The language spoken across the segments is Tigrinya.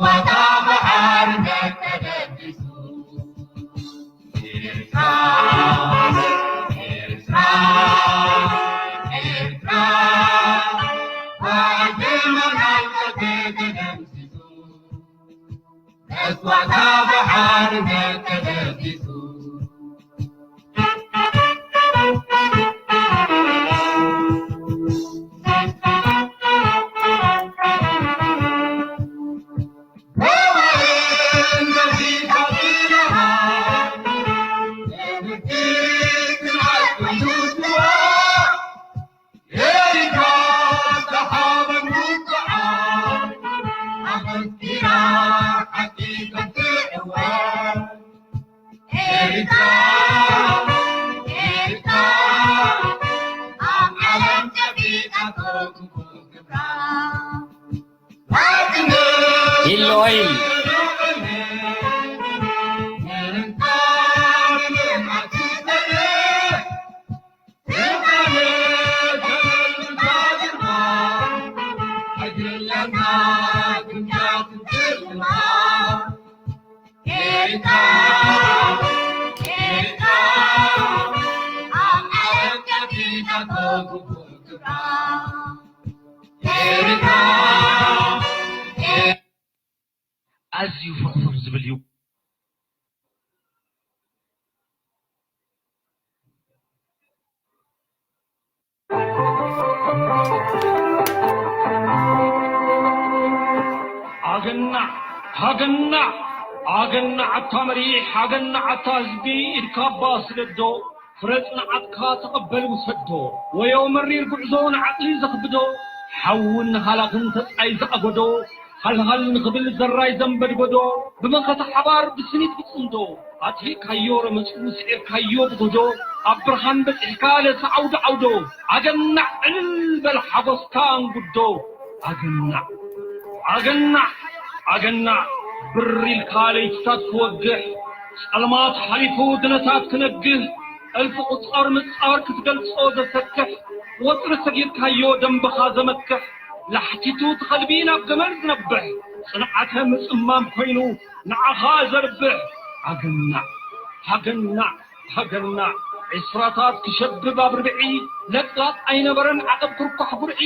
ባታ ብሓርነት ተደምሲሱ። ኤርትራ፣ ኤርትራ፣ ኤርትራ፣ ባድመ ናይ ጸርፊ ተደምሲሱ። መስዋእታ ብሓርነት ተደምሲሱ። ኢሎይል። ኣዝዩ ፍኹፍኽ ዝብል እዩ። ኣገናዕ፣ ሃገናዕ፣ ኣገናዕ ኣታ መሪሕ፣ ሃገናዕ ኣታ ህዝቢ፣ ኢድካ እባ ስደዶ፣ ፍረ ጽንዓትካ ተቐበል ውሰዶ። ወዮ መሪር ጉዕዞ ንዓቕሊ ዘኽብዶ፣ ሓውን ሃላኽን ተጻይ ዝኣጎዶ፣ ሃልሃል ንኽብል ዘራይ ዘንበድበዶ፣ ብመኸተ ሓባር ብስኒት ብጽምዶ፣ ኣጥፊእካዮ ረመጹ ስዒርካዮ ብጎዶ፣ ኣብ ብርሃን በጺሕካ ለሲ ዓውዶ ዓውዶ፣ ኣገናዕ ዕልል በል ሓጎስካ ኣንጉዶ። ኣገናዕ፣ ኣገናዕ፣ ኣገናዕ፣ ብር ኢልካ ለይትታት ክወግሕ፣ ጸልማት ሓሊፉ ድነታት ክነግህ፣ እልፊ ቁጸር ምጻር ክትገልጾ ዘሰክሕ፣ ወጥሪ ሰጊርካዮ ደንበኻ ዘመክሕ፣ ላሕቲቱ ትኸልቢ ናብ ገመል ዝነብሕ፣ ጽንዓተ ምጽማም ኮይኑ ንዓኻ ዘርብሕ። ኣገናዕ፣ ሃገናዕ፣ ሃገናዕ፣ ዒስራታት ክሸብብ ኣብ ርብዒ፣ ለጥላጥ ኣይነበረን ዓቐብ ክርኳሕ ጉርዒ፣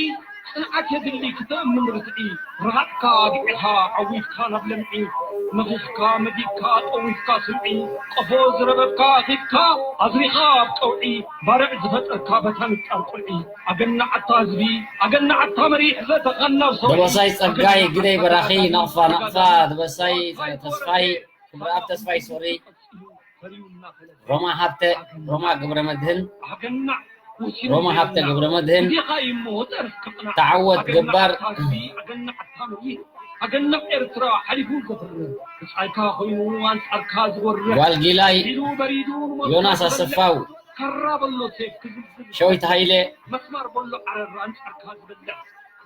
ጽንዓት የድሊ ክተእምን ርትዒ፣ ረሃጽካ ኣግዒኻ ዓዊትካ ናብ ለምዒ፣ መኺኽካ መጊግካ ጠዊፍካ ስምዒ፣ ቆፎ ዝረበብካ ኣኺብካ ኣዝሪኻ ኣብ ቀውዒ፣ ባርዕ ዝፈጠርካ በታ ንጣር ቁልዒ፣ ኣገናዕ ኣታ ህዝቢ፣ ኣገናዕ ኣታ መሪሕ ዘተኻናብ ሰውዒ፣ ደበሳይ ጸጋይ ኣገናዕ ግደይ ኣታ በራኺ፣ ተጋዳላይ ናቕፋ፣ ናቕፋ፣ ተጋዳላይ ደበሳይ ተስፋይ፣ ክብረኣብ ተስፋይ፣ ሶሪ፣ ሮማ ሃብተ፣ ሮማ ገብረ መድህን፣ ሮማ ሃብተ ገብረ መድህን፣ ተዓወት ገባር፣ ኣገናዕ ኤርትራ ሓሊፉ ዘፍርህ፣ ብጻይካ ኮይኑ ኣንጻርካ ዝወርህ፣ ጓል ጊላይ፣ ኢሉ በሪዱ ንሞት ዮናስ ዘፍርህ፣ ኣሰፋው፣ ካራ በሎ ሴፍ ክዝብዝብ፣ ሸዊት ሃይለ፣ መስማር በሎ ዓረር ኣንጻርካ ዝበልዕ፣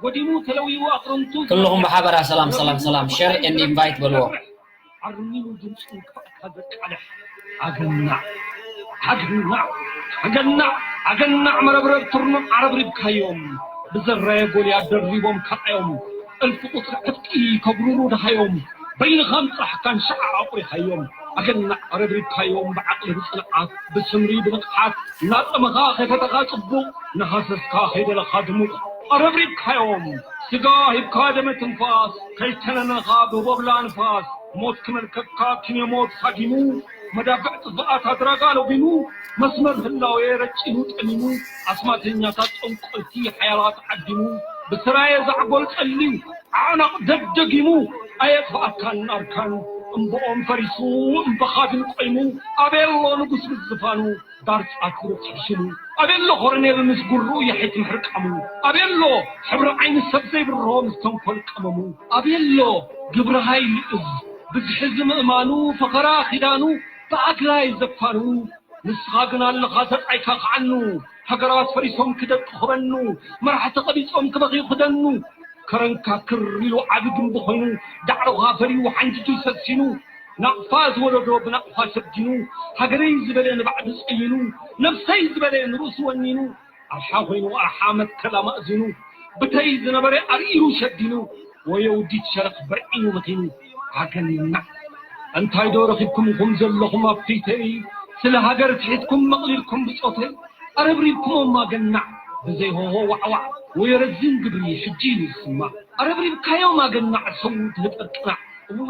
ጎዲሙ ተለዊቡ ኣቕርንቱ ኩልኹም ዝበልዕ፣ ብሓበራ ሰላም፣ ሰላም፣ ሰላም። ሸር ኤንድ ኢንቫይት በልዎ። ኣርኒኑ ድምፁ ክፍኣትካ ዘቃልሕ ኣገናዕ፣ ኣገናዕ፣ ኣገናዕ፣ ኣገናዕ መረብረብ ትርኑዕ ኣረብሪብካዮም። ብዘራየ ጎልያድ ደሪቦም ካልኣዮም። እልፊ ቁፅሪ ዕጥቂ ከጉርሩ ደሃዮም። በይንኻ ምፅራሕ ካንሻዓ ኣቑሪኻዮም። ኣገናዕ ኣረብሪብካዮም ብዓቕሊ ብፅንዓት፣ ብስምሪ ብንቕሓት። እናጠመኻ ከይፈተኻ ፅቡቕ፣ እናሃሰስካ ከይደለኻ ድሙቕ። ኣረብሪብካዮም ስጋ ሂብካ ደመ ትንፋስ፣ ከይተነነኻ ብቦብላ ንፋስ። ሞት ክመልከካ ኪነ ሞት ሃዲሙ፣ መዳፍዕ ጥፍኣት ኣድራጋ ለጒሙ፣ መስመር ህላዌ ረጪኑ ጠሚሙ፣ ኣስማተኛታት ጠንቆልቲ ሓያላት ዓዲሙ፣ ብስራየ ዛዕጎል ጸልዩ፣ ዓዕናቕ ደደጊሙ፣ ኣየጥፍኣካን ኣርካን፣ እምብኦም ፈሪሱ፣ እምብኻ ግን ቆይሙ፣ ኣበየሎ ንጉስ ምስ ዝፋኑ፣ ዳርጻ ክብረት ሕሽሙ፣ ኣበየሎ ኮረኔል ምስ ጉርኡ የሒት ምሕርቃሙ፣ ኣበየሎ ሕብሪ ዓይኒ ሰብ ዘይብርሆ ምስ ተንኮል ቀመሙ፣ ኣበየሎ ግብሪ ሃይሊ እዝ ብዝሒ ዝምእማኑ፣ ፈኸራ ኪዳኑ ብኣግራይ ዘፋኑ፣ ንስኻ ግን ኣለኻ ተጣይካ ክዓኑ፣ ሃገራት ፈሪሶም ክደቂ ክበኑ፣ መራሕቲ ቀቢጾም ክበኽዩ ክደኑ፣ ከረንካ ክር ኢሉ ዓቢ ግንቢ ኮይኑ፣ ዳዕሮኻ ፈርዩ ሓንጅቱ ሰሲኑ፣ ናቕፋ ዝወለዶ ብናቕፋ ሸጊኑ፣ ሃገረይ ዝበለ ንባዕዱ ጸይኑ፣ ነብሰይ ዝበለ ንርእሱ ወኒኑ፣ ኣርሓ ኮይኑ ኣርሓ መትከል ኣማእዚኑ፣ ብተይ ዝነበረ ኣርኢሩ ሸዲኑ፣ ወዮ ውዲት ሸረኽ በርዒኑ መኺኑ ኣገናዕ። እንታይ ዶ ረኺብኩም ኢኹም ዘለኹም ኣብ ፊተይ? ስለ ሃገር ትሒትኩም መቕሊልኩም ብጾተይ። ኣረብሪብኩሞም ኣገናዕ ብዘይ ሆሆ ዋዕዋዕ። ወዮ ረዚን ግብሪ ሕጂ እዩ ዝስማዕ። ኣረብሪብካዮም ኣገናዕ ሰው ትህጠር ቅናዕ። እወ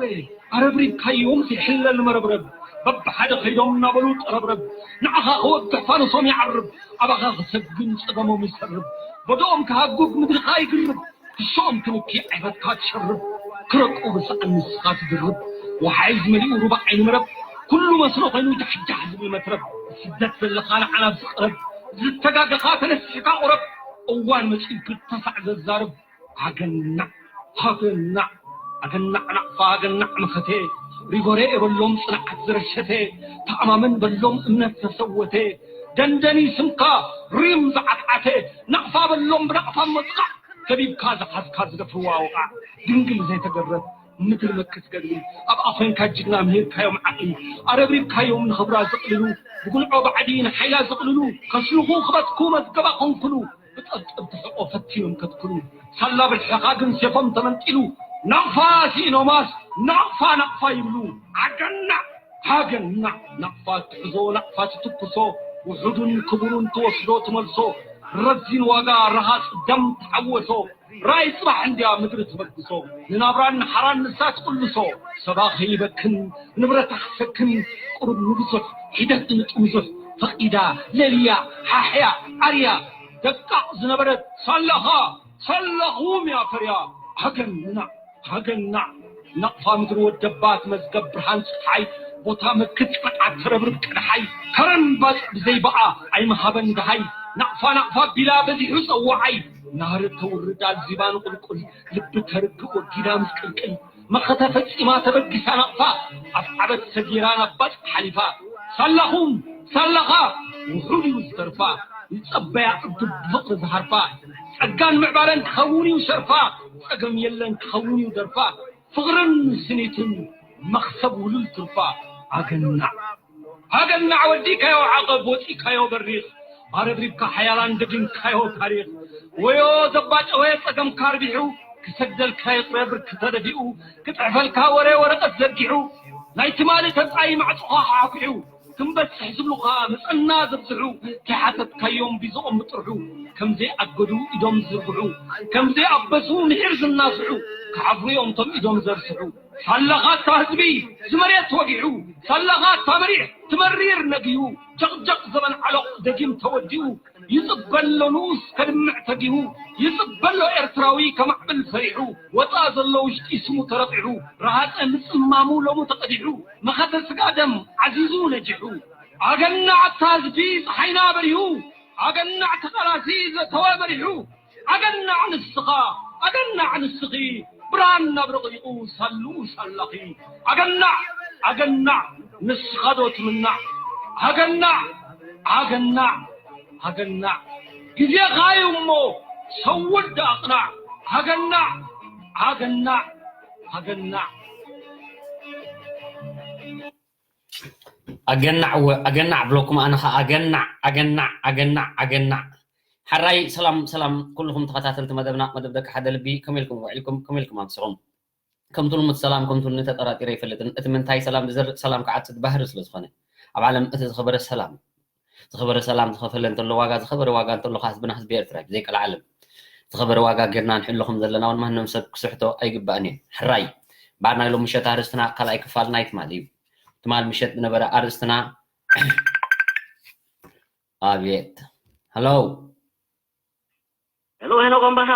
ኣረብሪብካዮም ዘይሕለል መረብረብ። በብሓደ ከይዶም እናበሉ ጠረብረብ። ንዓኻ ክወግሕ ፋኖሶም ይዓርብ። ኣባኻ ክሰግን ጸገሞም ይሰርብ። በዶኦም ክሃጉግ ምድርኻ ይግርብ። ክሾም ክንኪ ዓይበትካ ትሸርብ። ክረቁ ብሰኣን ንስኻ ትድርብ። ወሓይዝ መሊኡ ሩባ ዓይኒ መረብ። ኩሉ መስኖ ኮይኑ ጃሕጃሕ ዝብል መትረብ። ስደት ዘለኻ ንዓና ዝቕረብ። ዝተጋገኻ ተነሲሕካ ቁረብ። እዋን መጺኡ ክተሳዕ ዘዛርብ። ኣገናዕ ሃገናዕ ኣገናዕ ናቕፋ ኣገናዕ መኸቴ። ሪጎሬ የበሎም ጽንዓት ዝረሸተ። ተኣማመን በሎም እምነት ዘሰወተ። ደንደኒ ስምካ ሪም ዝዓትዓተ። ናቕፋ በሎም ብናቕፋ መጥቓዕ። ከቢብካ ዝሓዝካ ዝደፍርዋ ወቓዕ። ድንግል ዘይተገብረት ምድሪ መክት ገድሊ። ኣብኣ ኮይንካ ጅግና ምሂርካዮም ዓቕሊ። ኣረብሪብካዮም ንኽብራ ዘቕልሉ። ብጉንዖ ባዕዲ ንሓይላ ዘቕልሉ። ከስልኹ ክበትኩ መዝገባ ኮንኩሉ። ብጠብጠብ ትሕቆ ፈቲኖም ከትክሉ። ሳላ ብልሕኻ ግን ሴፎም ተመንጢሉ። ናቕፋ ስኢኖማስ ናቕፋ ናቕፋ ይብሉ። ኣገናዕ ሃገናዕ ናቕፋ ትሕዞ ናቕፋ ትትኩሶ። ውሑዱን ክቡሩን ትወስዶ ትመልሶ። ረዚን ዋጋ ረሃጽ ደም ተሓወሶ። ራይ ጽባሕ እንድያ ምድሪ ትበግሶ። ንናብራን ንሓራን ንሳ ትቕልሶ። ሰባ ከይበክን ንብረታ ክሰክን። ቁሩብ ንብዙሕ ሒደት ንጥምዙሕ። ፈቒዳ ለልያ ሓሕያ ዓርያ ደቃቕ ዝነበረት ሳላኻ ሳላኹም እያ ፈርያ። ሃገናዕ ሃገናዕ ናቕፋ ምድሪ ወደባት መዝገብ ብርሃን ፀሓይ። ቦታ መክት ቅንዓት ተረብርብ ቀድሓይ። ከረን ባፅዕ ብዘይበኣ ኣይምሃበን ደሃይ። ናቕፋ ናቕፋ ቢላ በዚሑ ፀዋዓይ። ናህሪ ተውርድ ኣልዚባ ንቁልቁል ልቢ ተርግእ ወጊዳ ምስ ቅልቅል። መኸተ ፈጺማ ተበጊሳ ናቕፋ። ኣፍዓበት ሰጊራ ናብ ባፅዕ ሓሊፋ። ሳላኹም ሳላኻ ውሑድ እዩ ዝተርፋ። ይጸበያ ዕዱብ ብፍቕሪ ዝሃርፋ። ጸጋን ምዕባለን ክኸውን እዩ ሸርፋ። ጸገም የለን ክኸውን እዩ ደርፋ። ፍቕርን ስኒትን መኽሰብ ውሉል ትርፋ። ኣገናዕ ኣገናዕ ወዲካዮ ዓቐብ ወጺካዮ በሪኽ። ኣረብሪብካ ሓያላን ደጊምካዮ ታሪኽ። ወዮ ዘባጨወ ጸገምካ ኣርቢሑ። ክሰግደልካ ይቕረ ብርኪ ተደፊኡ። ክጽሕፈልካ ወረ ወረቐት ዘርጊሑ። ናይ ትማሊ ተጻይ ማዕጾኻ ሓኲሑ። ክንበጽሕ ዝብሉኻ ምጸና ዘብዝሑ። ከይሓተትካዮም ቢዝኦም ምጥርሑ። ከም ዘይኣገዱ ኢዶም ዝዝርግሑ። ከም ዘይኣበሱ ምሒር ዝናስሑ። ክሓፍሩ እዮም እቶም ኢዶም ዘርስሑ። ሳላኻ እታ ህዝቢ ዝመሬት ወጊሑ። ሳላኻ እታ መሪሕ ትመሪር ነጊሁ። ጀቕጀቕ ዘበን ዓሎቕ ደጊም ተወዲኡ። ይጽበሎ ንኡስ ከድምዕ ተጊሁ። ይጽበሎ ኤርትራዊ ከማዕብል ፈሪሑ። ወጻ ዘሎ ውሽጢ ስሙ ተረቒሑ። ረሃጸ ምጽማሙ ሎሙ ተቐዲሑ። መኸተ ስጋ ደም ዓዚዙ ነጂሑ። ኣገናዕ እታ ህዝቢ ጸሓይና በሪሁ። ኣገናዕ ተቓላሲ ዘተወ መሪሑ። ኣገናዕ ንስኻ ኣገናዕ ንስኺ ብርሃን ናብ ረቒቑ ሳልኡ ሳላኺ። ኣገናዕ ኣገናዕ ንስኻ ዶ ትምናዕ? ኣገናዕ ኣገናዕ ኣገናዕ ግዜኻ እዩ እሞ ሰውድ ኣቕናዕ። ኣገናዕ ኣገናዕ ኣገናዕ። ኣገናዕ እወ ኣገናዕ ብለኩም ኣነ ኸዓ ኣገናዕ ኣገናዕ ኣገናዕ ኣገናዕ። ሓራይ ሰላም ሰላም ኩልኹም ተኸታተልቲ መደብና መደብ ደቂ ሓደ ልቢ፣ ከመይ ኢልኩም ውዒልኩም ከመይ ኢልኩም ኣምሲኹም? ከምቲ ልሙድ ሰላም ከምቲ ንተጠራጢረ ኣይፈልጥን። እቲ ምንታይ ሰላም ዝዘርእ ሰላም ክዓጽድ ባህሪ ስለ ዝኾነ ኣብ ዓለም እቲ ዝኸበረ ሰላም ዝኸበረ ሰላም ዝኸፈለ እንተሎ ዋጋ ዝኸበረ ዋጋ እንተሎ ከዓ ህዝብና ህዝቢ ኤርትራ እዩ ብዘይ ቀልዓለም። ዝኸበረ ዋጋ ጌርና ንሕለኹም ዘለና እውን ማንም ሰብ ክስሕቶ ኣይግባእን እዩ። ሕራይ ባር ናይ ሎም ምሸት ኣርእስትና ካልኣይ ክፋል ናይ ትማል እዩ። ትማል ምሸት ዝነበረ ኣርእስትና ኣብየት ሃሎ ሄሎ ሄኖክ ኣምባሳ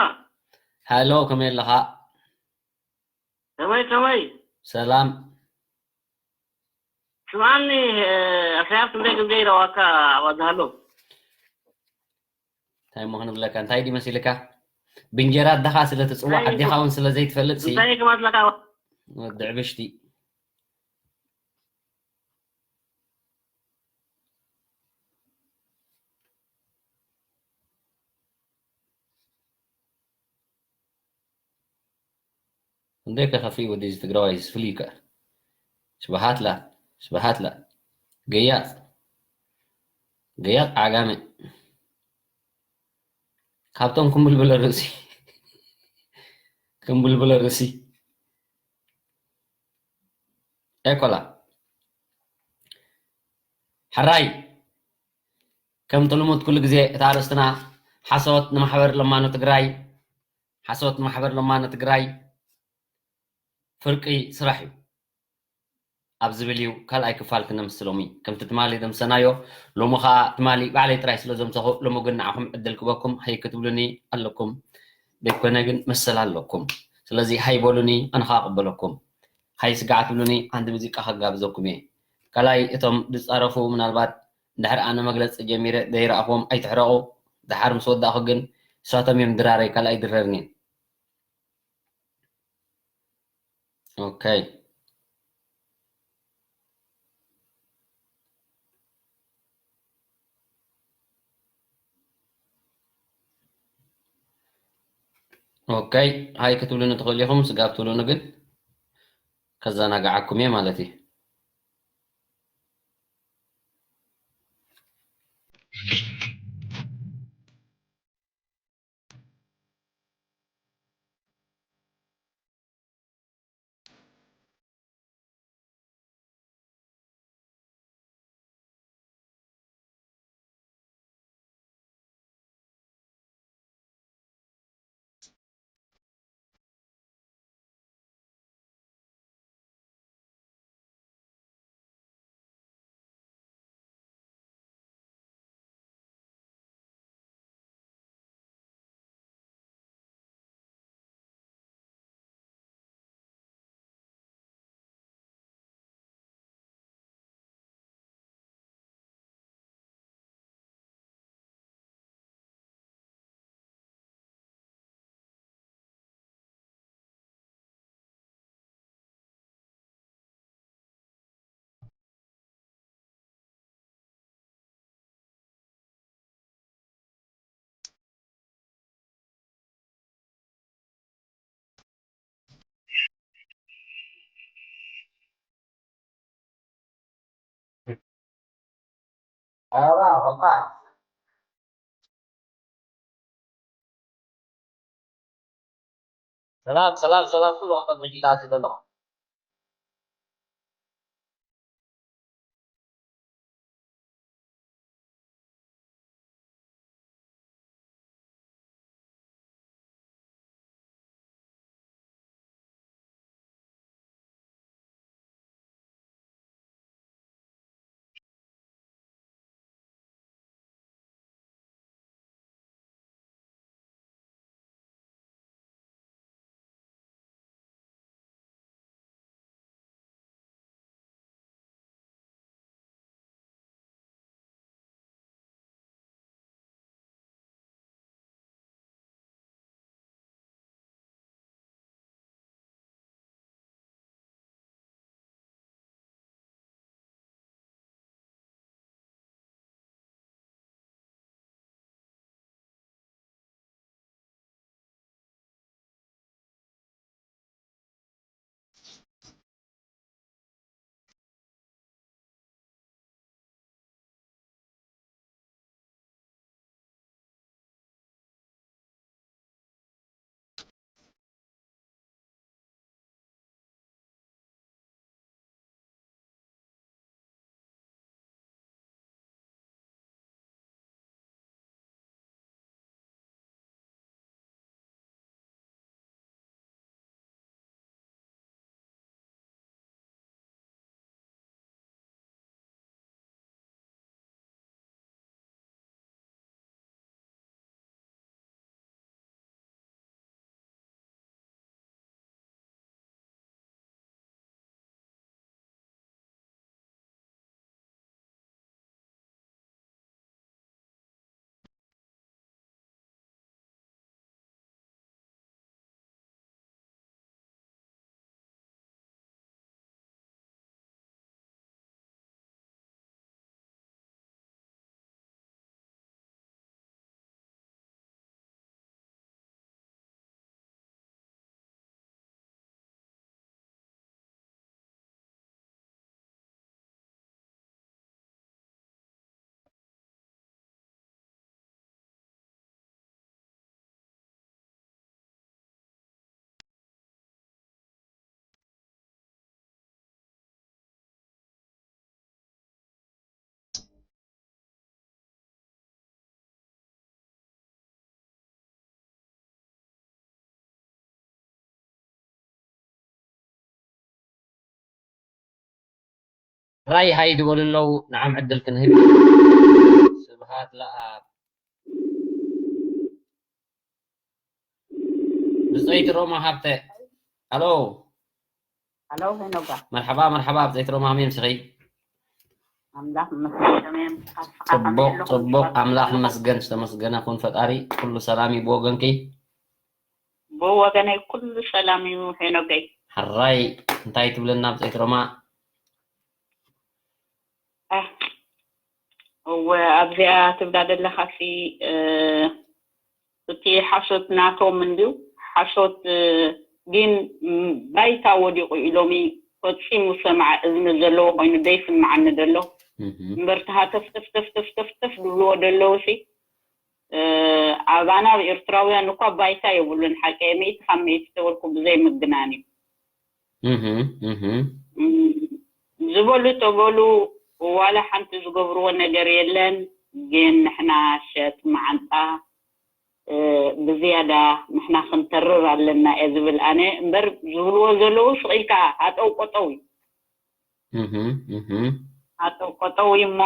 ሃሎ ከመይ ኣለኻ? ከመይ ከመይ ሰላም ስምዓኒ ኣስያፍ ክንደይ ግዜ ይረዋካ ኣባዝሃሎ እንታይ እሞ ክንብለካ እንታይ ድዩ መሲልካ ብእንጀራ ኣደኻ ስለ ትፅዋዕ ኣዴኻ እውን ስለ ዘይትፈልጥ ሲ እንታይ ክመስለካ ወዲ ዕብሽቲ እንዴ ከኸፊ ወዲ እዚ ትግራዋይ ዝፍልይ ከ ስብሃትላ ስብሃትላ ገያፅ ገያፅ ዓጋመ ካብቶም ክምብል ብለ ርእሲ ትንቡልቡለ ርእሲ። ኤኮላ። ሕራይ፣ ከምቲ ልሙድ ኩሉ ግዜ እታ ኣርእስትና ሓሶት ንማሕበር ለማኖ ትግራይ፣ ሓሶት ንማሕበር ለማኖ ትግራይ ፍርቂ ስራሕ እዩ ኣብ ዝብል እዩ ካልኣይ ክፋል ክነምስሎም እዩ። ከምቲ ትማሊ ዘምሰናዮ፣ ሎሚ ኸዓ ትማሊ ባዕለይ ጥራይ ስለ ዘምሰኹ፣ ሎሚ ግን ንዓኹም ዕድል ክበኩም፣ ሃይ ክትብሉኒ ኣለኩም። ዘይኮነ ግን መሰል ኣለኩም። ስለዚ ሃይ በሉኒ፣ ኣነ ኸዓ እቕበለኩም። ሃይ ስጋዕ ትብሉኒ፣ ሓንቲ ሙዚቃ ከጋብዘኩም እየ። ካልኣይ እቶም ዝጻረፉ ምናልባት እንድሕር ኣነ መግለጺ ጀሚረ ዘይረኣኽዎም ኣይትሕረቑ። ደሓር ምስ ወዳእኹ ግን ንሳቶም እዮም ድራረይ፣ ካልኣይ ድረርኒ። ኦኬ። ኦኬ፣ ሃይ ክትብሉኒ ትኽእሉ ኢኹም፣ ስጋብ ትብሉኒ ግን ከዘናግዓኩም እየ ማለት እዩ። ሰላም ሰላም ሰላም፣ ኩሉ ኣብ ቅድሚ ጌታ ኣለኹ። ራይ ሃይ ዝበሉ ኣለዉ፣ ንዓም ዕድል ክንህብ። ስብሃት ለኣብ። ብጸይቲ ሮማ ሃብተ። ኣሎ። ኣሎ፣ ሄኖጋ። መርሓባ፣ መርሓባ፣ ብጸይቲ ሮማ፣ ከመይ ኣምሲኺ? ኣምላኽ ይመስገን፣ ከመይ ኣምሲኻ? ጽቡቕ፣ ከመይ ኣለኹም? ጽቡቕ፣ ኣምላኽ ይመስገን፣ ዝተመስገነ ኩን ፈጣሪ። ኩሉ ሰላም እዩ ብወገንኪ? ብወገነይ ኩሉ ሰላም እዩ ሄኖገይ። ሕራይ፣ እንታይ ትብለና ብጸይቲ ሮማ? ኣህ፣ እወ፣ ኣብዚኣ ትብላ ዘለኻሲ፣ እ፣ እቲ ሓሶት ናቶም እንድዩ። ሓሶት፣ እ፣ ግን፣ ም፣ ባይታ ወዲቑ እዩ ሎሚ ፈጺሙ ሰማዕ እዝኒ ዘለዎ ኮይኑ ዘይስምዓኒ ዘሎ። እህ። እምበር፣ እቲ ሃተፍተፍተፍተፍተፍ ዝብልዎ ዘለዉ ሲ፣ እ፣ ኣባና ኣብ ኤርትራውያን እኳ ባይታ የብሉን። ሓቀይ፣ ሚእቲ ካብ ሚእቲ ተበልኩ ብዘይ ምግናን እዩ። እህ፣ እህ። እም፣ ዝበሉ ተበሉ፣ ዋላ ሓንቲ ዝገብርዎ ነገር የለን። ግን ንሕና ሸጥ መዓንጣ፣ እ፣ ብዝያዳ ንሕና ክንተርር ኣለና እየ ዝብል ኣነ። እምበር፣ ዝብልዎ ዘለዉ ስቕ ኢልካ ሃጠው ቆጠው እዩ። እህ፣ እህ። ሃጠው ቆጠው እዩ እሞ፣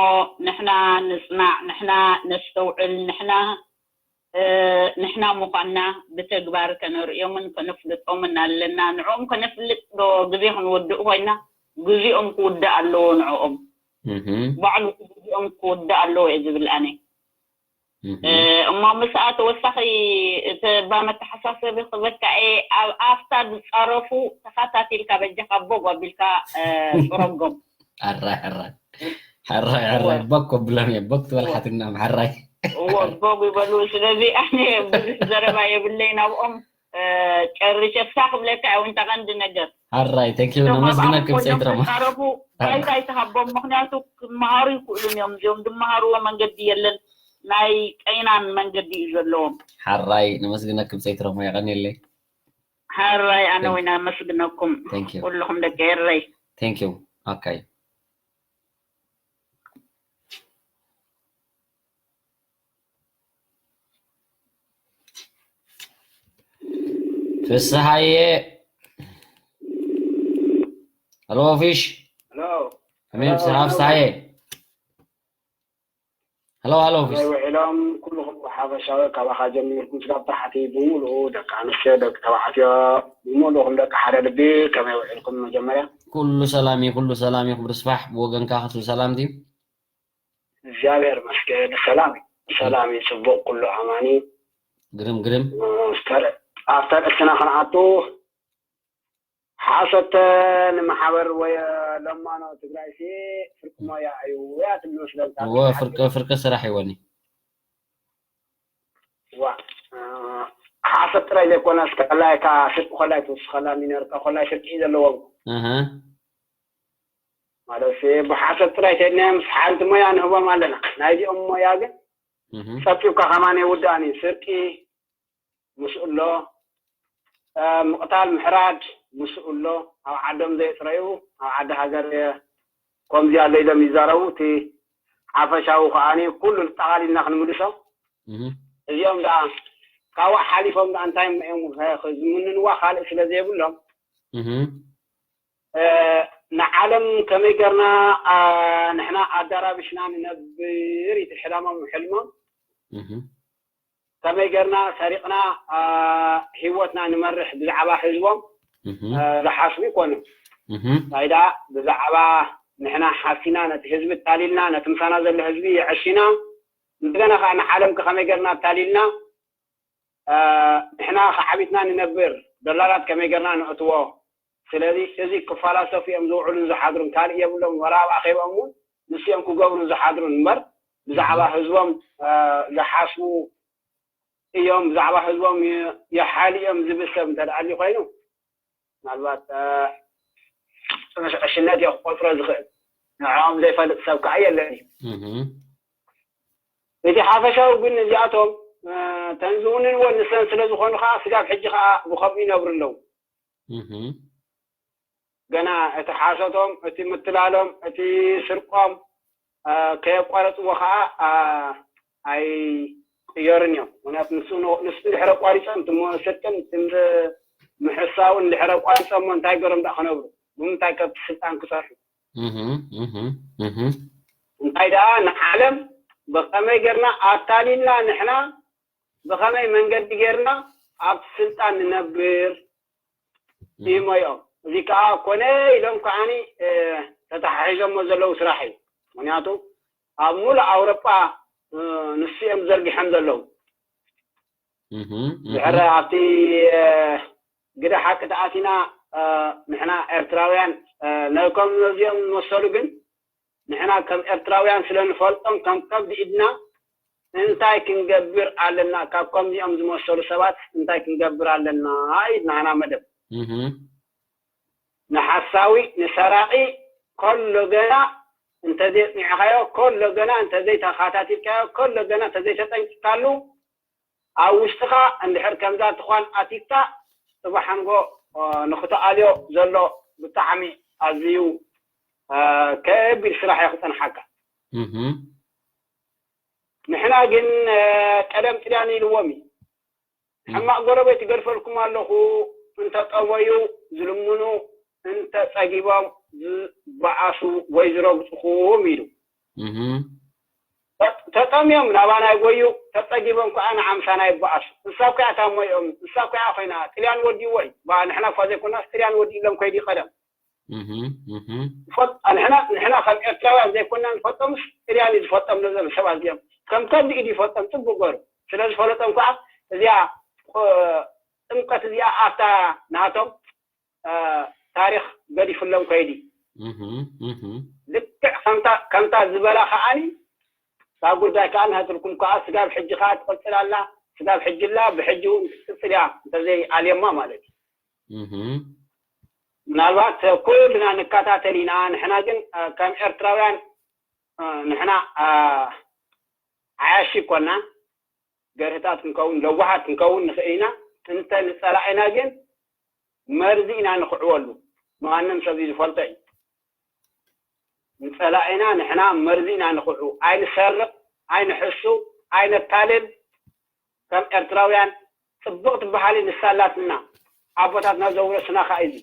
ንሕና ንጽናዕ፣ ንሕና ነስተውዕል፣ ንሕና፣ እ፣ ንሕና ምዃንና ብተግባር ከነርእዮምን ከነፍልጦምን ኣለና። ንዕኦም ከነፍልጥ ዶ ግዜ ክንወድእ ኮይና? ግዜኦም ክውዳእ ኣለዎ ንዕኦም። እህ። ባዕሉ ግዜኦም ክውዳእ ኣለዎ እየ ዝብል ኣነ። እህ። እ፣ እሞ ምስኣ ተወሳኺ እቲ እባ መተሓሳሰቢ ክበካ እየ፣ ኣብ ኣፍታ ዝጸረፉ ተኸታቲልካ በጃኻ ቦግ ኣቢልካ፣ እ፣ ጽረጎም። ሕራይ፣ ሕራይ። ሕራይ፣ ሕራይ። እወ። ቦግ ከብሎም እየ፣ ቦግ ትበል እወ። ሓትናም፣ ሕራይ። እወ፣ ቦግ ይበሉ። ስለዚ ኣነ ብዙሕ ዘረባ የብለይ ናብኦም፣ እ፣ ጨርሸ ፍታ ክብለካ እየ፣ እውን ተቐንዲ ነገር። ሕራይ፣ thank you። እቶም ኣብ ነመስግነኪ ኣምቦ ብጸይቲ እዮም ሮማ። ዝጻረፉ፣ ሕራይ። ባይታ ኣይትሃቦም፣ ምኽንያቱ ክመሃሩ ይክእሉን እዮም። እዚኦም ዝመሃርዎ መንገዲ የለን፣ ናይ ቀይናን መንገዲ እዩ ዘለዎም። ሕራይ፣ ነመስግነኪ ብጸይቲ ሮማ፣ የቐንየለይ። ሕራይ፣ ኣነ thank you። እውን ኣመስግነኩም። Thank you። ኩልኹም ደቂ ኤረይ። Thank you። ኦኬ። ፍስሃየ። ሄሎ፣ ፊሽ። ሄሎ። ከመይ ሄሎ፣ ፍስሃ፣ ሄሎ። ፍስሃየ? ሄሎ፣ ሄሎ፣ ፊሽ። ከመይ ውዒሎም? ኩልኹም ሓፈሻዊ፣ ካባኻ ጀሚርኩም ስጋብ ታሕቲ ብምሉኡ፣ ደቂ ኣንስትዮ፣ ደቂ ተባዕትዮ፣ ብምሉእኹም ደቂ ሓደ ልቢ፣ ከመይ ውዒልኩም? መጀመርያ ኩሉ ሰላም እዩ፣ ኩሉ ሰላም እዩ። ክብሪ ስፋሕ፣ ብወገንካ ክትብል ሰላም ድዩ? እግዚኣብሔር ይመስገን፣ ሰላም እዩ፣ ሰላም እዩ፣ ጽቡቕ፣ ኩሉ ኣማኒ። ግርም፣ ግርም። ኣብቲ ኣርእስትና ክንኣቱ፣ ሓሶት ንማሕበር ወይ ለማኖ ትግራይ ሲ ፍርቂ ሞያ እዩ እያ ትብል መስለኒ። እወ፣ ፍርቂ፣ ፍርቂ ስራሕ ይወኒ። ዋ፣ ሓሶት ጥራይ ዘይኮነ፣ እስከ ከላይካ ስርቂ ኮላይ ትውስኸላ፣ ሚነርካ ኮላይ ስርቂ እዩ ዘለዎም። እህ። ማለት ሲ ብሓሶት ጥራይ ተድናዮም፣ ምስ ሓንቲ ሞያ ንህቦም ኣለና። ናይዚኦም ሞያ ግን እህ። ጸብጺብካ ከማን የውዳእን እዩ። ስርቂ ምስኡ ኣሎ፣ እ፣ ምቕታል ምሕራድ ምስኡ ኣሎ። ኣብ ዓዶም ዘየጽረዩ፣ ኣብ ዓዲ ሃገር ከምዚ ኣሎ ኢሎም ይዛረቡ። እቲ ሓፈሻዊ ከኣ ኩሉ ጠቓሊልና ክንምልሶ። እህ። እዚኦም ደኣ ካብኡ ሓሊፎም ደኣ እንታይ እዮም ከ-፣ ዝምንንዋ ካልእ ስለ ዘይብሎም፣ እህ። እ፣ ንዓለም ከመይ ጌርና፣ ኣ፣ ንሕና ኣዳራቢሽና ንነብር እዩ እቲ ሕላሞም ሕልሞም። እህ። ከመይ ጌርና ሰሪቕና፣ ኣ፣ ህይወትና ንመርሕ ብዛዕባ ህዝቦም፣ እህ። እ፣ ዝሓስቡ ይኮኑ። እህ። እንታይ ደኣ ብዛዕባ ንሕና ሓሲና ነቲ ህዝቢ ኣታሊልና፣ ነቲ ምሳና ዘሎ ህዝቢ የዕሺና፣ እንደገና ከኣ ንዓለም ከ ከመይ ጌርና ኣታሊልና፣ እ፣ ንሕና ከዓቢትና ንነብር፣ ደላላት ከመይ ጌርና ነእትዎ። ስለዚ እዚ ክፈላሰፉ እዮም ዝውዕሉን ዝሓድሩን፣ ካልእ የብሎም። ወላ ኣብ ኣኼብኦም እውን ንሱ እዮም ክገብሩ ዝሓድሩን እምበር፣ ብዛዕባ ህዝቦም፣ እ፣ ዝሓስቡ እዮም፣ ብዛዕባ ህዝቦም ይ-፣ ይሓልዩ እዮም ዝብል ሰብ እንተ ደኣ ኣልዩ ኮይኑ፣ ምናልባት፣ እ፣ መሸቀሽነት እየ ክቆጽሮ ዝኽእል። ንዕኦም ዘይፈልጥ ሰብ ከኣ የለን እዩ። እህ። እቲ ሓፈሻዊ ግን እዚኣቶም፣ እ፣ ተን ዝውንንዎ ንሰን ስለ ዝኾኑ ከኣ ስጋብ ሕጂ ከኣ ብኸምኡ ይነብሩ ኣለዉ። እህ። ገና እቲ ሓሶቶም፣ እቲ ምትላሎም፣ እቲ ስርቆም፣ እ፣ ከየቋረጽዎ ከኣ፣ እ፣ ኣይቅየሩን እዮም። ምኽንያቱ ንሱ ን-፣ ንሱ እንድሕር ኣቋሪጾም፣ እቲ ሞ-፣ ስርቅን እቲ ም-፣ ምሕሳውን እንድሕር ኣቋሪጾም፣ እንታይ ገሮም ደኣ ክነብሩ? ብምንታይ ከብቲ ስልጣን ክሰርሑ? እንታይ ደኣ ንዓለም ብኸመይ ጌርና ኣታሊልና ንሕና ብኸመይ መንገዲ ጌርና ኣብ ስልጣን ንነብር እሞ እዮም። እዚ ከዓ ኮነ ኢሎም ከዓኒ ተተሓሒዞሞ ዘለዉ ስራሕ እዩ። ምክንያቱ ኣብ ሙሉእ ኣውሮጳ ንሱ እዮም ዘርጊሖም ዘለዉ። ድሕሪ ኣብቲ ግደ ሓቂ ተኣቲና ንሕና ኤርትራውያን ነከም ነዚኦም ዝመሰሉ ግን ንሕና ከም ኤርትራውያን ስለ ንፈልጦም ከም ከብዲ ኢድና እንታይ ክንገብር ኣለና፣ ካብ ከምዚኦም ዝመሰሉ ሰባት እንታይ ክንገብር ኣለና እዩ ናህና መደብ። ንሓሳዊ ንሰራቒ ከሎ ገና እንተዘይጽኒዕካዮ፣ ከሎ ገና እንተዘይተኻታቲልካዮ፣ ከሎ ገና እንተዘይተጠንቂቕካሉ ኣብ ውሽጥኻ እንድሕር ከምዛ ትኳን ኣቲካ ጽባሕ ንጎ ንክትኣልዮ ዘሎ ብጣዕሚ ኣዝዩ ከቢድ ስራሕ እዩ ክጸንሓካ። ንሕና ግን ቀደም ጥልያን ኢልዎም እዩ። ሕማቕ ጎረቤት ይገድፈልኩም ኣለኹ፣ እንተጠመዩ ዝልምኑ፣ እንተጸጊቦም ዝበኣሱ ወይ ዝረግጽኹም ኢሉ። ተጠምዮም ናባና ይጎዩ፣ ተጸጊቦም ከኣ ንዓምሳና ይበኣሱ። ንሳ እኮ እያ ታሞዮም፣ ንሳ እኮ እያ ኮይና፣ ጥልያን ወዲእዎ እዩ። ባ ንሕና እኳ ዘይኮናስ ጥልያን ወዲእሎም ከይዱ ቀደም። ንሕና ንሕና ከም ኤርትራውያን ዘይኮና ንፈልጦምስ ጥልያን እዩ ዝፈልጦም ነዞም ሰባት እዚኦም። ከም ከብዲ ኢዱ ይፈልጦም ጽቡቅ ገሩ። ስለ ዝፈለጦም ከኣ እዚኣ ጥምቀት እዚኣ ኣብታ ናቶም ታሪኽ ገዲፍሎም ከይዲ። ልክዕ ከምታ ዝበላ ከዓኒ እታ ጉዳይ ከኣ ናትልኩም ከኣ ስጋብ ሕጂ ከኣ ትቕጽል ኣላ። ስጋብ ሕጂ ኣላ፣ ብሕጂ እውን ክትቅጽል እያ እንተዘይ ኣልየማ ማለት እዩ። ምናልባት ኩልና ንከታተል ኢና። ንሕና ግን ከም ኤርትራውያን ንሕና ዓያሺ ኮና ገርህታት ክንከውን ለዋሃት ክንከውን ንኽእል ኢና። እንተ ንጸላኢና ግን መርዚ ኢና ንኽዕወሉ። ማንም ሰብ ዝፈልጦ እዩ። ንጸላኢና ንሕና መርዚ ኢና ንኽዕው። ኣይንሰርቕ፣ ኣይንሕሱ፣ ኣይነታልል። ከም ኤርትራውያን ጽብቕቲ ባህሊ ንሳ ኣላትና። ኣቦታትና ዘውረሱና ከኣ እዩ።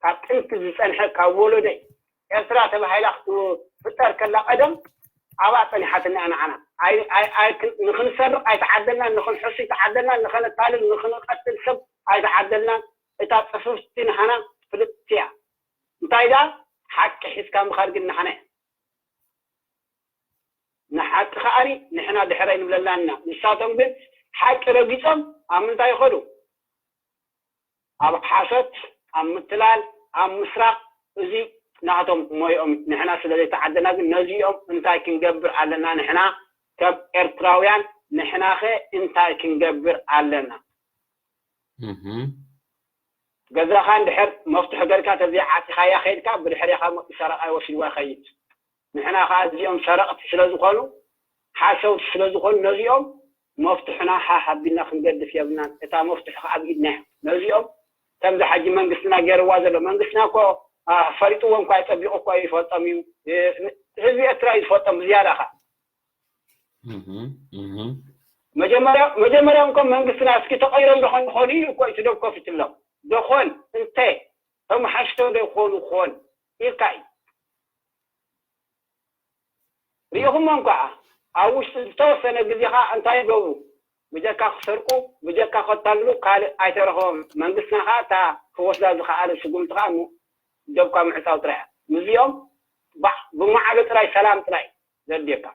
ካብ ጥንቲ ዝጸንሐ ካብ ወለዶይ ኤርትራ ተባሂላ ክትፍጠር ከላ ቀደም ኣብኣ ጸኒሓትና እያ ንዓና። ኣይ- ኣይ- ኣይ- ንኽንሰርቕ ኣይተዓደልናን፣ ንኽንሕሱ ኣይተዓደልናን፣ ንኸነታልል ንኽንቐትል ሰብ ኣይተዓደልናን። እታ ጽፍፍቲ ንሓና ፍልጥቲ እያ። እንታይ ደኣ ሓቂ ሒዝካ ምኻድ ግን ንሓና እያ። ንሓቂ ከኣኒ ንሕና ድሕረይ ንብለላና። ንሳቶም ግን ሓቂ ረጊጾም ኣብ ምንታይ ይኸዱ? ኣብ ሓሶት፣ ኣብ ምትላል፣ ኣብ ምስራቕ። እዚ ናቶም ሞይኦም። ንሕና ስለ ዘይተዓደና ግን ነዚኦም እንታይ ክንገብር ኣለና? ንሕና ከም ኤርትራውያን ንሕናኸ እንታይ ክንገብር ኣለና? ገዛኻ እንድሕር መፍትሒ ገርካ ተዘይዓፂኻያ ከይድካ ብድሕሪኻ መፂኡ ሰረቓይ ወሲድዋ ይኸይድ። ንሕና ከዓ እዚኦም ሰረቕቲ ስለ ዝኾኑ ሓሰውቲ ስለ ዝኾኑ ነዚኦም መፍትሕና ሓ ሃቢልና ክንገድፍ የብልናን። እታ መፍትሒ ከዓ ኣብ ኢድና እያ። ነዚኦም ከምዚ ሓጂ መንግስትና ገይርዋ ዘሎ መንግስትና እኮ ፈሊጥዎ እንኳ ይጠቢቑ እኮ ይፈልጦም እዩ። ህዝቢ ኤርትራ እዩ ዝፈልጦም ብዝያዳ ከዓ መጀመርያ መጀመርያ እንኮ መንግስትና እስኪ ተቐይሮም ዶ ኾን ይኾኑ እዩ እኮ እቲ ደብ ከፊትሎም ዶኾን እንተ ተመሓሽቶ ዶ ይኾኑ ኾን ኢልካ እዩ ሪኢኹሞ እንኳዓ ኣብ ውሽጢ ዝተወሰነ ግዜ ኸዓ እንታይ ይገብሩ ብጀካ ክሰርቁ ብጀካ ከታልሉ ካልእ ኣይተረኸቦም መንግስትና ኸዓ እታ ክወስዳ ዝኸኣለ ስጉምቲ ኸዓ ደብካ ምዕፃው ጥራሕ ምስዚኦም ብማዕዶ ጥራይ ሰላም ጥራይ ዘድልየካ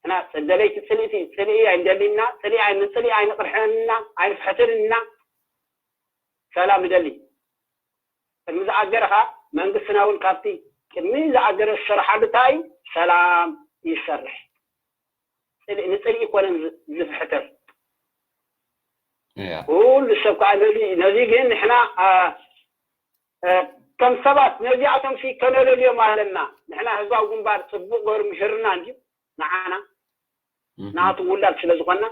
እና ደለይቲ ፅልኢቲ ፅልኢ ኣይንደሊና ፅልኢ ኣይንፅልኢ ኣይንቕርሕንና ኣይንፍሕትንና ሰላም ንደሊ ቅድሚ ዝኣገረ ከዓ መንግስትና እውን ካብቲ ቅድሚ ዝኣገረ ዝሰርሓሉ እንታይ እዩ ሰላም ይሰርሕ ፅልኢ ንፅልኢ ይኮነን ዝፍሕትር ኩሉ ሰብ ከዓ ነዚ ግን ንሕና ከም ሰባት ነዚኣቶም ከነለልዮም ኣለና ንሕና ህዝባዊ ግንባር ፅቡቅ ገሩ ምሽርና እንድዩ ንዓና ናቱ ውላድ ስለ ዝኾንና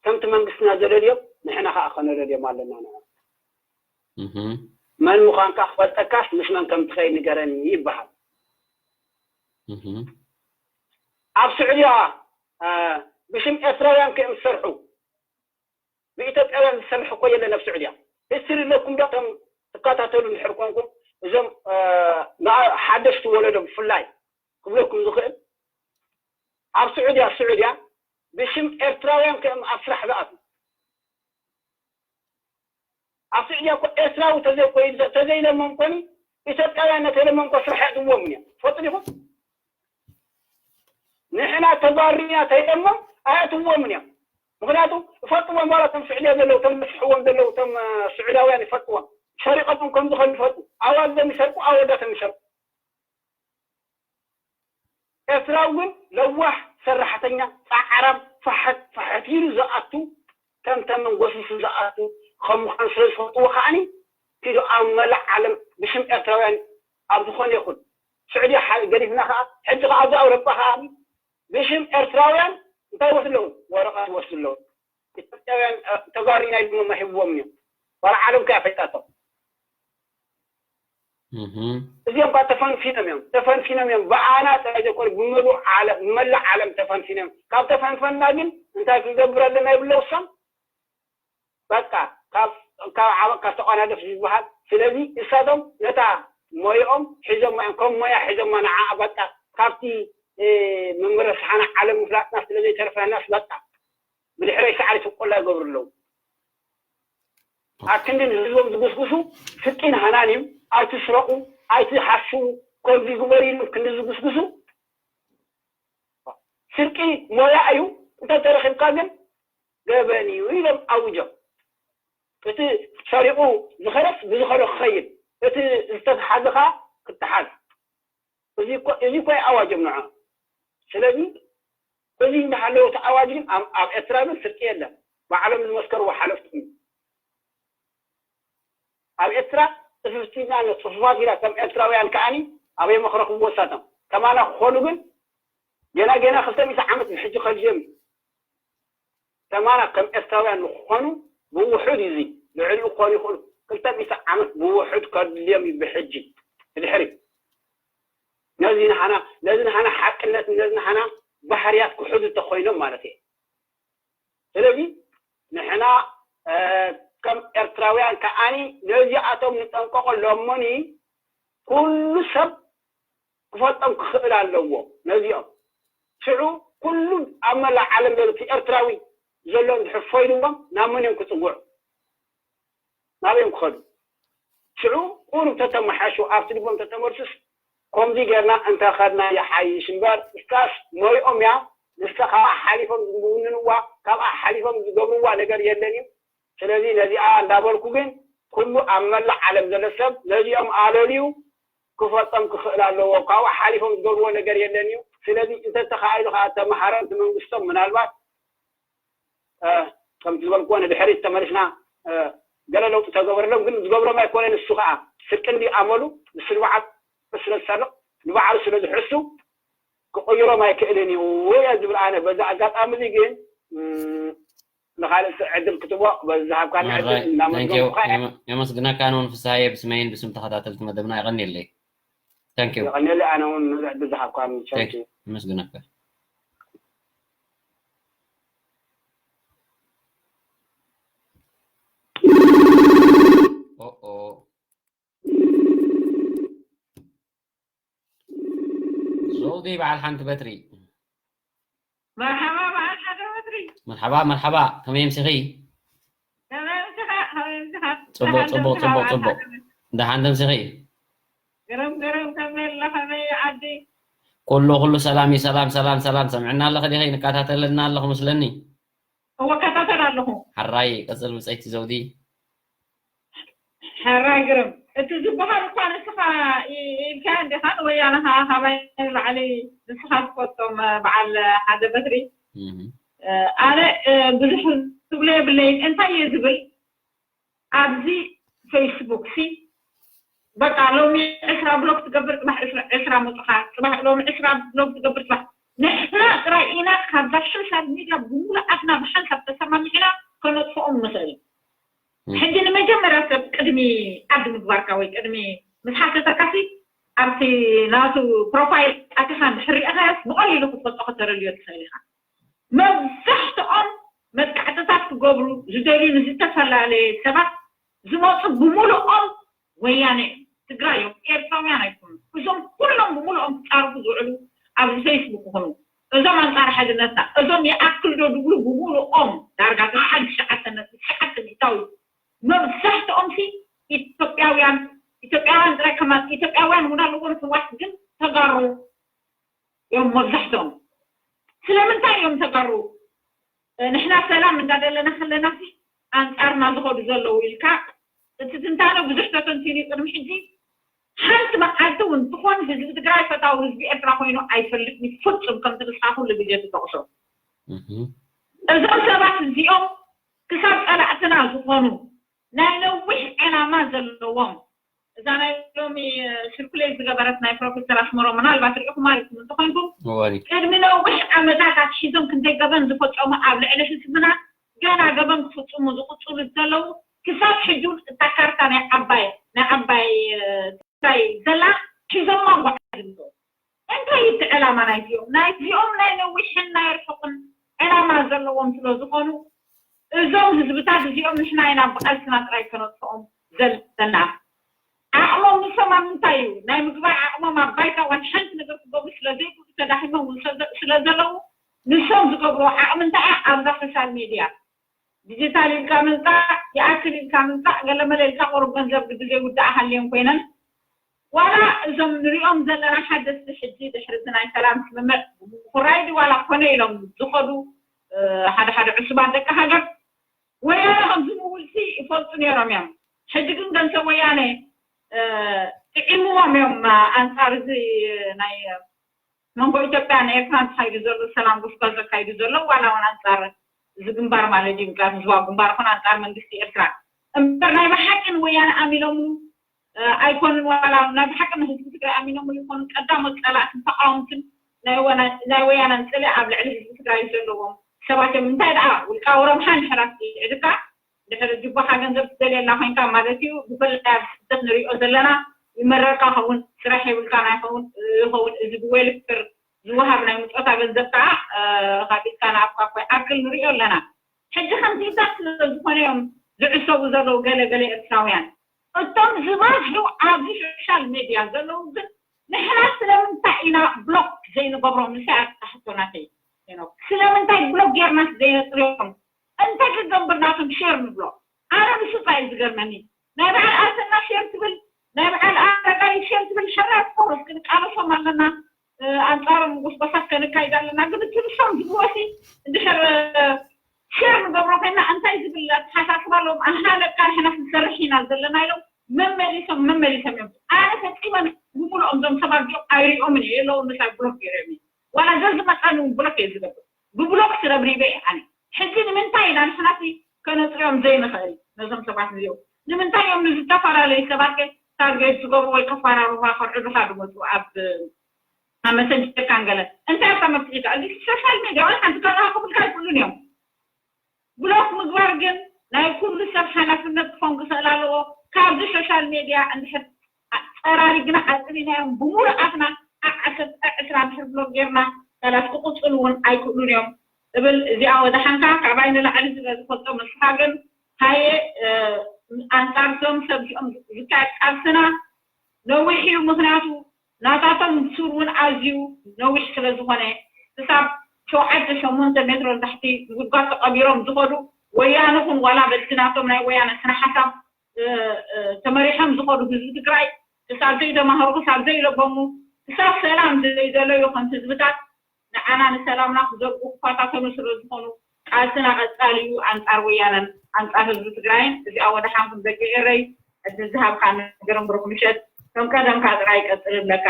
ከምቲ መንግስትና ዘለልዮም ንሕና ከዓ ከነለልዮም ኣለና ንዓ መን ምዃንካ ክፈልጠካስ ምስ መን ከም ትኸይድ ንገረኒ ይበሃል ኣብ ስዑድያ ብሽም ኤርትራውያን ከዮም ዝሰርሑ ብኢትዮጵያውያን ዝሰርሕ እኮ የለን ኣብ ስዑድያ ሂስትሪ ኣለኩም ዶ ከም ትከታተሉ እንድሕር ኮንኩም እዞም ሓደሽቲ ወለዶ ብፍላይ ክብለኩም ዝኽእል ኣብ ስዑድያ ስዑድያ ብሽም ኤርትራውያን ከም ኣብ ስራሕ ዝኣትዉ ኣብ ስዑድያ እኮ ኤርትራዊ ተዘይኮይኑ ተዘይለሞም ኮኒ ኢትዮጵያውያን ነተለሞም እኮ ስራሕ የእትዎም እዮም። ፈጡ ዲኹም ንሕና ተባሪና ተይለሞም ኣየእትዎም እዮም። ምክንያቱ ይፈልጥዎም ዋላ እቶም ስዑድያ ዘለዉ እቶም መስሕዎም ዘለዉ እቶም ስዑዳውያን ይፈልጥዎም። ሰሪቐቶም ከም ዝኾኑ ይፈልጡ። ኣዋልዶም ይሰርቁ፣ ኣወዳቶም ይሰርቁ። ኤርትራዊ ግን ለዋሕ ሰራሕተኛ ፃዕራም ፋሕት ፋሕት ኢሉ ዝኣቱ ከም ተመን ጎሲሱ ዝኣቱ ከም ምዃኑ ስለ ዝፈልጥዎ ከዓኒ ኪዱ ኣብ መላእ ዓለም ብሽም ኤርትራውያን ኣብ ዝኾነ ይኹን ስዑድያ ገዲፍና ከዓ ሕጂ ከዓ ኣብዚ ኣውሮጳ ከዓ ብሽም ኤርትራውያን እንታይ ወስዱ ኣለዉ ወረቐት ወስዱ ኣለዉ ኢትዮጵያውያን ተጋሪና ኢሉ መማሂብዎም እዮም ዋላ ዓለም ከ ኣፈይጣቶም እዚኦም ባ ተፈንፊኖም እዮም ተፈንፊኖም እዮም ብኣና ጥራይ ዘይኮነ ብመሉእ ዓለም ብመላእ ዓለም ተፈንፊኖም ካብ ተፈንፈና ግን እንታይ ክንገብር ኣለና ይብለው እሶም በቃ ካብ ካብ ዓበቃ ተቋናደፍ ዝበሃል ስለዚ እሳቶም ነታ ሞያኦም ሒዞማ እዮም ከም ሞያ ሒዞማ ንዓ በቃ ካብቲ መመረስሓና ዓለም ምፍላጥና ስለ ዘይተረፈናስ በቃ ብድሕረይ ሳዕሪ ትቆላ ይገብሩ ኣለዉ ኣብ ክንዲ ንህዝቦም ዝጉስጉሱ ስቂን ሃናን እዩ ኣይትስረቁ ኣይትሓስቡ ከምዚ ግበሩ ኢሎም ክንዲ ዝጉስጉሱ ስርቂ ሞያ እዩ እንተተረኺብካ ግን ገበን እዩ ኢሎም ኣውጆም እቲ ሰሪቑ ዝኸደስ ብዝኸዶ ክኸይድ እቲ ዝተተሓዘ ከዓ ክተሓዝ እዚ እኮ እዩ ኣዋጆም ንዖ ስለዚ እዚ እንዳሃለወ እቲ ኣዋጅ ግን ኣብ ኤርትራ ግን ስርቂ የለን ባዕሎም ዝመስከርዎ ሓለፍቲ ኣብ ኤርትራ ጽፍፍቲ ጽፉፋት ኢላ ከም ኤርትራውያን ከዓኒ ኣበይ መኽረኽብዎ እሳቶም ከማና ክኾኑ ግን ገና ገና ክልተ ሚእቲ ዓመት ብሕጂ ከድዮም እዩ ከማና ከም ኤርትራውያን ንክኾኑ ብውሑድ እዩ ልዕሊኡ ክኾኑ ይኽእሉ ክልተ ሚእቲ ዓመት ብውሑድ ከድልዮም እዩ ብሕጂ ብድሕሪ ነዚ ንሃና ነዚ ንሃና ሓቅነት ነዚ ንሃና ባህርያት ክሕዙ እንተኮይኖም ማለት እየ ስለዚ ንሕና ከም ኤርትራውያን ከዓኒ ነዚኣቶም ንጠንቀቆ ሎሞኒ ኩሉ ሰብ ክፈልጦም ክኽእል ኣለዎ ነዚኦም ሽዑ ኩሉ ኣብ መላእ ዓለም ዘሎ እቲ ኤርትራዊ ዘሎ እንድሕር ፈይድዎም ናብ መን እዮም ክፅውዑ ናበይ እዮም ክኸዱ ሽዑ ቁሩብ ተተመሓሹ ኣብቲ ልቦም ተተመልሱስ ከምዚ ጌርና እንተኸድና ይሓይሽ እምበር እስካስ ሞይኦም እያ ንሳ ካብኣ ሓሊፎም ዝውንንዋ ካብኣ ሓሊፎም ዝገብርዋ ነገር የለን እዩ ስለዚ ነዚኣ እንዳበልኩ ግን ኩሉ ኣብ መላእ ዓለም ዘሎ ሰብ ነዚኦም ኣለልዩ ክፈፀም ክኽእል ኣለዎ ካብኡ ሓሊፎም ዝገብርዎ ነገር የለን እዩ ስለዚ እንተተኻኢሉ ከዓ ተመሃረ እቲ መንግስቶም ምናልባት ከምቲ ዝበልክዎ ንድሕሪት ተመሊስና ገለ ለውጢ ተገበረሎም ግን ዝገብሮም ኣይኮነን እሱ ከዓ ስርቂ እንዲ ኣመሉ ንሱ ንባዕሉ ስለ ዝሰርቕ ንባዕሉ ስለ ዝሕሱ ክቕይሮም ኣይክእልን እዩ እየ ዝብል ኣነ በዚ ኣጋጣሚ እዚ ግን ንኻልእ ሰብ ዕድል ክትቦ በዚ ዝሃብካኒ ዕድል እናመስገንኩኻ እየ የመስግነካ ኣነ እውን ፍስሃየ ብስመይን ብስም ተኸታተልቲ መደብና የቐንየለይ Thank you. የቐንየለይ ኣነ እውን ነዚ ዕድል ዝሃብካኒ Thank you. የመስግነካ ኦኦ ዞዲ በዓል ሓንቲ በትሪ መርሓባ በዓል ሓደ በትሪ መርሓባ መርሓባ ከመይ ኣምሲኺ ከመይ ኣምሲኻ ከመይ ኣምሲኻ ጽቡቕ ጽቡቕ ጽቡቕ ጽቡቕ ደሓን ተምሲኺ ግርም ግርም ከመይ ኣላ ከመይ ዓዲ ኩሉ ኩሉ ሰላም እዩ ሰላም ሰላም ሰላም ሰምዕና ኣለኺ ዲኺ ንከታተለና ኣለኹ መስለኒ እወ ከታተል ኣለኹ ሓራይ ቀጽል ብጸይቲ ዘውዲ ሕራይ ግርም እቲ ዝበሃል እኳ ንስኻ ኢልካዮ እንዲኻ ንወያነ ከዓ ካባይ ንላዕሊ ንስኻ ትፈልጦም በዓል ሓደ በትሪ ኣነ ብዙሕ ዝብሎ የብለይን እንታይ እየ ዝብል ኣብዚ ፌስቡክ ሲ በቃ ሎሚ ዕስራ ብሎክ ትገብር ፅባሕ ዕስራ መፁኻ ፅባሕ ሎሚ ዕስራ ብሎክ ትገብር ፅባሕ ንሕና ጥራይ ኢና ካብዛ ሶሻል ሚድያ ብምሉኣትና ብሓንሳብ ተሰማሚዕና ከነጥፍኦም ንኽእል ሕጂ ንመጀመርያ ሰብ ቅድሚ ኣድ ምግባርካ ወይ ቅድሚ ምስ ሓተተካሲ ኣብቲ ናቱ ፕሮፋይል ኣቲኻ እንድሕር ሪእኻዮስ ብቐሊሉ ክትፈልጦ ከተረልዮ ትኽእል ኢኻ። መብዛሕትኦም መጥቃዕትታት ክገብሩ ዝደልዩ ንዝተፈላለየ ሰባት ዝመፁ ብምሉኦም ወያነ እዮም። ትግራይ እዮም፣ ኤርትራውያን ኣይኮኑን። እዞም ኩሎም ብምሉኦም ክፃረፉ ዝውዕሉ ኣብዚ ፌስቡክ ይኹኑ፣ እዞም ኣንፃር ሓድነትና፣ እዞም ይኣክል ዶ ዝብሉ ብምሉኦም ዳርጋ ትሽዓተ ትሽዓተ ነጥቢ ትሽዓተ ሚእታዊ መብዛሕትኦም ሲ ኢትዮጵያውያን፣ ኢትዮጵያውያን ጥራይ ከማን ኢትዮጵያውያን እውን ኣለዎም፣ ሕዋት ግን ተጋሩ እዮም መብዛሕትኦም። ስለምንታይ እዮም ተጋሩ ንሕና ሰላም እንዳደለና ከለና ሲ ኣንፃርና ዝኸዱ ዘለዉ ኢልካ እቲ ትንታነ ብዙሕ ተተንቲኑ እዩ። ቅድሚ ሕጂ ሓንቲ መዓልቲ እውን ትኾን ህዝቢ ትግራይ ፈታዊ ህዝቢ ኤርትራ ኮይኑ ኣይፈልጥን እዩ ፍጹም፣ ከምቲ ንስኻ ኩሉ ግዜ ትጠቕሶ። እዞም ሰባት እዚኦም ክሳብ ጸላእትና ዝኾኑ ናይ ነዊሕ ዕላማ ዘለዎም፣ እዛ ናይ ሎሚ ስርኩሌት ዝገበረት ናይ ፕሮፌሰር ኣስመሮም ምናልባት ርኢኹማ ሪኢኹም እንተኾይንኩም፣ እዋኒ ቅድሚ ነዊሕ ዓመታት ኣትሒዞም ክንደይ ገበን ዝፈጸሙ ኣብ ልዕሊ ህዝብና፣ ገና ገበን ክፍጽሙ ዝቕጽሉ ዘለዉ፣ ክሳብ ሕጂ እውን እታ ካርታ ናይ ዓባይ ናይ ዓባይ ትግራይ ዘላ ሒዞማ ጓዓዝ ኣለዉ። እንታይ እዩ እቲ ዕላማ ናይዚኦም? ናይዚኦም ናይ ነዊሕን ናይ ርሑቕን ዕላማ ዘለዎም ስለ ዝኾኑ፣ እዞም ህዝብታት እዚኦም ንሕና ኢና ብቓልስና ጥራይ ከነጥፍኦም ዘለና። ዓቕሞም ንሶም ኣብ ምንታይ እዩ? ናይ ምግባር ዓቕሞም ኣብ ባይታ ዋላ ሓንቲ ነገር ክገብሩ ስለ ዘይክእሉ፣ ተዳኺሞም እውን ስለ ዘ-፣ ስለ ዘለዉ፣ ንሶም ዝገብርዎ ዓቕሚ እንታይ እያ? ኣብዛ ሶሻል ሜድያ ዲጂታል ኢልካ ምምፃእ፣ ይኣክል ኢልካ ምምፃእ፣ ገለመለ ኢልካ ቁሩብ ገንዘብ ግዲ ዘይውዳእ ሃልየን ኮይነን፣ ዋላ እዞም ንሪኦም ዘለና ሓደስቲ ሕጂ ድሕሪ እቲ ናይ ሰላም ስምምዕ ብምኹራይ ድዩ ዋላ ኮነ ኢሎም ዝኸዱ፣ እ፣ ሓደ ሓደ ዕሱባት ደቂ ሃገር ወያነ ከም ዝምውልሲ ይፈልጡ ነይሮም እዮም። ሕጂ ግን ገንዘብ ወያነ፣ እ፣ ጥዒምዎም እዮም ኣንፃር እዚ ናይ መንጎ ኢትዮጵያን ኤርትራን ተኻይዱ ዘሎ ሰላም ጉስጓዝ ዘካይዱ ዘሎ ዋላ እውን ኣንፃር እዚ ግንባር ማለት እዩ፣ ምክንያቱ ህዝባዊ ግንባር ይኹን ኣንፃር መንግስቲ ኤርትራ እምበር ናይ ብሓቂ ንወያነ ኣሚኖምሉ፣ እ፣ ኣይኮኑን። ዋላ ናይ ብሓቂ ንህዝቢ ትግራይ ኣሚኖምሉ ይኾኑ። ቀዳሞት ፀላእትን ተቃወምትን ናይ ወና-፣ ናይ ወያነ ፅልኢ ኣብ ልዕሊ ህዝቢ ትግራይ ዘለዎም ሰባት እዮም። እንታይ ደኣ ውልቃዊ ረብሓ እንድሕር ኣስዒድካ ድሕሪ ጅባኻ ገንዘብ ትደልየላ ኮይንካ ማለት እዩ። ብፍላይ ኣብ ስደት ንሪኦ ዘለና ይመረርካ ኸውን፣ ስራሕ የብልካን ኣይኸውን ይኸውን። እዚ ብዌልፌር ዝወሃብ ናይ ምጾታ ገንዘብ ከዓ፣ እ፣ ካብ ኢድካ ንኣፍካ እኮ ይኣክል ንሪኦ ኣለና። ሕጂ ከምዚታት ስለ ዝኾነ እዮም ዝዕሰቡ ዘለዉ ገለ ገለ ኤርትራውያን። እቶም ዝበዝሑ ኣብዚ ሶሻል ሜድያ ዘለዉ ግን ንሕና ስለምንታይ ኢና ብሎክ ዘይንገብሮም? ንሳ እያ እታ ሕቶ ናተይ ሄኖክ። ስለምንታይ ብሎክ ጌርናስ ዘይነጽርዮም? እንታይ ክገብር ናቶም ሼር ንብሎ? ኣነ ንሱ ጥራይ እዩ ዝገርመኒ። ናይ በዓል ኣሰና ሼር ትብል፣ ናይ በዓል ኣረጋይ ሼር ትብል፣ ሸራ ኦፍኮርስ ክንቃለሶም ኣለና። እ፣ ኣንጻሮም ጎስጓሳት ከነካይድ ኣለና። ግን እቲ ንሶም ዝብልዎ ሲ እንድሕር፣ እ፣ ሼር ንገብሮ ኮይና እንታይ ዝብል ኣተሓሳስባ ኣለዎም? ኣህና ለካ ንሕና ክንሰርሕ ኢና ዘለና ኢሎም መመሊሶም፣ መመሊሶም እዮም። ኣነ ፈጺመ ንምሉኦም እዞም ሰባት እዚኦም ኣይሪኦምን እየ፣ የለውን ምሳይ ብሎክ ገይረ እዮም። ዋላ ዘዝመጸኒ እውን ብሎክ እየ ዝገብር። ብብሎክ ስረብሪበ እየ ኣነ። ሕጂ ንምንታይ ኢና ንሕናሲ ከነጽርዮም ዘይንኽእል ነዞም ሰባት እዚኦም? ንምንታይ እዮም ንዝተፈላለዩ ሰባት ከ ታርጌት ዝገብሩ ወይ ከፈራርሁኻ ከርዕዱኻ ዝመጹ ኣብ፣ ኣብ መሰንጀር ካን ገለ? እንታይ እታ መፍትሒታ? እዚ ሶሻል ሜድያ ወይ ሓንቲ ከረኻኽቡልካ ኣይክእሉን እዮም። ብሎክ ምግባር ግን ናይ ኩሉ ሰብ ሓላፍነት ክኾን ክኽእል ኣለዎ። ካብዚ ሶሻል ሜድያ እንድሕር ጸራሪግና ዓጽሪናዮም ብሙሉኣትና ኣብ ዓሰርተ ዕስራ እንድሕር ብሎክ ጌርና ካላት ክቕጽሉ እውን ኣይክእሉን እዮም እብል። እዚኣ ወደሓንካ ካባይ ንላዕሊ ስለ ዝፈልጦ ንስኻ ግን ሃየ፣ እ፣ ኣንጻርቶም ሰብ እዚኦም ዝካየድ ቃልስና ነዊሕ እዩ። ምኽንያቱ ናታቶም ሱር እውን ኣዝዩ ነዊሕ ስለ ዝኾነ ክሳብ ሸውዓተ ሸሞንተ ሜትሮ ታሕቲ ጉድጓድ ተቐቢሮም ዝኸዱ ወያነ ኹን ዋላ በቲ ናቶም ናይ ወያነ ስነ ሓሳብ፣ እ፣ እ፣ ተመሪሖም ዝኸዱ ህዝቢ ትግራይ ክሳብ ዘይተማህሩ ክሳብ ዘይለበሙ ክሳብ ሰላም ዘይደለዩ ከም ህዝብታት ንዓና ንሰላምና ክዘርጉ ክፈታተኑ ስለ ዝኾኑ ቃልስና ቀጻሊ እዩ። ኣንጻር ወያነን ኣንጻር ህዝቢ ትግራይን። እዚኣ ወደሓንኩም ደቂ ኤረይ ዕድል ዝሃብካ ነገርን ብሩክ ምሸት። ከም ቀደምካ ጥራይ ቀጽል ኣለካ።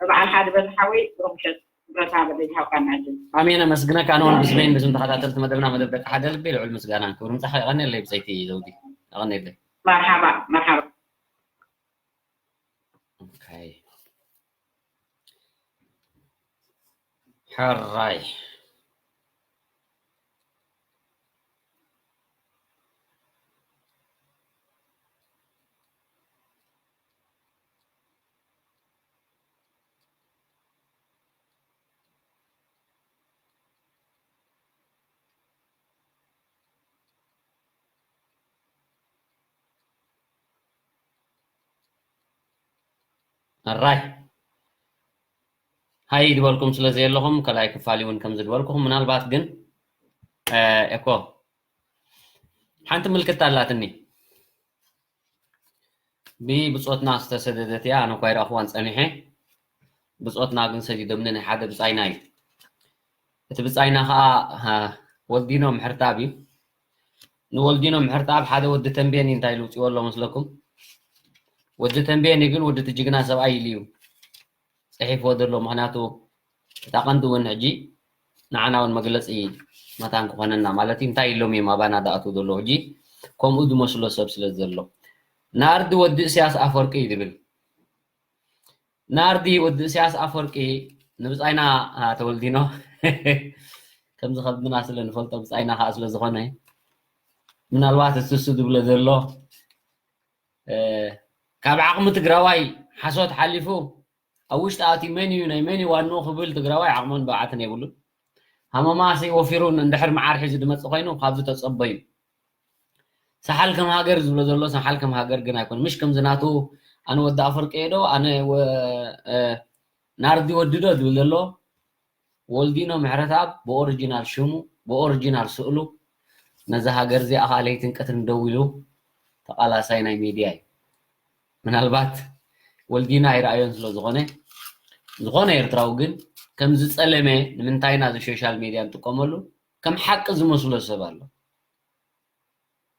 በዓል ሓደ በዚ ሓወይ ብሩክ ምሸት። ብረታ በለ ዝሃብካ ናጅል። ኣሜን፣ ኣመስግነካ። ኣነ እውን ብስመይን ብስም ተኸታተልቲ መደብና መደብ ደቂ ሓደ ልቢ ልዑል ምስጋና ክብሪ ምጻኻ። የቐኔለይ ብጸይቲ ዘውዲ። የቐኔለይ። መርሓባ፣ መርሓባ። ኦኬ። ሕራይ። ኣራይ ሃይ ዝበልኩም ስለ ዘየለኹም፣ ካልኣይ ክፋል እውን ከም ዝድበልኩኹም፣ ምናልባት ግን፣ እ፣ እኮ ሓንቲ ምልክት ኣላትኒ። ብብጾትና ዝተሰደደት እያ፣ ኣነ እኳ ይረኣኽዋን ጸኒሐ። ብጾትና ግን ሰዲዶምኒ፣ ናይ ሓደ ብጻይና እዩ። እቲ ብጻይና ኸኣ፣ ሃ፣ ወልዲኖ ምሕርታብ እዩ። ንወልዲኖ ምሕርታብ ሓደ ወዲ ተንቤን እዩ፣ እንታይ ኢሉ ውጽእዎ ኣሎ መስለኩም? ወዲ ተንቤን እዩ፣ ግን ወዲ እቲ ጅግና ሰብኣይ ኢሉ እዩ ጽሒፍዎ ዘሎ። ምኽንያቱ እታ ቀንዲ እውን ሕጂ ንዓና እውን መግለጺ መታን ክኾነና፣ ማለት እዩ፣ እንታይ ኢሎም እዮም ኣባና ዝኣትዉ ዘለዉ። ሕጂ ከምኡ ዝመስሎ ሰብ ስለ ዘሎ፣ ናርዲ ወዲ እስያስ ኣፈወርቂ እዩ ዝብል። ናርዲ ወዲ እስያስ ኣፈወርቂ ንብጻይና፣ አ፣ ተወልዲኖ ከምዚ ከብድና ስለ ንፈልጦ፣ ብጻይና ከዓ ስለ ዝኾነ፣ ምናልባት እሱ እሱ ዝብሎ ዘሎ፣ እ፣ ካብ ዓቕሚ ትግራዋይ ሓሶት ሓሊፉ ኣብ ውሽጢ ኣትዩ መን እዩ ናይ መን እዩ ዋንኡ ክብል ትግራዋይ ዓቕሙን ብቕዓትን የብሉን። ሃመማሲ ወፊሩን እንድሕር መዓር ሒዙ ዝመጽእ ኮይኑ ካብዚ ተጸበዩ። ሰሓል ከም ሃገር ዝብሎ ዘሎ ሰሓል ከም ሃገር ግን ኣይኮነ። ምሽ ከምዚ ናቱ ኣነ ወዲ ኣፈርቂ እየ ዶ፣ ኣነ ወ-፣ እ፣ ናርዲ ወዲ ዶ ዝብል ዘሎ፣ ወልዲኖ ምሕረተኣብ ብኦሪጂናል ሽሙ፣ ብኦሪጂናል ስእሉ ነዛ ሃገር እዚኣ ከዓ ለይትን ቀትርን ደው ኢሉ ተቓላሳይ ናይ ሚድያ እዩ። ምናልባት ወልዲኖ ኣይረኣዮን ስለ ዝኾነ፣ ዝኾነ ኤርትራዊ ግን ከም ዝጸለመ ንምንታይ ኢና እዚ ሶሻል ሚድያ ንጥቀመሉ? ከም ሓቂ ዝመስሎ ሰብ ኣሎ።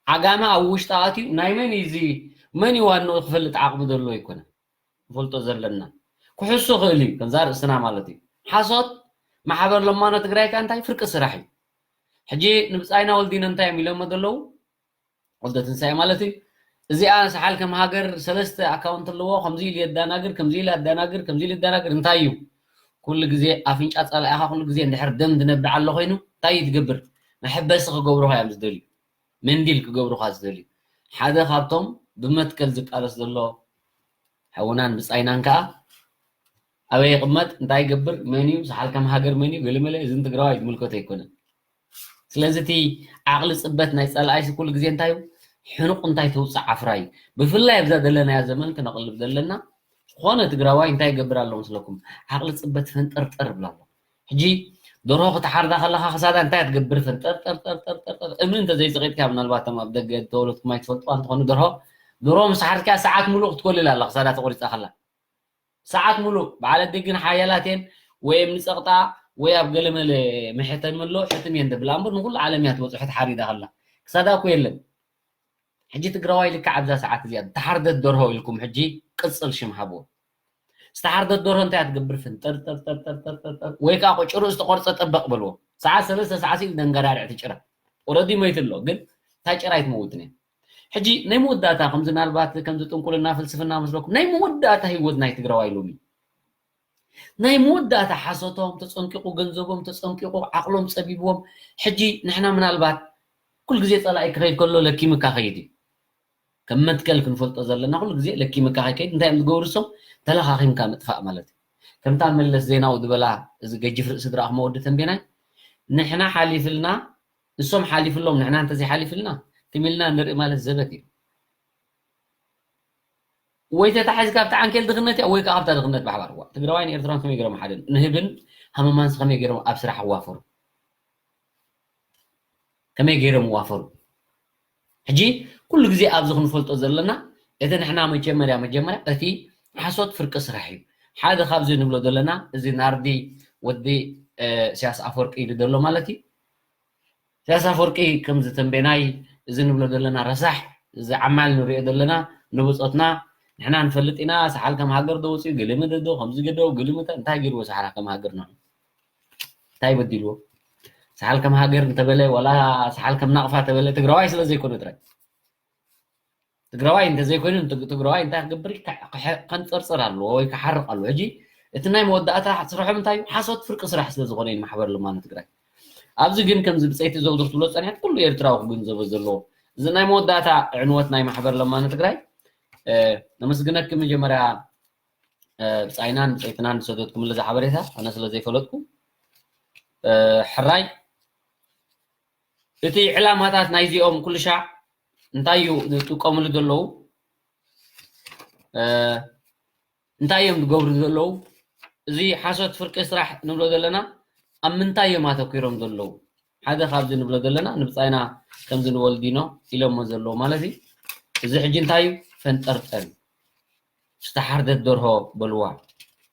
ዓጋመ ኣብ ውሽጢ ኣትዩ ናይ መን እዩ እዚ፣ መን እዩ ዋንኡ ክፈልጥ ዓቕሚ ዘለዎ ኣይኮነን። ንፈልጦ ዘለና ክሕሱ ክእል እዩ፣ ከምዛ ርእስና ማለት እዩ። ሓሶት ማሕበር ለማኖ ትግራይ ከ እንታይ ፍርቂ ስራሕ እዩ። ሕጂ ንብጻይና ወልዲኖ እንታይ እዮም ኢሎሞ ዘለዉ? ወልደ ትንሳኤ ማለት እዩ። እዚኣ ሰሓል ከም ሃገር ሰለስተ ኣካውንት ኣለዎ፣ ከምዚ ኢሉ የዳናግር፣ ከምዚ ኢሉ ኣዳናግር፣ ከምዚ ኢሉ የዳናግር። እንታይ እዩ? ኩሉ ግዜ ኣፍንጫ ጸላኢኻ ኩሉ ግዜ እንድሕር ደም ዝነብዕ ኣሎ ኮይኑ እንታይ እዩ ትገብር? መሐበሲ ክገብሩኻ እዮም ዝደልዩ። መንዲል ክገብሩኻ ዝደልዩ። ሓደ ካብቶም ብመትከል ዝቃለስ ዘሎ ሓውናን ብጻይናን ከኣ ኣበይ ይቕመጥ፣ እንታይ ይገብር፣ መን እዩ፣ ሰሓል ከም ሃገር መን እዩ፣ ገለመለ፣ እዚ ንትግራዋይ ዝምልከቶ ኣይኮነን። ስለዚ እቲ ዓቕሊ ጽበት ናይ ጸላኣይሲ ኩሉ ግዜ እንታይ እዩ? ሕኑቕ እንታይ ተውጽእ ዓፍራ እዩ። ብፍላይ ኣብዛ ዘለናያ ዘመን ክነቕልብ ዘለና፣ ዝኾነ ትግራዋይ እንታይ ይገብር ኣሎ መስለኩም? ዓቕሊ ጽበት ፈንጠርጠር ይብል ኣሎ። ሕጂ ደርሆ ክትሓርዳ ከለኻ ክሳዳ እንታይ ትገብር? ፈንጠርጠርጠርጠርጠር። እምኒ እንተዘይጸቒጥካ ምናልባት እቶም ኣብ ደገ ዝተወለድኩም ኣይትፈልጡ እንተኾኑ ደርሆ፣ ደርሆ ምስ ሓርድካ ሰዓት ሙሉእ ክትኮልል ኣላ ክሳዳ ተቖሪጻ ከላ። ሰዓት ሙሉእ። በዓል ኣደይ ግን ሓያላት እየን፣ ወይ እምኒ ጸቕጣ ወይ ኣብ ገለመለ መሕተሚ ኣሎ፣ ሕትም እየን ደብላ እምበር ንኹሉ ዓለም እያ ትበጽሖ ተሓሪዳ ከላ። ክሳዳ እኮ የለን። ሕጂ ትግራዋይ ልክዕ ኣብዛ ሰዓት እዚኣ ዝተሓርደት ደርሆ ኢልኩም ሕጂ ቅጽል ሽም ሃብዎ። ዝተሓርደት ደርሆ እንታይ እያ ትገብር? ፍንጥር ጥር ጥር ጥር ጥር ጥር ጥር። ወይ ከዓ ቆጭሩ ዝተቆርጸ ጠበቕ በልዎ። ሰዓት ሰለስተ ሰዓት ሲል ደንገራርዕ እቲ ጭራ። ኦረዲ መይቱ ኣሎ፣ ግን እታ ጭራ ኣይትመውትን እያ። ሕጂ ናይ መወዳእታ ከምዚ ምናልባት ከምዚ ጥንቁልና ፍልስፍና መስለኩም፣ ናይ መወዳእታ ህይወት ናይ ትግራዋይ ሎሚ፣ ናይ መወዳእታ ሓሶቶም ተጸንቂቑ፣ ገንዘቦም ተጸንቂቑ፣ ዓቕሎም ጸቢብዎም። ሕጂ ንሕና ምናልባት ኩሉ ግዜ ጸላኢ ክኸይድ ከሎ ለኪምካ ኸይድ እዩ። ከም መትከል ክንፈልጦ ዘለና ኩሉ ግዜ ለኪምካ ከይከይድ እንታይ እዮም ዝገብሩ እሶም? ተለኻኺምካ ምጥፋእ ማለት እዩ። ከምታ መለስ ዜናዊ ዝበላ እዚ ገጅፍ ርእሲ ድረኣኹሞ ወዲ ተንቤናይ፣ ንሕና ሓሊፍልና፣ እሶም ሓሊፍሎም፣ ንሕና እንተዘይሓሊፍልና ትም ኢልና ንርኢ ማለት ዘበት እዩ። ወይ ተታሒዝካ ኣብታ ዓንኬል ድኽነት እያ፣ ወይ ከዓ ኣብታ ድኽነት ብሓባር። እዋ፣ ትግራዋይን ኤርትራን ከመይ ገይሮም ሓደ ንህብን ሃመማንስ ከመይ ገይሮም ኣብ ስራሕ ዋፈሩ? ከመይ ገይሮም ዋፈሩ? ሕጂ ኩሉ ግዜ ኣብዚ ክንፈልጦ ዘለና፣ እቲ ንሕና መጀመርያ፣ መጀመርያ እቲ ሓሶት ፍርቂ ስራሕ እዩ። ሓደ ካብዚ ንብሎ ዘለና፣ እዚ ናርዲ ወዲ፣ እ፣ ኢሳያስ ኣፈወርቂ ኢሉ ዘሎ ማለት እዩ። ኢሳያስ ኣፈወርቂ ከምዚ ተንቤናይ፣ እዚ ንብሎ ዘለና ረሳሕ፣ እዚ ዓማል ንሪኦ ዘለና ንብጾትና፣ ንሕና ንፈልጥ ኢና፣ ሰሓል ከም ሃገር ዶ ወፂኡ፣ ግልምደ ዶ፣ ከምዚ ገዶ፣ ግልምተ፣ እንታይ ገይርዎ ሰሓል ከም ሃገር ንዑ? እንታይ በዲልዎ? ሰሓል ከም ሃገር እንተበለ፣ ዋላ ሰሓል ከም ናቕፋ ተበለ፣ ትግራዋይ ስለ ዘይኮነ ጥራይ። ትግራዋይ እንተዘይኮይኑ፣ ትግ-፣ ትግራዋይ እንታይ ክገብር? ከ-፣ ከሐ-፣ ከንጸርጽር ኣለዎ ወይ ክሓርቕ ኣለዎ። ሕጂ እቲ ናይ መወዳእታ ስርሖም እንታይ እዩ? ሓሶት ፍርቂ ስራሕ ስለ ዝኾነ እዩ ማሕበር ለማኖ ትግራይ። ኣብዚ ግን ከምዚ ብጸይቲ ዘውዲ ክትብሎ ጸኒሐት ኩሉ ኤርትራዊ ክግንዘቦ ዘለዎ። እዚ ናይ መወዳእታ ዕንወት ናይ ማሕበር ለማኖ ትግራይ፣ እ፣ ነመስግነኪ መጀመርያ፣ እ፣ ብጻይናን ብጸይትናን ዝሰደድኩምለ እዚ ሓበሬታ ኣነ ስለ ዘይፈለጥኩ፣ እ፣ ሕራይ እቲ ዕላማታት ናይዚኦም ኩሉ ሻዕ እንታይ እዩ ዝጥቀምሉ ዘለዉ? እ፣ እንታይ እዮም ዝገብሩ ዘለዉ? እዚ ሓሶት ፍርቂ ስራሕ ንብሎ ዘለና ኣብ ምንታይ እዮም ኣተኲሮም ዘለዉ? ሓደ ካብዚ ንብሎ ዘለና ንብጻይና ከምዚ ንወልዲኖ ኢሎሞ ዘለዉ ማለት እዩ። እዚ ሕጂ እንታይ እዩ? ፈንጠርጠር እዩ። ዝተሓርደት ደርሆ በልዋ።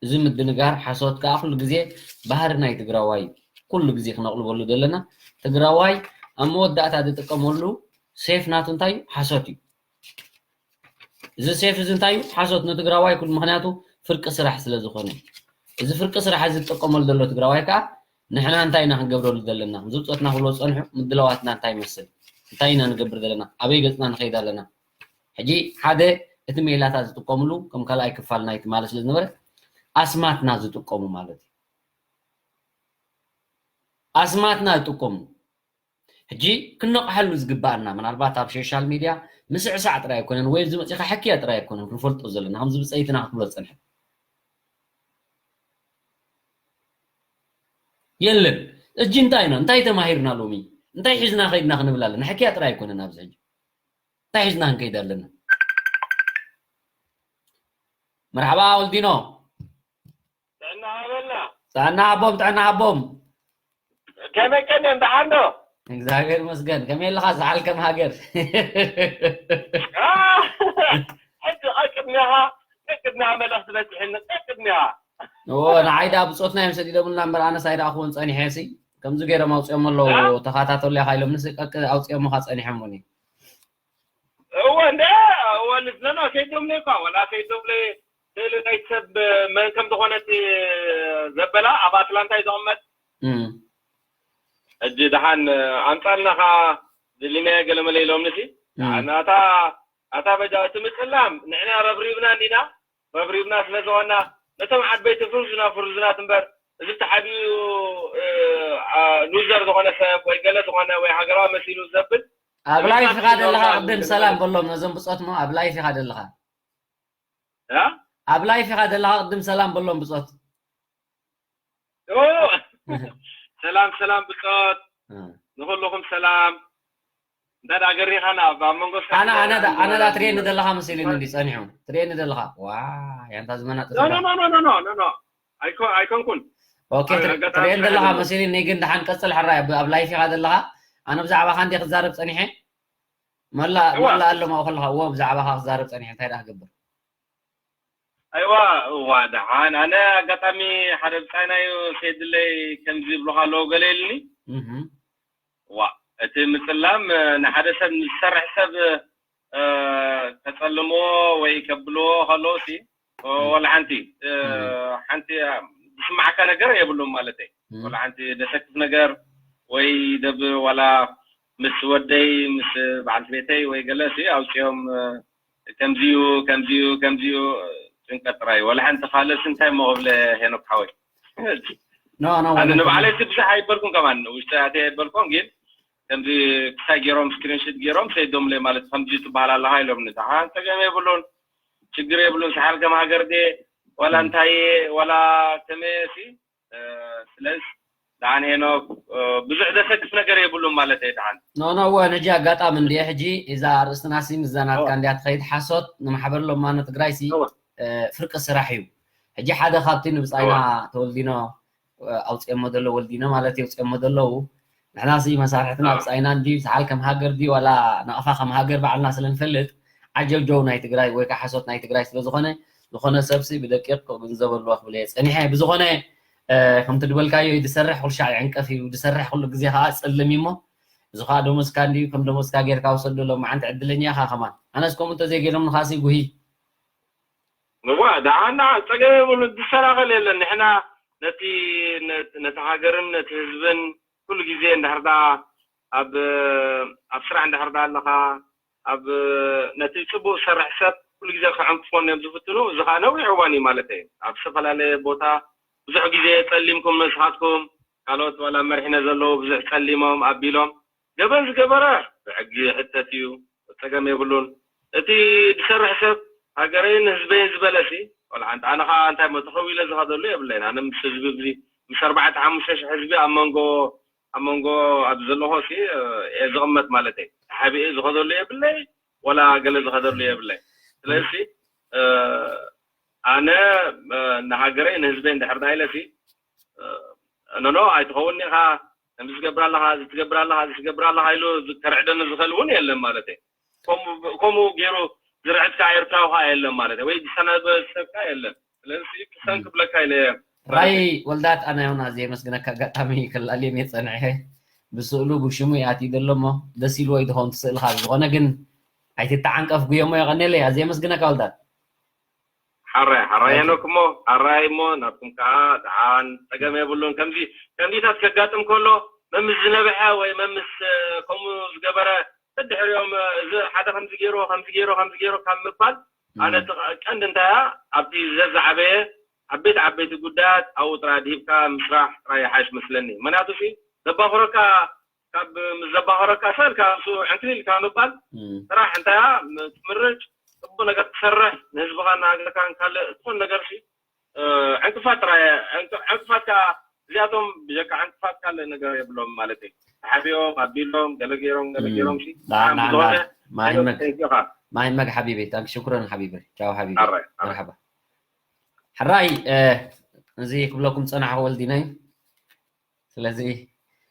እዚ ምድንጋር ሓሶት ከዓ ኩሉ ግዜ ባህሪ ናይ ትግራዋይ እዩ። ኩሉ ግዜ ክነቕልበሉ ዘለና ትግራዋይ ኣብ መወዳእታ ዝጥቀመሉ ሴፍ ናቱ እንታይ እዩ? ሓሶት እዩ። እዚ ሴፍ እዚ እንታይ እዩ? ሓሶት ንትግራዋይ ኩሉ ምኽንያቱ ፍርቂ ስራሕ ስለ ዝኾነ። እዚ ፍርቂ ስራሕ እዚ ዝጥቀመሉ ዘሎ ትግራዋይ ከዓ ንሕና እንታይ ኢና ክንገብረሉ ዘለና? ከምዚ ብፆትና ክብሎ ዝፀንሑ ምድላዋትና እንታይ ይመስል? እንታይ ኢና ንገብር ዘለና? ኣበይ ገፅና ንኸይድ ኣለና? ሕጂ ሓደ እቲ ሜላታት ዝጥቀምሉ ከም ካልኣይ ክፋል ናይቲ ማለት ስለ ዝነበረ ኣስማትና ዝጥቀሙ ማለት እዩ። ኣስማትና ዝጥቀሙ ሕጂ ክነቕሐሉ ዝግባኣና ምናልባት ኣብ ሶሻል ሚድያ ምስዕሳዕ ጥራይ ኣይኮነን ወይ ኣብዚ መፂኻ ሕክያ ጥራይ ኣይኮነን ክንፈልጦ ዘለና ከምዚ ብፀይትና ክትብሎ ዝፀንሐ የለን። እጂ እንታይ ኢና እንታይ ተማሂርና ሎሚ እንታይ ሒዝና ከይድና ክንብል ኣለና ሕክያ ጥራይ ኣይኮነን ኣብዚ ሕጂ እንታይ ሒዝና ክንከይድ ኣለና። መርሓባ ወልዲኖ። ጥዕና ሃበልና። ጥዕና ሃቦም ጥዕና ሃቦም። ከመይ ቀኒኦም ደሓን ዶ? እግዚኣብሔር ይመስገን። ከመይ ኣለኻ ዝዓል ከም ሃገር? ሕጂ ቀቅድሚኻ ቀቅድሚኻ መልእኽቲ በፂሕኒ ቀቅድሚኻ። እዎ ንዓይ ደኣ ብፆትና እዮም ሰዲዶምልና እምበር ኣነስ ኣይደኣኹዎን ፀኒሐ ሲ ከምዚ ገይሮም ኣውፅኦም ኣለዉ ተኻታተሉ ኢኻ ኢሎምኒ ቀቅ ኣውፅኦምኻ ፀኒሖም እውን እወ እንደ እወ ንስለና ከይዶምለይ እኳ ወላ ከይዶምለይ ስእሊ ናይ ሰብ መን ከም ዝኾነት ዘበላ ኣብ ኣትላንታ እዩ ዝቕመጥ ሕጂ ደሓን ኣምፃልና ካ ድሊናዮ ገለመለ ኢሎምኒ ሲ ኣታ ኣታ በጃ እቲ ምፅላም ንዕና ረብሪብና እንዲና ረብሪብና ስለ ዝኾና ነቶም ዓበይቲ ፍርዙና ፍርዙናት እምበር እዚ ተሓቢኡ ሉዘር ዝኾነ ሰብ ወይ ገለ ዝኾነ ወይ ሃገራዊ መሲሉ ዘብል ኣብ ላይፍ ኢኻ ዘለኻ ቅድም ሰላም በሎም ነዞም ብፆት ሞ ኣብ ላይፍ ኢኻ ዘለኻ ኣብ ላይፍ ኢኻ ዘለኻ ቅድም ሰላም በሎም ብፆት ሰላም ሰላም ብፆት ንኩልኩም ሰላም እንዳ ኣገሪኻና ኣብ መንጎ ኣነ ኣነ ኣነ ዳ ትሬኒ ዘለኻ መሲሉኒ እንዲ ጸኒሑ ትሬኒ ዘለኻ ዋ ያንታ ዝመናጠ ኣይኮንኩን ኦኬ ትሬን ዘለኻ መሲሉኒ ግን ደሓን ቀጽል ሕራይ ኣብ ላይፍ ኢኻ ዘለኻ ኣነ ብዛዕባኻ እንዲ ክዛረብ ጸኒሐ መላ መላ ኣለማ ከለኻ እዎ ብዛዕባኻ ክዛረብ ጸኒሐ እንታይ ደኣ ክገብር ኣይዋ እዋ ደሓን ኣነ ኣጋጣሚ ሓደ ብጻይናዩ ከይድለይ ከምዚ ይብሉኻ ኣለዉ ገለ ኢልኒ ዋ እቲ ምጽላም ንሓደ ሰብ ንዝሰርሕ ሰብ ከጸልምዎ ወይ ከብልዎ ከለዉ ሲ ወላ ሓንቲ ሓንቲ ዝስማዓካ ነገር የብሉም ማለተይ ወላ ሓንቲ ደሰክፍ ነገር ወይ ደብ ዋላ ምስ ወደይ ምስ በዓልቲ ቤተይ ወይ ገለ ሲ ኣውፅኦም ከምዚዩ ከምዚዩ ከምዚዩ ጭንቀት ጥራይ ወላ ሓንቲ ካልእስ እንታይ እሞ ክብለ ሄኖክ ሓወይ ኖ ኖ ኣነ ንባዕለይ እቲ ብዙሕ ኣይበልኩን ከማን ውሽጢ ኣተይ ኣይበልኩን ግን ከምዚ ክሳይ ገይሮም ስክሪንሽት ገይሮም ሰይዶምለይ ማለት ከምዚ ትበሃል ኣለኻ ኢሎም ንታ ሓን ፀገም የብሉን ችግር የብሉን ሰሓል ከም ሃገር ድየ ዋላ እንታይ ዋላ ከመየ ሲ ስለዚ ደሓን ሄኖክ ብዙሕ ዘሰክፍ ነገር የብሉን ማለት እየ ደሓን ኖ ኖ እወ ነጂ ኣጋጣሚ እንድየ ሕጂ እዛ ኣርእስትና ሲ ምዛናትካ እንድያ ትኸይድ ሓሶት ንማሕበር ሎማኖ ትግራይ ሲ ፍርቂ ስራሕ እዩ ሕጂ ሓደ ካብቲ ንብፃይና ተወልዲኖ ኣውፅኦሞ ዘሎ ወልዲኖ ማለት የውፅኦሞ ዘለዉ ንሕና ሲ መሳርሕትና ብፃይና እንዲ ሰዓል ከም ሃገር ዲ ዋላ ናቕፋ ከም ሃገር ባዕልና ስለ ንፈልጥ ዓጀውጀው ናይ ትግራይ ወይ ከዓ ሓሶት ናይ ትግራይ ስለ ዝኾነ ዝኾነ ሰብ ሲ ብደቂቕ ክግንዘበሉ ክብል እየ ፀኒሐ ብዝኾነ ከምቲ ድበልካዮ እዩ ዝሰርሕ ኩልሻዕ ይዕንቀፍ እዩ ዝሰርሕ ኩሉ ግዜ ከዓ ፀልም እሞ እዚ ከዓ ደሞዝካ እንዲ ከም ደሞዝካ ጌርካ ውሰዶ ሎም መዓንቲ ዕድለኛ ኢኻ ከማን ኣነስ ከምኡ እንተዘይገይሮም ንኻሲ ጉሂ እዋ ደሓና ፀገም የብሉ ዝሰናኸል የለን ንሕና ነቲ ነቲ ሃገርን ነቲ ህዝብን ኩሉ ግዜ እንድሕር ደኣ ኣብ ኣብ ስራሕ እንድሕር ደኣ ኣለኻ ኣብ ነቲ ፅቡቅ ዝሰርሕ ሰብ ኩሉ ግዜ ክዕንቅፎ እዮም ዝፍትኑ እዚ ከዓ ነዊሕ እዋን እዩ ማለት እዩ ኣብ ዝተፈላለየ ቦታ ብዙሕ ግዜ ፀሊምኩም ንስኻትኩም ካልኦት ዋላ መሪሕነ ዘለዉ ብዙሕ ፀሊሞም ኣቢሎም ገበን ዝገበረ ብሕጊ ይሕተት እዩ ፀገም የብሉን እቲ ዝሰርሕ ሰብ ሃገረይን ህዝበይን ዝበለሲ ቆልዓ ኣነ ከዓ እንታይ ሞ ተኸዊለ ዝኸደሉ የብለይን ኣነ ምስ ህዝቢ እዚ ምስ ኣርባዕተ ሓሙሽተ ሽሕ ህዝቢ ኣብ መንጎ ኣብ መንጎ ኣብ ዘለኹ ሲ እየ ዝቕመጥ ማለት እየ ተሓቢኤ ዝኸደሉ የብለይ ወላ ገለ ዝኸደሉ የብለይ ስለዚ ኣነ ንሃገረይ ንህዝበይ እንድሕር ዳ ኢለ ሲ ኖኖ ኣይትኸውን ኢኻ፣ ከምዚ ትገብር ኣለኻ፣ እዚ ትገብር ኣለኻ፣ እዚ ትገብር ኣለኻ ኢሉ ከርዕደኒ ዝኽእል እውን የለን ማለት እዩ። ከምኡ ገይሩ ዝርዕድካ ኤርትራዊ ኸዓ የለን ማለት እዩ፣ ወይ ዝሰናበ ሰብካ የለን። ስለዚ ክሰን ክብለካ ኢለ እየ። ራይ ወልዳት ኣነ ይሁን ኣዝየ የመስግነካ። ኣጋጣሚ ክላልየ እየ ጸኒሐ፣ ብስእሉ ብሽሙ ይኣትዩ ዘሎ እሞ ደስ ኢልዎ ይኸውን ትስእልካ። ዝኾነ ግን ኣይትተዓንቀፍ፣ ጉየሞ የቐንየለይ። ኣዝየ የመስግነካ ወልዳት። ሓራይ ሓራይ ሄኖክ እሞ ሓራይ እሞ ናብኩም ከዓ ደሓን፣ ፀገም የብሉን። ከምዚ ከምዚታት ከጋጥም ከሎ መምስ ዝነበሐ ወይ መምስ ከምኡ ዝገበረ ደድሕሪኦም እዚ ሓደ ከምዚ ገይርዎ ከምዚ ገይርዎ ከምዚ ገይርዎ ካብ ምባል ኣነ ቀንዲ እንታይ እያ ኣብቲ ዘዝዓበየ ዓበይቲ ዓበይቲ ጉዳያት ኣብኡ ጥራይ ኣድሂብካ ምስራሕ ጥራይ ይሓይሽ መስለኒ። ምክንያቱ ሲ ዘባኽረካ ካብ ምስ ዘባኸረካ ሰብ ካብ ንሱ ዕንክሊል ካብ ምባል ስራሕ እንታይ እያ ትምርጭ፣ ፅቡቅ ነገር ትሰርሕ፣ ንህዝብኻን ንሃገርካን ካልእ ዝኾነ ነገር ሲ ዕንቅፋት ጥራይ ዕንቅፋት ከዓ እዚኣቶም ብጀካ ዕንቅፋት ካልእ ነገር የብሎም ማለት እዩ። ተሓቢኦም ኣቢሎም ገለ ገይሮም ገለ ገይሮም ሲ ዝኾነ ማሂመግ ሓቢቢ ታንክ ሽኩረን ሓቢቢ ቻው ሓቢቢ መርሓባ። ሕራይ እዚ ክብለኩም ፀናሕ ወልዲናይ ስለዚ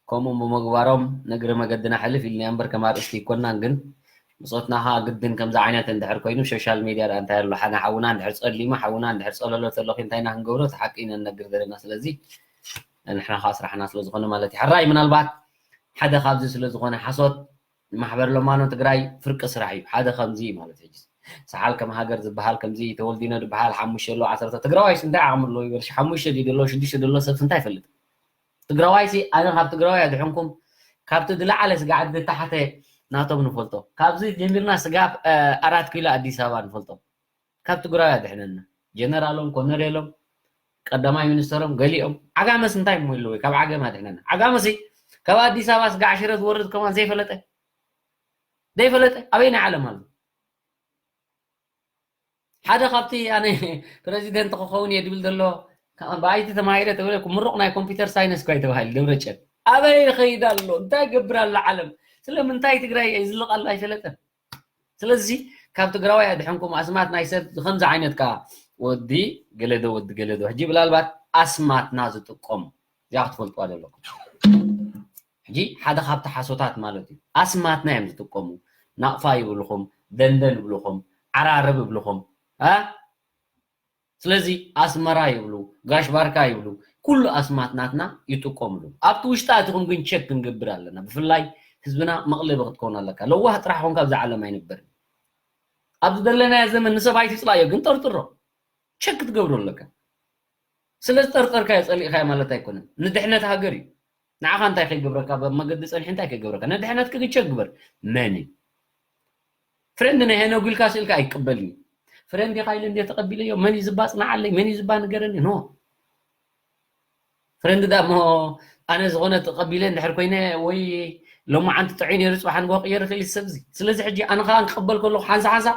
ከምኡ ብምግባሮም ንእግሪ መገድና ሕልፍ ኢልና እምበር ከም ኣርእስቲ ይኮናን ግን ብፆትና ከዓ ግድን ከምዚ ዓይነት እንድሕር ኮይኑ ሶሻል ሚድያ ዳ እንታይ ኣሎ ሓደ ሓውና እንድሕር ፀሊሙ ሓውና እንድሕር ፀለሎ ተሎ እንታይ ኢና ክንገብሮ እቲ ሓቂ ኢና ንነግር ዘለና ስለዚ ንሕና ከዓ ስራሕና ስለዝኮነ ማለት እዩ ሕራይ ምናልባት ሓደ ካብዚ ስለዝኮነ ሓሶት ማሕበር ለማኖ ትግራይ ፍርቂ ስራሕ እዩ ሓደ ከምዚ ማለት እዩ ሰሓል ከም ሃገር ዝበሃል ከምዚ ተወልዲኖ ዝበሃል ሓሙሽተ ኣሎ ዓሰርተ ትግራዋይስ እንታይ ዓቕሚ ኣለዎ ይበል ሓሙሽተ ድዩ ደሎ ሽዱሽተ ደሎ ሰብ እንታይ ይፈልጥ ትግራዋይሲ ኣነ ካብ ትግራዋይ ኣድሕንኩም ካብቲ ዝለዓለ ስጋዕ ዝተሓተ ናቶም ንፈልጦ ካብዚ ጀሚርና ስጋብ ኣራት ኪሎ ኣዲስ ኣበባ ንፈልጦ ካብ ትግራዋይ ኣድሕነና ጀነራሎም ኮነሬሎም ቀዳማይ ሚኒስተሮም ገሊኦም ዓጋመስ እንታይ እሞ ኣለዎ ካብ ዓገም ኣድሕነና ዓጋመሲ ካብ ኣዲስ ኣበባ ስጋዕ ሽረ ዝወርድ ከማን ዘይፈለጠ ዘይፈለጠ ኣበይ ናይ ዓለም ኣሎ ሓደ ካብቲ ኣነ ፕረዚደንት ክኸውን እየ ድብል ዘሎ ብኣይቲ ተማሂረ ተብለ ምሩቕ ናይ ኮምፒውተር ሳይንስ ኳይ ተባሂሉ ደብረጨን ኣበይ ይኸይድ ኣሎ እንታይ ገብር ኣሎ ዓለም ስለምንታይ ትግራይ ይዝልቕ ኣሎ ኣይፈለጠን ስለዚ ካብ ትግራዋይ ኣድሐንኩም ኣስማት ናይ ሰብ ከምዚ ዓይነት ከዓ ወዲ ገለዶ ወዲ ገለዶ ሕጂ ብላልባት ኣስማትና ዝጥቀሙ እዚኣ ክትፈልጥዋ ዘለኩም ሕጂ ሓደ ካብቲ ሓሶታት ማለት እዩ ኣስማትና እዮም ዝጥቀሙ ናቕፋ ይብልኹም ደንደን ይብልኹም ዓራርብ ይብልኹም ስለዚ ኣስመራ ይብሉ ጋሽ ባርካ ይብሉ ኩሉ ኣስማት ናትና ይጥቀምሉ ኣብቲ ውሽጢ ኣትኹም ግን ቸክ ክንገብር ኣለና ብፍላይ ህዝብና መቕለቢ ክትከውን ኣለካ ለዋህ ጥራሕ ኮንካ ኣብዚ ዓለም ኣይንበርን ኣብዚ ዘለናዮ ዘመን ንሰብ ኣይትፅላዮ ግን ጠርጥሮ ቸክ ክትገብሮ ኣለካ ስለ ዝጠርጠርካዮ ፀሊእካዮ ማለት ኣይኮነን ንድሕነት ሃገር እዩ ንዓኻ እንታይ ከይገብረካ ኣብ መገዲ ፀኒሑ እንታይ ከይገብረካ ንድሕነትካ ግን ቸክ ግበር መን እዩ ፍሬንድ ናይ ሄኖግ ኢልካ ስእልካ ኣይቅበልን እዩ ፍሬንድ ኢኻ ኢለ እንደ ተቐቢለዮ መን እዩ ዝባ ፅናዓለይ መን እዩ ዝባ ንገረኒ ኖ ፍሬንድ ዳ እሞ ኣነ ዝኾነ ተቐቢለ እንድሕር ኮይነ ወይ ሎማዓንቲ ጥዑይ ነይሩ ፅባሕ ንጎ ቅየር ይኽእል እዩ ሰብዚ ስለዚ ሕጂ ኣነ ከዓ ንቀበል ከለኹ ሓንሳ ሓንሳ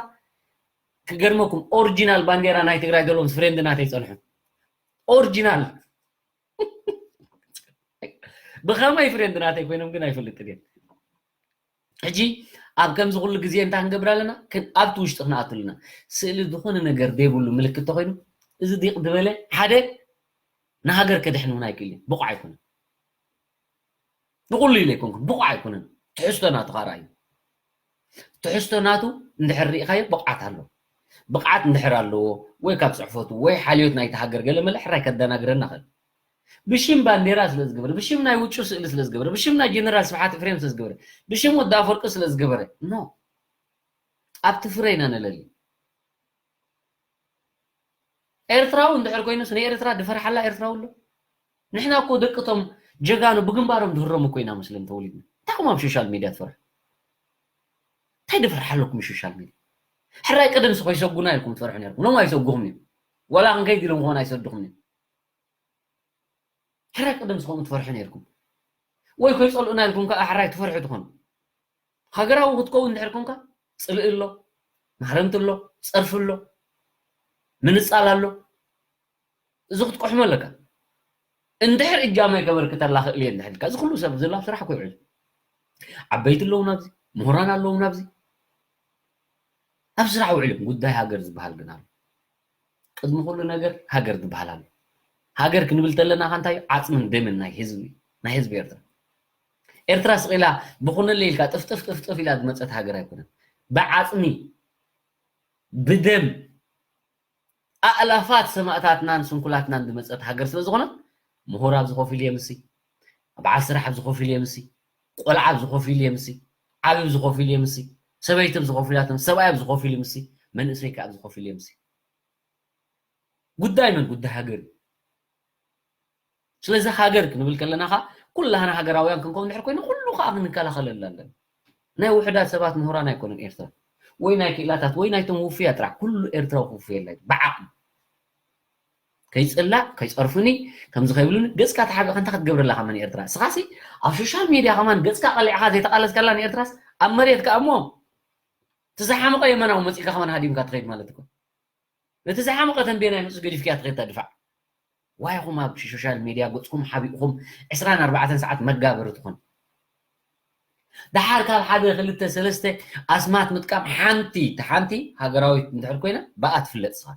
ክገርመኩም ኦሪጂናል ባንዴራ ናይ ትግራይ ዘለዎም ፍሬንድ ናተይ ፀንሑ ኦሪጂናል ብኸመይ ፍሬንድ ናተይ ኮይኖም ግን ኣይፈልጥን እዮም ሕጂ ኣብ ከምዚ ኩሉ ግዜ እንታይ ክንገብር ኣለና ኣብቲ ውሽጢ ክንኣቱ ኣለና ስእሊ ዝኾነ ነገር ዘይብሉ ምልክት ተኮይኑ እዚ ዲቕ ዝበለ ሓደ ንሃገር ከድሕን እውን ኣይክእል እዩ ብቑዕ ኣይኮነን ንኩሉ ኢለ ኣይኮንኩን ብቑዕ ኣይኮነን ትሕዝቶ ናቱ ከዓ ርኣዩ ትሕዝቶ ናቱ እንድሕር ርኢኻዮ ብቕዓት ኣሎ ብቕዓት እንድሕር ኣለዎ ወይ ካብ ፅሕፈቱ ወይ ሓልዮት ናይቲ ሃገር ገለ መለ ሕራይ ከደናግረና ኽእል ብሽም ባንዴራ ስለ ዝገበረ ብሽም ናይ ውጩ ስእሊ ስለ ዝገበረ ብሽም ናይ ጀነራል ስብሓት ኤፍሬም ስለ ዝገበረ ብሽም ወዲ ኣፈወርቂ ስለ ዝገበረ ኖ ኣብቲ ፍረ ኢና ንለሊ ኤርትራዊ እንድሕር ኮይኑስ ንኤርትራ ድፈርሓላ ኤርትራዊ ኣሎ ንሕና እኮ ደቅቶም ጀጋኑ ብግንባሮም ድህረሙ እኮ ኢና መስለን ተወሊድና እንታይ ኩም ኣብ ሶሻል ሚድያ ትፈርሑ እንታይ ድፈርሓለኩም ሶሻል ሚድያ ሕራይ ቀደምስ ከይሰጉና ኢልኩም ትፈርሑ ነርኩም ሎም ኣይሰጉኹም እዮም ዋላ ክንከይድ ኢሎም ክኾን ኣይሰድኹም እዮም ሕራይ ቀደምስ ከምኡ ትፈርሑ ነርኩም ወይ ከይፀልኡና ኢልኩም ከዓ ሕራይ ትፈርሑ ትኾኑ ሃገራዊ ክትከውን እንድሕር ኮንካ ፅልኢ ኣሎ ማህረምቲ ኣሎ ፀርፊ ኣሎ ምንፃል ኣሎ እዚ ክትቆሕሞ ኣለካ እንድሕር እጃመይ ከበርክተላ ክእል እየ እንድሕር ኢልካ እዚ ኩሉ ሰብ ዝላብ ስራሕ ኮይዑ ዓበይቲ ኣለዉ ናብዚ ምሁራን ኣለዉ ናብዚ ኣብ ስራሕ ውዕል ጉዳይ ሃገር ዝበሃል ግን ኣሎ ቅድሚ ኩሉ ነገር ሃገር ዝበሃል ኣሎ። ሃገር ክንብል ተለና ከ እንታይ እዩ? ዓፅምን ደምን ናይ ህዝቢ፣ ናይ ህዝቢ ኤርትራ። ኤርትራ ስቕ ኢላ ብኹነለይ ኢልካ ጥፍጥፍ ጥፍጥፍ ኢላ ዝመፀት ሃገር ኣይኮነን። ብዓፅሚ፣ ብደም ኣእላፋት ሰማእታትናን ስንኩላትናን ዝመፀት ሃገር ስለ ዝኾነት፣ ምሁር ኣብዚ ኮፍ ኢሉ የምሲ፣ በዓል ስራሕ ኣብዚ ኮፍ ኢሉ የምሲ፣ ቆልዓ ኣብዚ ኮፍ ኢሉ የምሲ፣ ዓቢ ኣብዚ ኮፍ ኢሉ የምሲ፣ ሰበይቲ ኣብዚ ኮፍ ኢላ ተምሲ፣ ሰብኣይ ኣብዚ ኮፍ ኢሉ የምሲ፣ መንእሰይ ከኣ ኣብዚ ኮፍ ኢሉ የምሲ። ጉዳይ መን? ጉዳይ ሃገር እዩ። ስለዚ ሃገር ክንብል ከለና ከኣ ኩላህና ሃገራውያን ክንከውን ድሕር ኮይና ኩሉ ከኣ ክንከላኸለላ ኣለና። ናይ ውሑዳት ሰባት ምሁራን ኣይኮነን ኤርትራ፣ ወይ ናይ ክኢላታት ወይ ናይቶም ውፉያት ጥራሕ፣ ኩሉ ኤርትራዊ ክውፍየላ እዩ ብዓቕሙ። ከይጽላእ፣ ከይጸርፉኒ፣ ከምዚ ከይብሉኒ፣ ገጽካ ተሓቢእካ እንታይ ክትገብረላ ከማን ኤርትራ? እስኻሲ ኣብ ሶሻል ሜድያ ከማን ገጽካ ቀሊዕኻ ዘይተቓለስካላ ንኤርትራስ ኣብ መሬት ከኣ እሞ እቲ ዝሓመቐ የመናዊ መጺእካ ከማን ሃዲምካ ትኸይድ ማለት እኮ። ነቲ ዝሓመቐ ተንቤናይ ምስ ገዲፍክያ ትኸይድ ተድፋዕ። ዋይ ኢኹም ኣብ ሶሻል ሜድያ ገጽኩም ሓቢእኹም ዕስራን ኣርባዕተን ሰዓት መጋበሪ ትኾኑ። ደሓር ካብ ሓደ ክልተ ሰለስተ ኣስማት ምጥቃም ሓንቲ፣ እታ ሓንቲ ሃገራዊት እንድሕር ኮይና ብኣ ትፍለጥ ስኻ።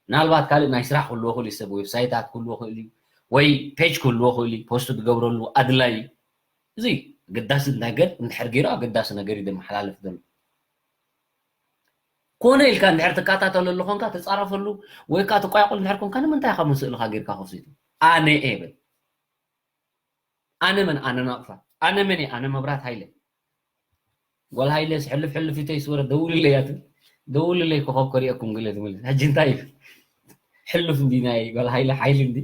ምናልባት ካልእ ናይ ስራሕ ክህልዎ ክእል እዩ፣ ሰብ ዌብሳይታት ክህልዎ ክእል እዩ፣ ወይ ፔጅ ክህልዎ ክእል እዩ፣ ፖስት ትገብረሉ ኣድላይ እዩ። እዚ ኣገዳሲ ነገር እንድሕር ገይሩ ኣገዳሲ ነገር እዩ ዘመሓላልፍ ዘሎ። ኮነ ኢልካ እንድሕር ትከታተለሉ ኮንካ፣ ትጻረፈሉ ወይ ከኣ ትቋየቆሉ እንድሕር ኮንካ፣ ንምንታይ ኢኻ ምስእልኻ ጌርካ ከፍሲቱ? ኣነ እየ በል። ኣነ መን? ኣነ ናቕፋ። ኣነ መን እየ? ኣነ መብራት ሃይለ። ጓል ሃይለስ ሕልፍ ሕልፍ ኢተይ ስወረ ደውልለይ እያ ትብል። ደውልለይ ኮኸብ ከሪኤኩም ገለ ትብል። ሕጂ እንታይ እዩ? ሕሉፍ እንዲ ናይ ጓል ሃይለ ሓይሊ እንዲ።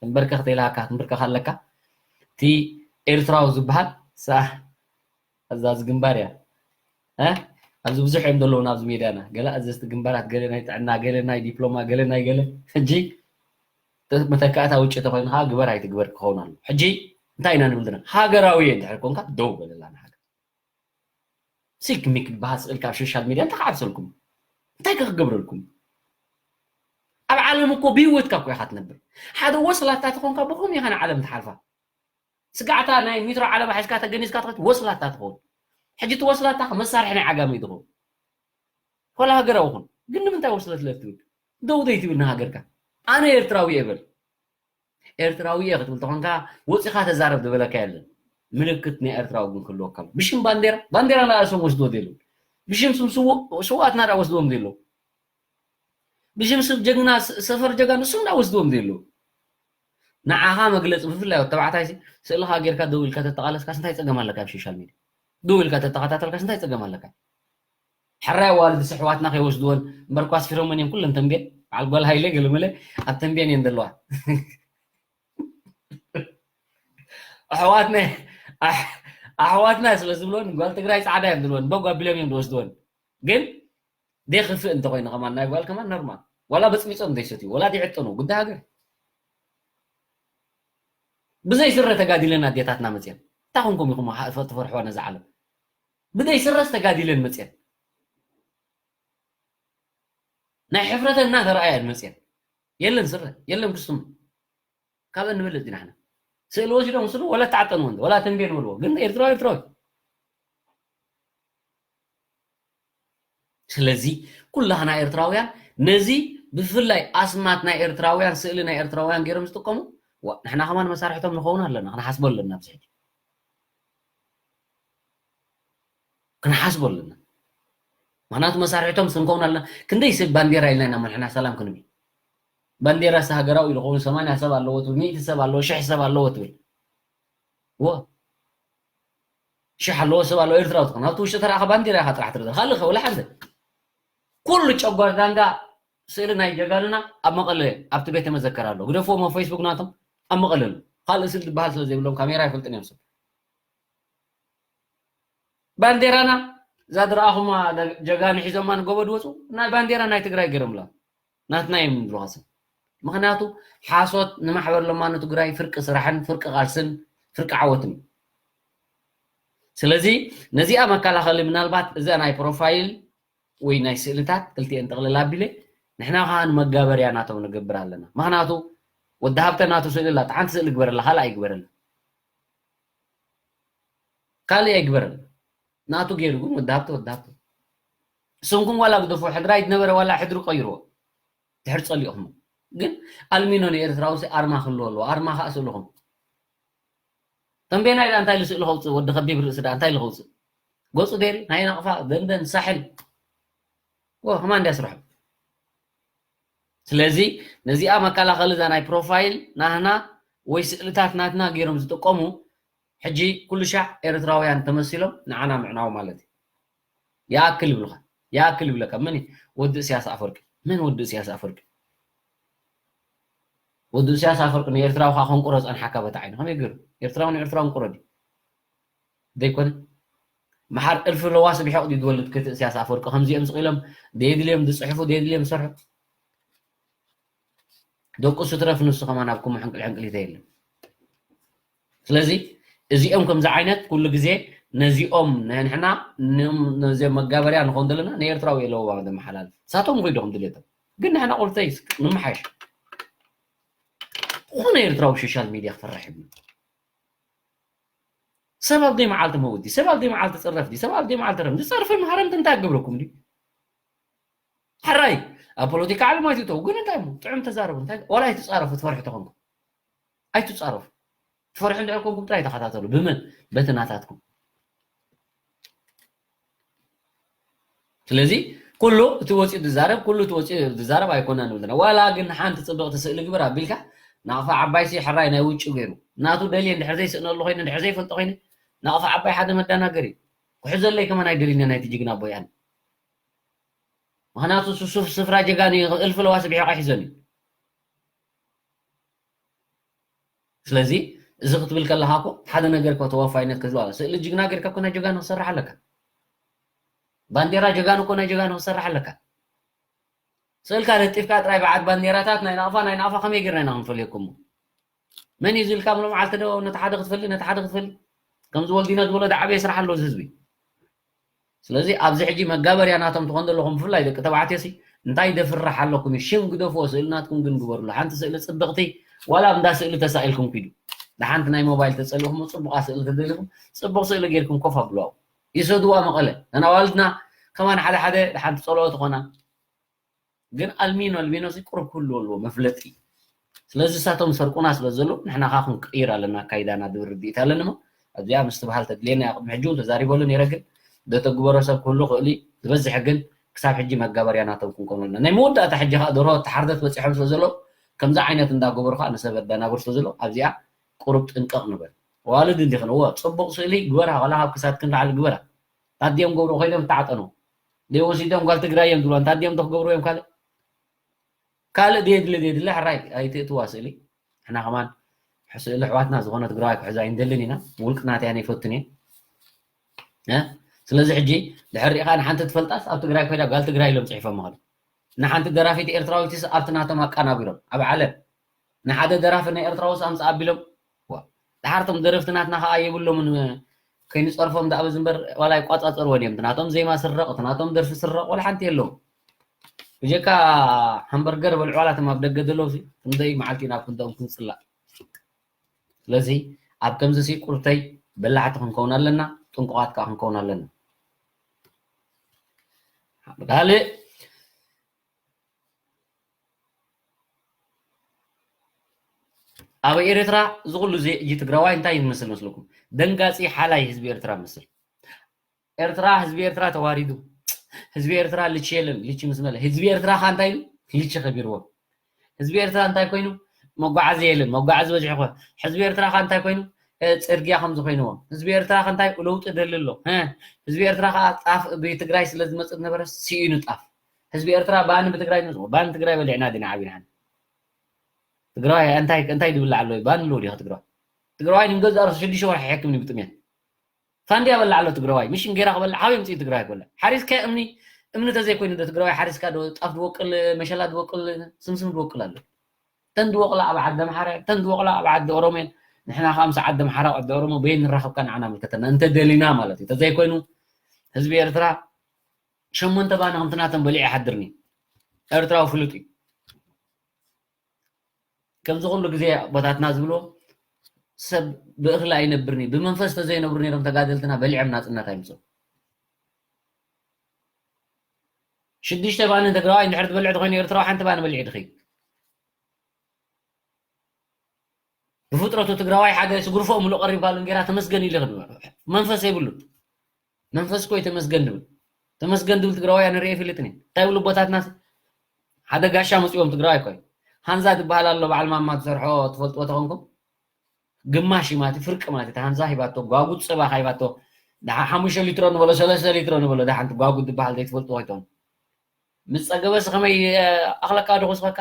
ትንበርከኽ ተይልሃካ፣ ትንበርከኽ ኣለካ። እቲ ኤርትራዊ ዝበሃል ሰ-፣ ኣዛዚ ግንባር እያ። እ? ኣብዚ ብዙሕ እዮም ዘለዉና ኣብዚ ሜድያና። ገለ ኣዘዝቲ ግንባራት፣ ገለ ናይ ጥዕና፣ ገለ ናይ ዲፕሎማ፣ ገለ ናይ ገለ። ሕጂ ተ-፣ መተካእታ ውጭ ተኾይኑ ከዓ ግበር ኣይትግበር ክኸውን ኣሎ። ሕጂ እንታይ ኢና ንብል ዘለና? ሃገራዊ እየ እንድሕር ኮንካ ደው በለላ ንሃገር። ሲክ ሚክ ዝበሃል ስእልካ ኣብ ሶሻል ሚድያ እንታይ ክዓብሰልኩም? እንታይ ከ ክገብረልኩም? ኣብ ዓለም እኮ ብህይወትካ እኮ ኢኻ ትነብር። ሓደ ወስላታ ተኾንካ ብኸመይ ኢኻ ንዓለም ትሓልፋ? ስጋዕታ ናይ ሜትሮ ዓለባ ሒዝካ ተገኒዝካ ትኸድ ወስላታ ትኸውን። ሕጂ እቲ ወስላታ ከ መሳርሒ ናይ ዓጋመ እዩ ትኸውን። ወላ ሃገራዊ ኹን። ግን ንምንታይ ወስለት ለትብል? ደው ዘይትብል ንሃገርካ? ኣነ ኤርትራዊ እየ በል። ኤርትራዊ እየ ክትብል ተኾንካ ወፂኻ ተዛረብ ዝበለካ የለን። ምልክት ናይ ኤርትራዊ ግን ክህልወካ ኣሎ። ብሽም ባንዴራ፣ ባንዴራ ንኣርሶም ወስድዎ ዘይብሉ። ብሽም ስም ስው-፣ ስውኣትና ደኣ ወስድዎም ዘይብሉ። ብሽም ስም ጀግና ስ-፣ ሰፈር ጀጋኑ ስም ደኣ ወስድዎም ዘይብሉ። ንዓኻ መግለፂ ብፍላይ ወዲ ተባዕታይ ሲ-፣ ስእልኻ ጌርካ ደው ኢልካ ተተቓለስካስ እንታይ ፀገም ኣለካ? ኣብ ሶሻል ሚድያ ደው ኢልካ ተተኸታተልካስ እንታይ ፀገም ኣለካ? ሕራይ ኣዋልድስ ኣሕዋትና ከይወስድወን እምበር ኳስ ፊሮመን እዮም ኩለን ተንቤን። በዓል ጓል ሃይለ ገለመለ ኣብ ተንቤን እየን ዘለዋ። ኣሕዋትና፣ ኣሕ-፣ ኣሕዋትና ስለ ዝብሎን ጓል ትግራይ ፃዕዳ እዮም ዝብሎን በጓ ቢሎም እዮም ዝወስድወን። ግን ደይክፍእ እንተኾይኑ ከማን ናይ ጓል ከማን ኖርማል። ዋላ በፅቢፆም ዘይሰትዩ፣ ዋላ ደይዕጠኑ፣ ጉዳይ ሃገር። ብዘይ ስረ ተጋዲለን ኣዴታትና መፅየን። እንታይ ኮንኩም ኢኹም ሃ-፣ ትፈርሕዋ ነዛ ዓለም? ብዘይ ስረስ ተጋዲለን መፅየን። ናይ ሕፍረተን እናተረኣያ እየን መፅየን። የለን ስረ፣ የለን ክስቱም። ካብአን ንበልፅ ኢና ንሕና። ስእሊ ወሲዶም ስሉ ወላ ተዓጠንዎ እንደ፣ ወላ ተንቤን በልዎ። ግን ኤርትራዊ ኤርትራዊ። ስለዚ ኩላህና ኤርትራውያን ነዚ ብፍላይ ኣስማት ናይ ኤርትራውያን፣ ስእሊ ናይ ኤርትራውያን ገይሮም ዝጥቀሙ፣ ዋ፣ ንሕና ከማን መሳርሕቶም ንኸውን ኣለና፣ ክንሓስቦ ኣለና ኣብዚ ሕጂ። ክንሓስቦ ኣለና። ምኽንያቱ መሳርሕቶም ስንከውን ኣለና። ክንደይ ሰብ ባንዴራ ኢልና ኢና እሞ ንሕና ሰላም ክንብል? ባንዴራስ ሃገራዊ ኢሉ ኸውን ሰማንያ ሰብ ኣለዎ ትብል፣ ሚእቲ ሰብ ኣለዎ፣ ሽሕ ሰብ ኣለዎ ትብል። ዎ። ሽሕ ኣለዎ ሰብ ኣለዎ ኤርትራዊ ትኾን። ኣብቲ ውሽጢ ተረኣኻ ባንዴራ ኢኻ ጥራሕ ትርኢ። ካልእ ከ ወላ ሓደ። ኩሉ ጨጓር ዳንጋ ስእሊ ናይ ጀጋኑና ኣብ መቐለ ኣብቲ ቤተ መዘከር ኣሎ። ግደፍዎም ኣብ ፌስቡክ ናቶም ኣብ መቐለ ኣሎ። ካልእ ስእሊ ዝበሃል ስለ ዘይብሎም ካሜራ ኣይፈልጥን እዮም ሰብ። ባንዴራና እዛ ዝረኣኹማ ጀጋኑ ሒዞማ ንጎቦ ዝወፁ ናይ ባንዴራ ናይ ትግራይ ገይሮምላ። ናትና እዮም ዝብሉኻ ሰብ። ምኽንያቱ ሓሶት ንማሕበር ለማኖ ትግራይ ፍርቂ ስራሕን ፍርቂ ቃልስን ፍርቂ ዓወትን እዩ። ስለዚ ነዚኣ መከላኸሊ ምናልባት እዛ ናይ ፕሮፋይል ወይ ናይ ስእልታት ክልቲኤን ጥቕልል ኣቢለ ንሕና ከኣ ንመጋበርያ ናቶም ንገብር ኣለና። ምኽንያቱ ወዲ ሃብተ ናቱ ስእሊ ኣላ፣ ሓንቲ ስእሊ ግበረላ፣ ካልእ ኣይግበረላ። ካልእ ኣይግበረላ። ናቱ ገይሩ ግን ወዲ ሃብተ፣ ወዲ ሃብተ። ስምኩም ዋላ ግደፎ፣ ሕድራይ ዝነበረ ዋላ ሕድሪ ቀይርዎ። ድሕር ጸሊእኹም ግን ኣልሚኖ ንኤርትራዊ ኣርማ ክህልዎ ኣለዎ። ኣርማ ከዓ ስእልኹም ተንቤናይ ዳ እንታይ ኢሉ ስእሊ ከውፅእ? ወዲ ከቢብ ርእሲ ዳ እንታይ ኢሉ ከውፅእ? ገፁ ዴሪ ናይ ናቕፋ ደንደን ሳሕል ወ ከማን እንዲያ ስርሑ። ስለዚ ነዚኣ መከላኸሊ እዛ ናይ ፕሮፋይል ናህና ወይ ስእልታት ናትና ገይሮም ዝጥቀሙ ሕጂ ኩሉ ሻዕ ኤርትራውያን ተመሲሎም ንዓና ምዕናው ማለት እዩ። ይኣክል ይብሉኻ፣ ይኣክል ይብለካ። መን እዩ? ወዲ እስያስ ኣፈወርቂ። መን ወዲ እስያስ ኣፈወርቂ? ወዲ እስያስ ኣፈወርቂ ንኤርትራዊ ካ ከንቁሮ ጸንሓካ በታ ዓይኑ ከመይ ገይሩ? ኤርትራዊ ንኤርትራዊ እንቁሮ ድዩ? ዘይኮነ መሓር እልፊ ለዋስ ብሕቕ ድዩ ዝወልድ ክቲ እስያስ ኣፈወርቂ ከምዚኦም ስቕ ኢሎም ደየድልዮም ዝጽሕፉ ደየድልዮም ዝሰርሑ ደቁ ስትረፍ ንሱ ከማን ኣብ ኩሙ ሕንቅል ሕንቅሊተ የለን። ስለዚ እዚኦም ከምዚ ዓይነት ኩሉ ግዜ ነዚኦም ንሕና ነዚኦም መጋበርያ ንኾን ዘለና ንኤርትራዊ የለዎ ዘመሓላልፍ ሳቶም ኮይዶም ድሌቶም ግን ንሕና ቁርተይ ንምሓሽ ዝኾነ ኤርትራዊ ሶሻል ሚድያ ክፈርሕ ይብሉ። ሰብ ኣብ ደይ መዓልቲ መውት ድዩ? ሰብ ኣብ ደይ መዓልቲ ጽረፍ ድዩ? ሰብ ኣብ ደይ መዓልቲ ረም ዝጸርፈ መሃረምቲ እንታይ ክገብረኩም ድዩ? ሕራይ ኣብ ፖለቲካ ዓለም ኣይትእተው ግን እንታይ እሞ ጥዑም ተዛረቡ እንታይ ዋላ ኣይትጻረፉ ትፈርሑ ተኾንኩም ኣይትጻረፉ ትፈርሑ እንድሕር ኮንኩም ጥራይ ተኸታተሉ ብመን በቲ ናታትኩም ስለዚ ኩሉ እቲ ወፂኡ ዝዛረብ ኩሉ እቲ ወፂኡ ዝዛረብ ኣይኮነን ንብለና ዋላ ግን ሓንቲ ፅብቕቲ ስእሊ ግበር ኣቢልካ ናቕፋ ዓባይ ሲ ሕራይ ናይ ውጭ ገይሩ ናቱ ደልየ እንድሕር ዘይስእነሉ ኮይኑ እንድሕር ዘይፈልጦ ኮይኑ ናቕፋ ዓባይ ሓደ መዳናገር እዩ ክሕዘለይ ከመን ኣይደልዩኒ ናይቲ ጅግና ኣቦይ ኣነ ምክንያቱ ስፍራ ጀጋኑ እልፊ ለዋሲ ብሒቕ ኣይሕዞን እዩ ስለዚ እዚ ክትብል ከለካ እኮ ሓደ ነገር እኮ ተወፋይነት ክትብል ስእሊ ጅግና ጌርካ እኮ ናይ ጀጋኑ ክሰርሕ ኣለካ ባንዴራ ጀጋኑ እኮ ናይ ጀጋኑ ክሰርሕ ኣለካ ስእልካ ለጢፍካ ጥራይ በዓል ባንዴራታት ናይ ናቕፋ ናይ ናቕፋ ከመይ ጌርና ኢና ክንፈልየኩም መን እዩ ዝልካ ምሎ መዓልቲ ዶ ነቲ ሓደ ክትፈሊ ነቲ ሓደ ክትፈሊ ከምዚ ወልዲና ዝበሎ ዳዓበየ ስራሕ ኣለዎ እዚ ህዝቢ ስለዚ ኣብዚ ሕጂ መጋበርያ ናቶም ትኾን ዘለኹም ብፍላይ ደቂ ተባዕትዮ ሲ እንታይ ደፍርሕ ኣለኩም እዩ ሽም ግደፍዎ ስእሊ ናትኩም ግን ግበርሉ ሓንቲ ስእሊ ፅብቕቲ ዋላ እንዳ ስእሊ ተሳኢልኩም ኪዱ ንሓንቲ ናይ ሞባይል ተፀሊኹም ፅቡቓ ስእሊ ተደሊኹም ፅቡቕ ስእሊ ጌርኩም ኮፍ ኣብልዋ ይሰድዋ መቐለ ነናዋልድና ከማን ሓደ ሓደ ሓንቲ ፀልኦ ትኾና ግን ኣልሚኖ ኣልሚኖ ሲ ቁሩብ ክህልዎ ኣለዎ መፍለጢ ስለዚ እሳቶም ሰርቁና ስለ ዘለዉ ንሕና ካ ክንቅይር ኣለና ኣካይዳና ዝብል ርድኢት ኣለኒ ሞ ኣብዚኣ ምስትብሃል ተድልየና እያ ቅድሚ ሕጂ እውን ተዛሪበሉ ነይረ ግን ደተግበሮ ሰብ ክህሉ ክእል እዩ ዝበዝሐ ግን ክሳብ ሕጂ መጋበርያ ናቶም ክንኮኑ ኣለና ናይ መወዳእታ ሕጂ ከዓ ደርሆ ተሓርደት በፂሖም ስለ ዘለዉ ከምዚ ዓይነት እንዳገበሩ ከዓ ንሰብ ኣዳናግር ስለ ዘለዉ ኣብዚኣ ቁሩብ ጥንቅቕ ንበል ዋልድ እንዲኽን እዎ ፅቡቕ ስእሊ ግበራ ከላ ካብ ክሳድ ክንላዕሊ ግበራ ታዲኦም ገብሩ ኮይኖም ተዓጠኑ ደይ ወሲዶም ጓል ትግራይ እዮም ዝብሎ እንታይ ድዮም ክገብሩ እዮም ካልእ ካልእ ደየድሊ ደየድሊ ሕራይ ኣይትእትዋ ስእሊ ሕና ከማን ስእሊ ኣሕዋትና ዝኾነ ትግራዋይ ክሕዛ ኣይንደልን ኢና ውልቂ ናተይ ኣነ ይፈቱን እየ ስለዚ ሕጂ ድሕር ሪኢኻ ንሓንቲ ትፈልጣስ ኣብ ትግራይ ኮይዳ ጓል ትግራይ ኢሎም ፅሒፎም ምኸዱ ንሓንቲ ደራፊት ኤርትራዊትስ ኣብቲ ናቶም ኣቃናቢሮም ኣብ ዓለም ንሓደ ደራፊ ናይ ኤርትራ ውስ ኣምፃ ኣቢሎም ድሓርቶም ደረፍቲ ናትና ከዓ የብሎምን ከይንፀርፎም ዳኣ በዚ እምበር ዋላ ይቋፃፀርወን እዮም ናቶም ዜማ ስረቕ ናቶም ደርፊ ስረቕ ዋላ ሓንቲ የለውም ብጀካ ሃምበርገር በልዑ ዋላ እቶም ኣብ ደገ ዘለዉ ክንደይ መዓልቲ ናብ ክንደኦም ክንፅላእ ስለዚ ኣብ ከምዚ ሲ ቁርተይ በላዕቲ ክንከውን ኣለና ጥንቁቓት ከዓ ክንከውን ኣለና ካልእ ኣብ ኤርትራ ዝኩሉ እዚ እጂ ትግራዋይ እንታይ ይመስል መስለኩም? ደንጋፂ ሓላይ ህዝቢ ኤርትራ መስል። ኤርትራ ህዝቢ ኤርትራ ተዋሪዱ። ህዝቢ ኤርትራ ልቺ የለን፣ ልቺ ምስ መለ ህዝቢ ኤርትራ ካ እንታይ ኢሉ? ልቺ ከቢርዎ። ህዝቢ ኤርትራ እንታይ ኮይኑ? መጓዓዚ የለን፣ መጓዓዚ በዚሑ ኮ ህዝቢ ኤርትራ ካ እንታይ ኮይኑ? ፅርግያ ከምዚ ኮይንዎ። ህዝቢ ኤርትራ ካ እንታይ ለውጢ ደሊ ኣሎ። ህዝቢ ኤርትራ ከዓ ጣፍ ብትግራይ ስለ ዝመፅእ ዝነበረ ስኢኑ ጣፍ ህዝቢ ኤርትራ ባኒ ብትግራይ ንመፅዎ ባኒ ትግራይ በሊዕና ዲና ዓቢና ሓን ትግራዋይ እንታይ እንታይ ድብላዕ ኣሎ ባኒ ኣለዎ ዲኻ ትግራዋይ ትግራዋይ ንገዛ ርሱ ሽዱሽተ ወርሒ ሕክምኒ ብጥሜት ፋንድያ በላዕ ኣሎ ትግራዋይ ምሽ እንጌራ ክበልዕ ሓው የምፅእ ትግራዋይ ክበልዕ ሓሪስካ እምኒ እምኒ ተዘይኮይኑ ዶ ትግራዋይ ሓሪስካ ዶ ጣፍ ድወቅል መሸላ ድወቅል ስምስም ድወቅል ኣሎ ተን ድወቅላ ኣብ ዓዲ ኣምሓራ ተን ድወቅላ ኣብ ዓዲ ኦሮሞ ንሕና ከዓ ምስ ዓዲ ኣምሓራ ዓዲ ኦሮሞ በየን ንራኸብካ ንዓና ምልከተና እንተደሊና ማለት እዩ ተዘይኮይኑ ህዝቢ ኤርትራ ሸሞንተ ባኒ ከምቲ ናቶም በሊዑ ይሓድርኒ ኤርትራዊ ፍሉጥ እዩ ከምዚ ኩሉ ግዜ ኣቦታትና ዝብልዎ ሰብ ብእኽሊ ኣይነብርን እዩ ብመንፈስ ተዘይነብሩ ነሮም ተጋደልትና በሊዖም ናፅነት ኣይምፅኡ ሽዱሽተ ባኒ ትግራዋይ እንድሕር ትበልዕ ተኮይኑ ኤርትራዊ ሓንቲ ባኒ በሊዕ ድኺ? ብፍጥረቱ ትግራዋይ ሓደ ስጉርፎ ምሉ ቀሪብካሉ እንጌራ ተመስገን ኢሉ ይኽእል። መንፈስ የብሉን። መንፈስ እኮ እዩ ተመስገን ድብል። ተመስገን ድብል ትግራዋይ ኣነ ርእየ ይፈልጥን እየ። እንታይ ይብሉ ኣቦታትና? ሓደ ጋሻ መፅዎም ትግራዋይ እኮ እዩ። ሃንዛ ትበሃል ኣሎ በዓል ማማ ትሰርሖ ትፈልጥዎ ተኾንኩም? ግማሽ እዩ ማለት እዩ፣ ፍርቂ ማለት እዩ። እቲ ሃንዛ ሂባቶ፣ ጓጉድ ፀባ ካ ሂባቶ። ደሓ ሓሙሽተ ሊትሮ ንበሎ፣ ሰለስተ ሊትሮ ንበሎ፣ ደሓንቲ ጓጉድ ትበሃል ዘይትፈልጥዎ ከይትኾኑ። ምስ ፀገበስ ከመይ ኣኽለካ ዶ ክስኸካ?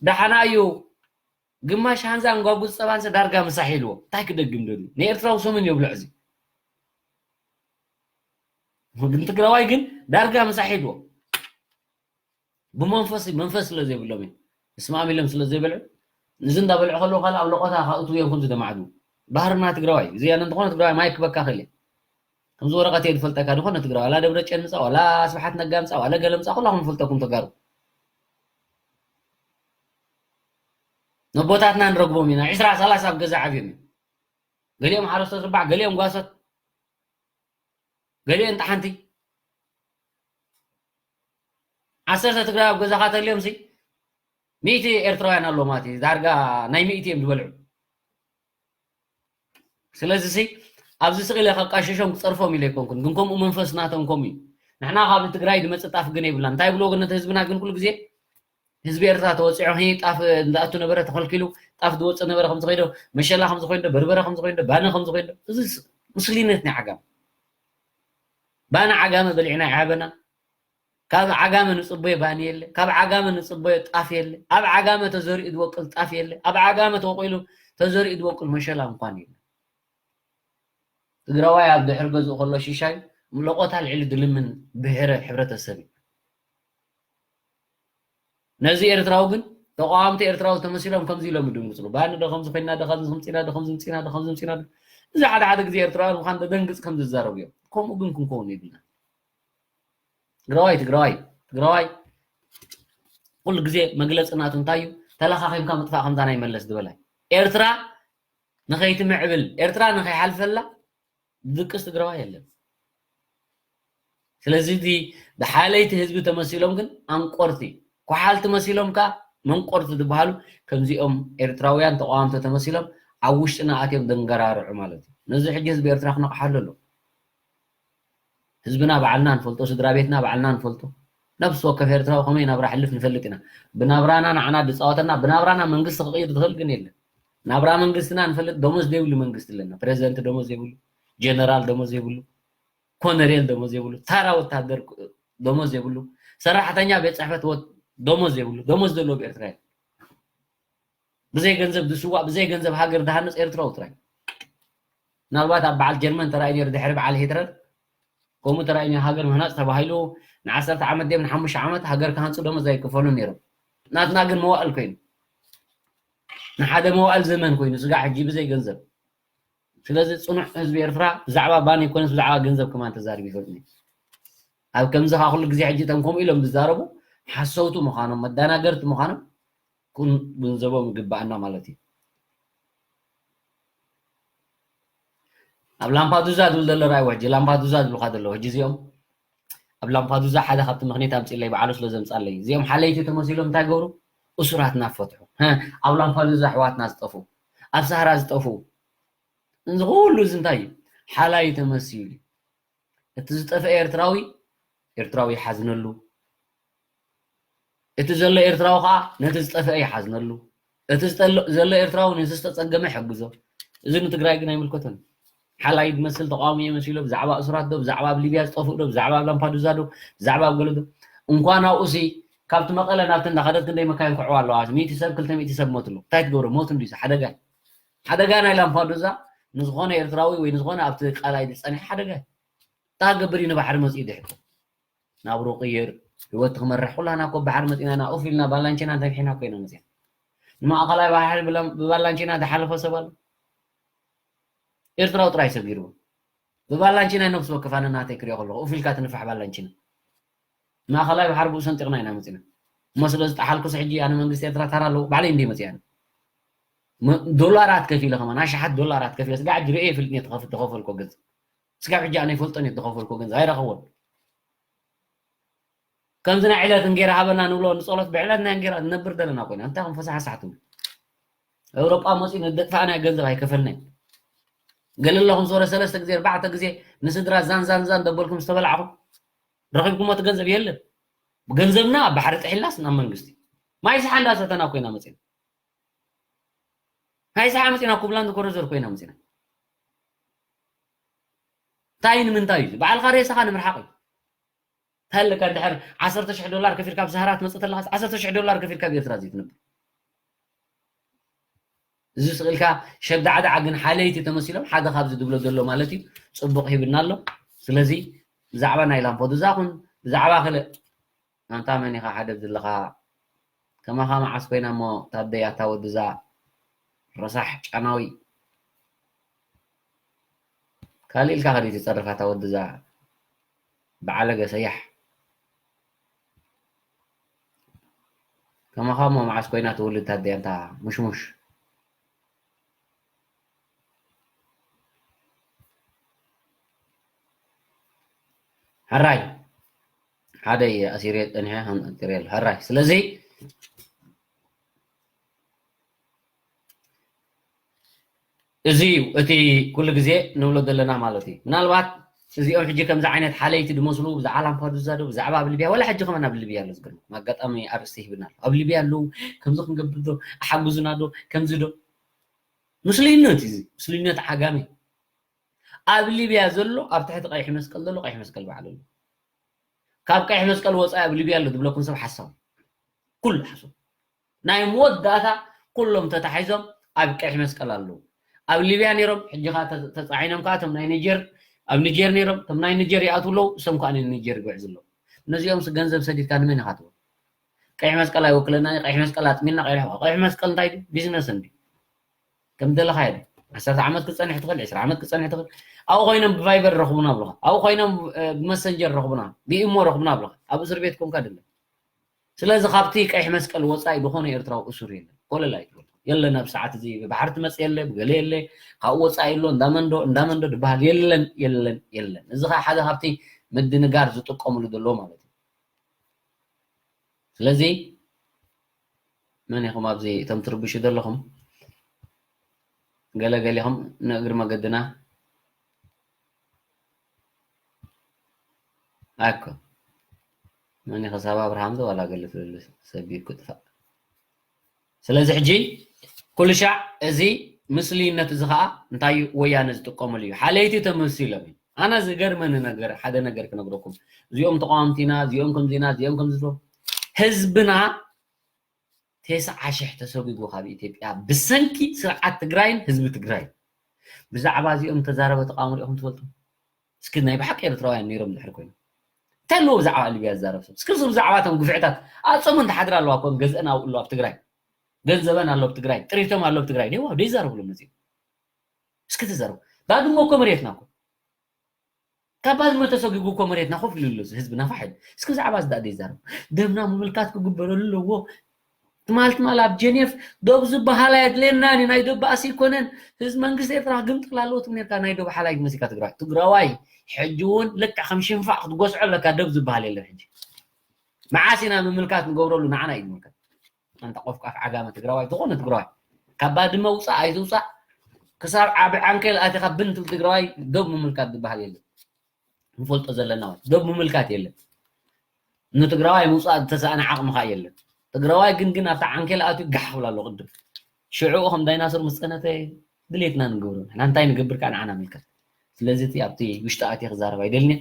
ደሓና እዩ። ግማሽ ሃንዛን ጓጉድ ፀባንሰ ዳርጋ ምሳሕ ኢልዎ። እንታይ ክደግም ደልዩ? ንኤርትራዊ ሰሙን የብልዕ እዚ። ግን ትግራዋይ ግን ዳርጋ ምሳሕ ኢልዎ። ብመንፈስ፣ መንፈስ ስለ ዘይብሎም እዮም። እስማም ኢሎም ስለ ዘይበልዑ፣ ንዚ እንዳበልዑ ከለዉ ካልእ ኣብ ለቆታ ከእትዉ እዮም ከምዚ ደማዕዱ። ባህርና ትግራዋይ፣ እዚ ኣነ እንተኾነ ትግራዋይ ማይ ክበካ ክእል እየ። ከምዚ ወረቐት እየ ዝፈልጠካ፣ ዝኾነ ትግራዋይ፣ ዋላ ደብረፅዮን ምፃእ፣ ዋላ ስብሓት ነጋ ምፃእ፣ ዋላ ገለ ምፃእ፣ ኩላኹም ንፈልጠኩም ተጋሩ። ነቦታትና ንረግቦም ኢና፣ ዒስራ ሰላሳ ኣብ ገዛ ዓብዮም እዮም። ገሊኦም ሓረስቶት ርባዕ፣ ገሊኦም ጓሶት፣ ገሊኦም ጠሓንቲ። ዓሰርተ ትግራይ ኣብ ገዛኻ ተልዮም ሲ፣ ሚእቲ ኤርትራውያን ኣለዉ ማለት እዩ። ዳርጋ ናይ ሚእቲ እዮም ዝበልዑ። ስለዚ ሲ፣ ኣብዚ ስቕ ኢለ ከቃሽሾም ክጸርፎም ኢለ ኣይኮንኩን፣ ግን ከምኡ መንፈስ ናቶም ከምኡ እዩ። ንሕና ካብ ትግራይ ዝመጽእ ጣፍ ግን የብልና። እንታይ ይብልዎ ግን ነቲ ህዝብና ግን ኩሉ ግዜ? ህዝቢ ኤርትራ ተወጺዑ፣ ሂ፣ ጣፍ እንዳኣቱ ነበረ ተኸልኪሉ፣ ጣፍ ዝወጽእ ነበረ ከም ዝኸይዶ፣ መሸላ ከም ዝኸይዶ፣ በርበረ ከም ዝኸይዶ፣ ባኒ ከም ዝኸይዶ። እዚ ስ-፣ ምስሊነት ናይ ዓጋመ። ባኒ ዓጋመ በሊዕና ይዓበና። ካብ ዓጋመ ንጽበዮ ባኒ የለ፣ ካብ ዓጋመ ንጽበዮ ጣፍ የለ፣ ኣብ ዓጋመ ተዘሪኡ ዝወቅል ጣፍ የለ፣ ኣብ ዓጋመ ተወቂሉ ተዘሪኡ ዝወቅል መሸላ እንኳን የለ። ትግራዋይ ኣብ ድሕሪ ገዝኡ ከሎ ሽሻይ፣ ለቆታ ኣልዒሉ ዝልምን ብሄረ ሕብረተሰብ እዩ። ነዚ ኤርትራዊ ግን ተቃወምቲ ኤርትራዊ ተመሲሎም ከምዚ ኢሎም ይድንግጽሉ። ባኒ ዶ ከምዚ ኮይና ዶ ከምዚ ምጺና ዶ ከምዚ ምጺና ዶ ከምዚ ምጺና ዶ። እዚ ሓደ ሓደ ግዜ ኤርትራውያን ምዃን ደደንግጽ ከም ዝዛረቡ እዮም። ከምኡ ግን ክንከውን የብልና። ትግራዋይ፣ ትግራዋይ፣ ትግራዋይ ኩሉ ግዜ መግለጺ ናቱ እንታይ እዩ? ተለኻኺምካ ምጥፋእ ከምዛ ናይ መለስ ዝበላ። ኤርትራ ንኸይትምዕብል፣ ኤርትራ ንኸይሓልፈላ ዝድቅስ ትግራዋይ የለን። ስለዚ እዚ ብሓለይቲ ህዝቢ ተመሲሎም ግን ኣንቆርቲ፣ ኮሓልቲ መሲሎም ከኣ መንቆርቲ ዝበሃሉ ከምዚኦም ኤርትራውያን ተቃወምቲ ተመሲሎም ኣብ ውሽጥና ኣትዮም ደንገራርዑ ማለት እዩ። ነዚ ሕጂ ህዝቢ ኤርትራ ክነቕሓሉ ኣሎ። ህዝብና ባዕልና ንፈልጦ፣ ስድራ ቤትና ባዕልና ንፈልጦ። ነፍሲ ወከፍ ኤርትራዊ ከመይ ናብራ ሕልፍ ንፈልጥ ኢና። ብናብራና ንዓና ዝፃወተና፣ ብናብራና መንግስቲ ክቕይር ዝኽእል ግን የለን። ናብራ መንግስትና ንፈልጥ፣ ደሞዝ ዘይብሉ መንግስቲ ኣለና። ፕሬዚደንት ደሞዝ ዘይብሉ፣ ጀነራል ደሞዝ ዘይብሉ፣ ኮነሬል ደሞዝ ዘይብሉ፣ ታራ ወታደር ደሞዝ ዘይብሉ፣ ሰራሕተኛ ቤት ፅሕፈት ወ-፣ ደሞዝ ዘይብሉ፣ ደሞዝ ዘለዎ ብኤርትራ የለን። ብዘይ ገንዘብ ዝስዋእ፣ ብዘይ ገንዘብ ሃገር ዝሃንፅ ኤርትራዊ ጥራይ። ምናልባት ኣብ በዓል ጀርመን ተራእዩ ነይሩ፣ ድሕሪ በዓል ሂትለር ከምኡ ተራእዩ ነይሩ። ሃገር ምህናፅ ተባሂሉ ንዓሰርተ ዓመት ድዮም ንሓሙሽተ ዓመት ሃገር ክሃንፁ ደሞዝ ኣይከፈሉን ነይሮም። ናትና ግን መዋእል ኮይኑ፣ ንሓደ መዋእል ዘመን ኮይኑ፣ ስጋዕ ሕጂ ብዘይ ገንዘብ። ስለዚ ጽኑዕ ህዝቢ ኤርትራ ብዛዕባ ባን ይኮነስ ብዛዕባ ገንዘብ ከማን ተዛሪቡ ይፈልጥ እዩ። ኣብ ከምዚ ከኣ ኩሉ ግዜ ሕጂ እቶም ከምኡ ኢሎም ዝዛረቡ ሓሰውቲ ምዃኖም፣ መዳናገርቲ ምዃኖም ክንግንዘቦም ይግባኣና ማለት እዩ። ኣብ ላምፓዱዛ ዝብል ዘሎ ራእይዎ፣ ሕጂ ላምፓዱዛ ዝብሉካ ዘለዉ፣ ሕጂ እዚኦም ኣብ ላምፓዱዛ ሓደ ካብቲ ምኽንያት ኣምጺእለይ፣ ባዕሉ ስለ ዘምጻለይ፣ እዚኦም ሓለይቲ ተመሲሎም እንታይ ገብሩ? እሱራት ናብ ፈትሑ። ሀ፣ ኣብ ላምፓዱዛ ኣሕዋትና ዝጠፍኡ፣ ኣብ ሳህራ ዝጠፍኡ፣ እዚ ኩሉ እዚ እንታይ እዩ? ሓላይ ተመሲሉ እዩ። እቲ ዝጠፍአ ኤርትራዊ፣ ኤርትራዊ ይሓዝነሉ። እቲ ዘሎ ኤርትራዊ ኸኣ ነቲ ዝጠፍአ ይሓዝነሉ። እቲ ዝጠሎ-፣ ዘሎ ኤርትራዊ ነቲ ዝተጸገመ ይሕግዞ። እዚ ንትግራይ ግን ኣይምልከቶን። ሓላይ ዝመስል ተቃዋሚ እየ መሲሉ፣ ብዛዕባ እሱራት ዶ፣ ብዛዕባ ኣብ ሊብያ ዝጠፍኡ ዶ፣ ብዛዕባ ኣብ ላምፓዱዛ ዶ፣ ብዛዕባ ኣብ ገለ ዶ። እንኳን ኣብኡሲ፣ ካብቲ መቐለ ናብቲ እንዳኸደት ክንደይ መካይን ክዕዋ ኣለዋ? ሚእቲ ሰብ፣ ክልተ ሚእቲ ሰብ ሞትሉ። እንታይ ትገብሮ? ሞት እንድዩ፣ ሓደጋ እዩ። ሓደጋ ናይ ላምፓዱዛ ንዝኾነ ኤርትራዊ ወይ ንዝኾነ ኣብቲ ቃላይ ዝጸንሐ ሓደጋ እዩ። እንታይ ክገብር እዩ ንባሕሪ መጺኡ ድሕር? ናብሩ ቅይር፣ ህይወት ክመርሕ። ኩላና እኮ ባሕሪ መጺና ኢና፣ ኡፍ ኢልና ባላንቺና ተምሒና እኮ ኢና መጺና። ንማእኸላይ ባሕሪ ብላ-፣ ብባላንቺና ዝሓለፈ ሰብ ኣሎ? ኤርትራዊ ጥራይ ሰብ ይርቡ። ብባላንቺና ነፍሲ ወከፍ ኣነ ናተይ ክሪኦ ከለኹ፣ ኡፍ ኢልካ ትንፋሕ ባላንቺና። ማእኸላይ ባሕሪ ብኡ ሰንጢቕና ኢና መጺና። እሞ ስለ ዝጠሓልኩስ ሕጂ ኣነ መንግስቲ ኤርትራ ታራ ኣለዎ፣ ባዕለይ እንድየ መጺኣ። መ-፣ ዶላራት ከፊለ ከማን፣ ኣሽሓት ዶላራት ከፊለ፣ ስጋዕ ሕጂ ርእየ ይፈልጥን እየ፣ ተኸፍ-፣ ተኸፈልኮ ገንዘብ። ስጋብ ሕጂ ኣነ ይፈልጦን እየ፣ ተኸፈልኮ ገንዘብ ኣይረኸቦን። ከምዚ ናይ ዕለት እንጌራ ሃበና ንብሎ ንጸሎት ብዕለት ናይ እንጌራ ንነብር ዘለና ኮይና እንታይ ከም ፈሳሓሳሕቱ ኤውሮጳ መጺኡ ንደጥፋእና ገንዘብ ኣይከፈልናይ። ገለ ኣለኹም ዞረ ሰለስተ ግዜ ኣርባዕተ ግዜ ንስድራ ዛን ዛን ዛን ደበልኩም ዝተበላዕኹም ረኺብኩሞ እቲ ገንዘብ የለን። ገንዘብና ኣብ ባሕሪ ጥሒልናስ ናብ መንግስቲ ማይ ሰሓ እንዳሰተና ኮይና መጺና። ማይ ሰሓ መጺና ኩብላን ዝኮረዘር ኮይና መጺና። እንታይ ንምንታይ እዩ? ባዕልኻ ሬሳኻ ንምርሓቕ እዩ። ታለካ ድሕር ዓሰርተ ሽሕ ዶላር ከፊልካ ኣብ ሰሃራ ትመጽእ ተለኻ ዓሰርተ ሽሕ ዶላር ከፊልካ ኣብ ኤርትራ ዘይትነብር። እዚ ስቕ ኢልካ ሸዳዕዳዓ ግን ሓለይቲ ተመሲሎም ሓደ ካብዚ ድብሎ ዘሎ ማለት እዩ። ጽቡቕ ሂብና ኣሎ። ስለዚ ብዛዕባ ናይ ላምፖዱዛ ኹን ብዛዕባ ክልእ ኣንታ መን ኢኻ ሓደ ዘለኻ ከማኻ መዓስ ኮይና እሞ ታደይ ኣታ ወድዛ ረሳሕ ጫናዊ ካልእ ኢልካ ከደይ ትጸርፍ ኣታ ወድዛ በዓለገ ሰያሕ ከማኻ እሞ መዓስ ኮይና ትውልድ ታደይ ኣንታ ሙሽሙሽ ሕራይ ሓደ ኣሲሬ ጸኒሐ ሃንጥሬል ሕራይ ስለዚ እዚ እዩ እቲ ኩሉ ግዜ ንብሎ ዘለና ማለት እዩ ምናልባት እዚኦም ሕጂ ከምዚ ዓይነት ሓለይቲ ዝመስሉ ብዛዕባ ላምፓዱዛ ዶ ብዛዕባ ኣብ ሊብያ ወላ ሕጂ ከመን ኣብ ሊብያ ኣሎ ዝገርም ኣጋጣሚ ኣርእስቲ ሂብና ኣሎ ኣብ ሊብያ ኣለዉ ከምዚ ክንገብር ዶ ኣሓግዙና ዶ ከምዚ ዶ ምስሉይነት እዩ ምስሉይነት ዓጋሚ ኣብ ሊብያ ዘሎ ኣብ ትሕቲ ቀይሕ መስቀል ዘሎ ቀይሕ መስቀል ባዕሉ ኣሎ ካብ ቀይሕ መስቀል ወፃኢ ኣብ ሊብያ ኣሎ ዝብለኩም ሰብ ሓሳብ ኩሉ ሓሳብ ናይ መወዳእታ ኩሎም ተታሒዞም ኣብ ቀይሕ መስቀል ኣለዉ ኣብ ሊብያ ነይሮም ሕጂ ከዓ ተፃዒኖም ከዓ እቶም ናይ ኒጀር ኣብ ኒጀር ነይሮም እቶም ናይ ኒጀር ይኣትዉ ኣለዉ እሶም ከዓ ንኒጀር ይጉዕዙ ኣለዉ ነዚኦም ገንዘብ ሰዲድካ ንመን ኢካ ትህቦ ቀይሕ መስቀል ኣይወክለና ቀይሕ መስቀል ኣጥሚና ቀይሕ ቀይሕ መስቀል እንታይ ድዩ ቢዝነስ እንዲ ከም ደለካ ይደ ዓሰርተ ዓመት ክፀንሕ ትኽእል ዕስራ ዓመት ክፀንሕ ትኽእል ኣብኡ ኮይኖም ብቫይበር ረኽቡና ብለካ ኣብኡ ኮይኖም ብመሰንጀር ረኽቡና ብኢሞ ረኽቡና ብለካ ኣብ እስር ቤት ኮንካ ድለ ስለዚ ካብቲ ቀይሕ መስቀል ወፃኢ ዝኾነ ኤርትራዊ እሱር የለን ኮለል ኣይትበል የለን ኣብ ሰዓት እዚ ብባሕሪ ትመፅ የለ ብገለ የለ ካብኡ ወፃኢ ኣሎ እንዳመንዶ እንዳመንዶ ዝበሃል የለን የለን የለን እዚ ከዓ ሓደ ካብቲ ምድንጋር ዝጥቀምሉ ዘለዎ ማለት እዩ ስለዚ መን ኢኹም ኣብዚ እቶም ትርብሹ ዘለኹም ገለ ገሊኹም ንእግሪ መገድና ኣኮ መን ኢኸ ሳባ ኣብርሃም ዶ ዋላ ገለ ትብል ሰብ እዩ ክጥፋእ ስለዚ ሕጂ ኩሉ ሻዕ እዚ ምስልይነት እዚ ከዓ እንታይ እዩ ወያነ ዝጥቀመሉ እዩ ሓለይቲ ተመሲሎም እዩ ኣነ ዝገርመኒ ነገር ሓደ ነገር ክነግረኩም እዚኦም ተቃወምቲና እዚኦም ከምዚና እዚኦም ከምዚ ህዝብና ተስዓ ሽሕ ተሰጒጉ ካብ ኢትዮጵያ ብሰንኪ ስርዓት ትግራይን ህዝቢ ትግራይ ብዛዕባ እዚኦም ተዛረበ ተቃውሞ ሪኢኹም ትፈልጡ እስኪ ናይ ብሓቂ ኤርትራውያን ነይሮም ድሕሪ ኮይኖም እንታይ ኣለዎ ብዛዕባ ሊብያ ዝዛረብ ሰብ እስኪ ብዛዕባ እቶም ግፍዕታት ኣፀሙ እንተሓድር ኣለዋ ኮም ገዝአን ኣብኡ ኣሎ ኣብ ትግራይ ገንዘበን ኣሎ ኣብ ትግራይ ጥሪቶም ኣሎ ኣብ ትግራይ ደዋ ደይዛረብሎም ነዚኦም እስኪ ተዛረቡ ባድሞ እኮ መሬትና እኮ ካብ ባድመ ተሰጊጉ እኮ መሬትና ኮፍ ኢሉ ኣሎ ህዝቢ ናፋሕ እስኪ ብዛዕባ እዚ ዳኣ ዘይዛረብ ደምና ምምልካት ክግበረሉ ኣለዎ ትማል ትማል ኣብ ጀኔፍ ዶብ ዝበሃል ኣየድልየናን እዩ ናይ ዶብ ባእሲ ይኮነን ህዝቢ መንግስቲ ኤርትራ ግምጥል ኣለዎ ትም ነርካ ናይ ዶብ ሓላይ መሲካ ትግራዋይ ትግራዋይ ሕጂ እውን ልክዕ ከም ሽንፋዕ ክትጎስዖ ኣለካ ዶብ ዝበሃል የለን ሕጂ መዓስ ኢና ምምልካት ንገብረሉ ንዓና እዩ ንምልከት ኣንታ ቆፍቃፍ ዓጋመ ትግራዋይ ዝኾነ ትግራዋይ ካብ ባድመ ውፃእ ኣይትውፃእ ክሳብ ዓቢ ዓንኬል ኣቲኻ ብን ትብል ትግራዋይ ዶብ ምምልካት ዝበሃል የለን ንፈልጦ ዘለና ማለት ዶብ ምምልካት የለን ንትግራዋይ ምውፃእ ዝተሳእነ ዓቕሚ ከዓ የለን ትግራዋይ ግን ግን ኣብታ ዓንኬል ኣትዩ ጋሕ ክብል ኣሎ ቅድም ሽዑ ከም ዳይናሶር ምስ ፀነተ ድሌትና ንገብሮ ንሕና እንታይ ንገብር ከዓ ንዓና ምልከት ስለዚ እቲ ኣብቲ ውሽጢ ኣትየ ክዛረብ ኣይደልንን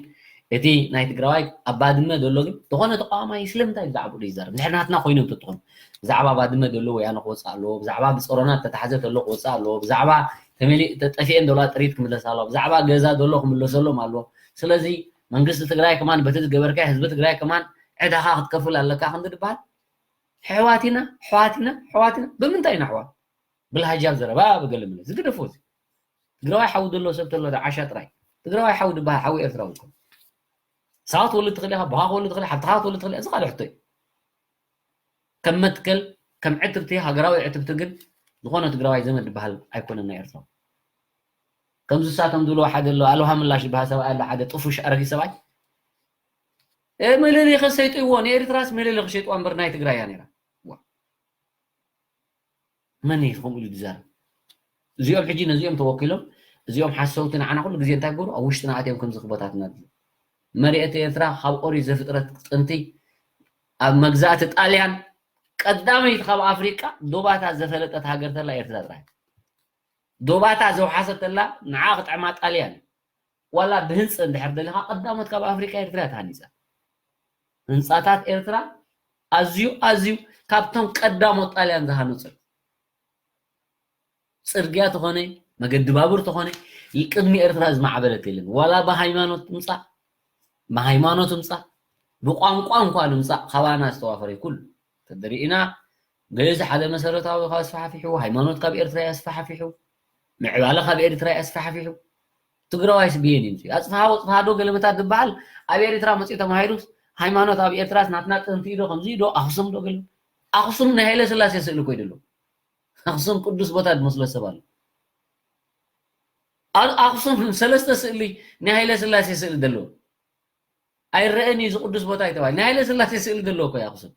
እቲ ናይ ትግራዋይ ኣብ ባድመ ዘሎ ግን ዝኾነ ተቃዋማይ ስለምንታይ ብዛዕባኡ ይዛረብ ድሕሪ ናትና ኮይኖም ተትኾኑ ብዛዕባ ባድመ ዘሎ ወያነ ክወፅእ ኣለዎ ብዛዕባ ብፀሮና ተታሕዘ ተሎ ክወፅእ ኣለዎ ብዛዕባ ተመሊእ ተጠፊኤን ዘለዋ ጥሪት ክምለስ ኣለዎ ብዛዕባ ገዛ ዘሎ ክምለሰሎም ኣለዎ ስለዚ መንግስቲ ትግራይ ከማን በቲ ዝገበርካዮ ህዝቢ ትግራይ ከማን ዕዳኻ ክትከፍል ኣለካ ከምዚ ዝበሃል ኣሕዋት ኢና ኣሕዋት ኢና ኣሕዋት ኢና ብምንታይ ኢና ኣሕዋት ብልሃጃብ ዘረባ ብገለ ምለ ዝግደፎ እዚ ትግራዋይ ሓዊ ዘሎ ሰብ ተሎ ዓሻ ጥራይ ትግራዋይ ሓዊ ዝበሃል ሓዊ ኤርትራዊ ይኮን ንስኻ ክትወልድ ትኽእል ኢኻ ኣቦኻ ክትወልድ ትኽእል ሓፍትኻ ክትወልድ ትኽእል እዚ ካልእ ሕቶ እዩ ከም መትከል ከም ዕትብቲ ሃገራዊ ዕትብቲ ግን ዝኾነ ትግራዋይ ዘመድ ዝበሃል ኣይኮነን ናይ ኤርትራዊ ከምዚ ንሳቶም ዝብልዎ ሓደ ኣሎ ኣልውሃ ምላሽ ዝበሃል ሰብኣይ ኣሎ ሓደ ጥፉሽ ኣረጊት ሰብኣይ መለለይ ከሰይጥዎ ንኤርትራስ መለለይ ክሸጥዋ እምበር ናይ ትግራይ እያ ነይራ። መን እዩ ከምኡ ኢሉ ዝዛረብ? እዚኦም ሕጂ ነዚኦም ተወኪሎም እዚኦም ሓሰውቲ ንዓና ኩሉ ግዜ እንታይ ገሩ ኣብ ውሽጥና ኣትዮም ከምዚ ክበታትና ድዩ? መሬት ኤርትራ ካብ ኦሪት ዘፍጥረት ጥንቲ ኣብ መግዛእቲ ጣልያን ቀዳመይቲ ካብ ኣፍሪቃ ዶባታ ዘፈለጠት ሃገር ተላ ኤርትራ ጥራይ። ዶባታ ዘውሓሰት ተላ ንዓ ክጥዕማ ጣልያን። ዋላ ብህንፀ እንድሕር ደሊኻ ቀዳሞት ካብ ኣፍሪቃ ኤርትራ ተሃኒፃ። ህንፃታት ኤርትራ ኣዝዩ ኣዝዩ ካብቶም ቀዳሞት ጣልያን ዝሃነፁ። ፅርግያ ተኾነ መገዲ ባቡር ተኾነ ቅድሚ ኤርትራ ዝማዕበለት የለን። ዋላ ብሃይማኖት ትምፃእ ብሃይማኖት ምፃእ ብቋንቋ እንኳ ንምፃእ ካባና ዝተዋፈረ ኩሉ ተደሪእና ገዝ ሓደ መሰረታዊ ካብ ኣስፋሕፊሑ ሃይማኖት ካብ ኤርትራ ኣስፋሕፊሑ ምዕባለ ካብ ኤርትራ ኣስፋሕፊሑ ትግራዋይስ ብየን እዩ ኣፅፍሃ ወፅፍሃ ዶ ገለመታት ዝበሃል ኣብ ኤርትራ መፅኡ ተማሂሩስ ሃይማኖት ኣብ ኤርትራስ ናትና ጥንቲ ዶ ከምዚ ዶ ኣክሱም ዶ ገለ ኣክሱም ናይ ሃይለ ስላሴ ስእሊ ኮይደሎ ኣክሱም ቅዱስ ቦታ ዝመስሎ ሰብ ኣሎ። ኣብ ኣክሱም ሰለስተ ስእሊ ናይ ሃይለ ስላሴ ስእሊ ዘለዎ ኣይረአን እዩ። እዚ ቅዱስ ቦታ እዩ ተባሂሉ ናይ ሃይለ ስላሴ ስእሊ ዘለዎ እኮ እዩ ኣክሱም።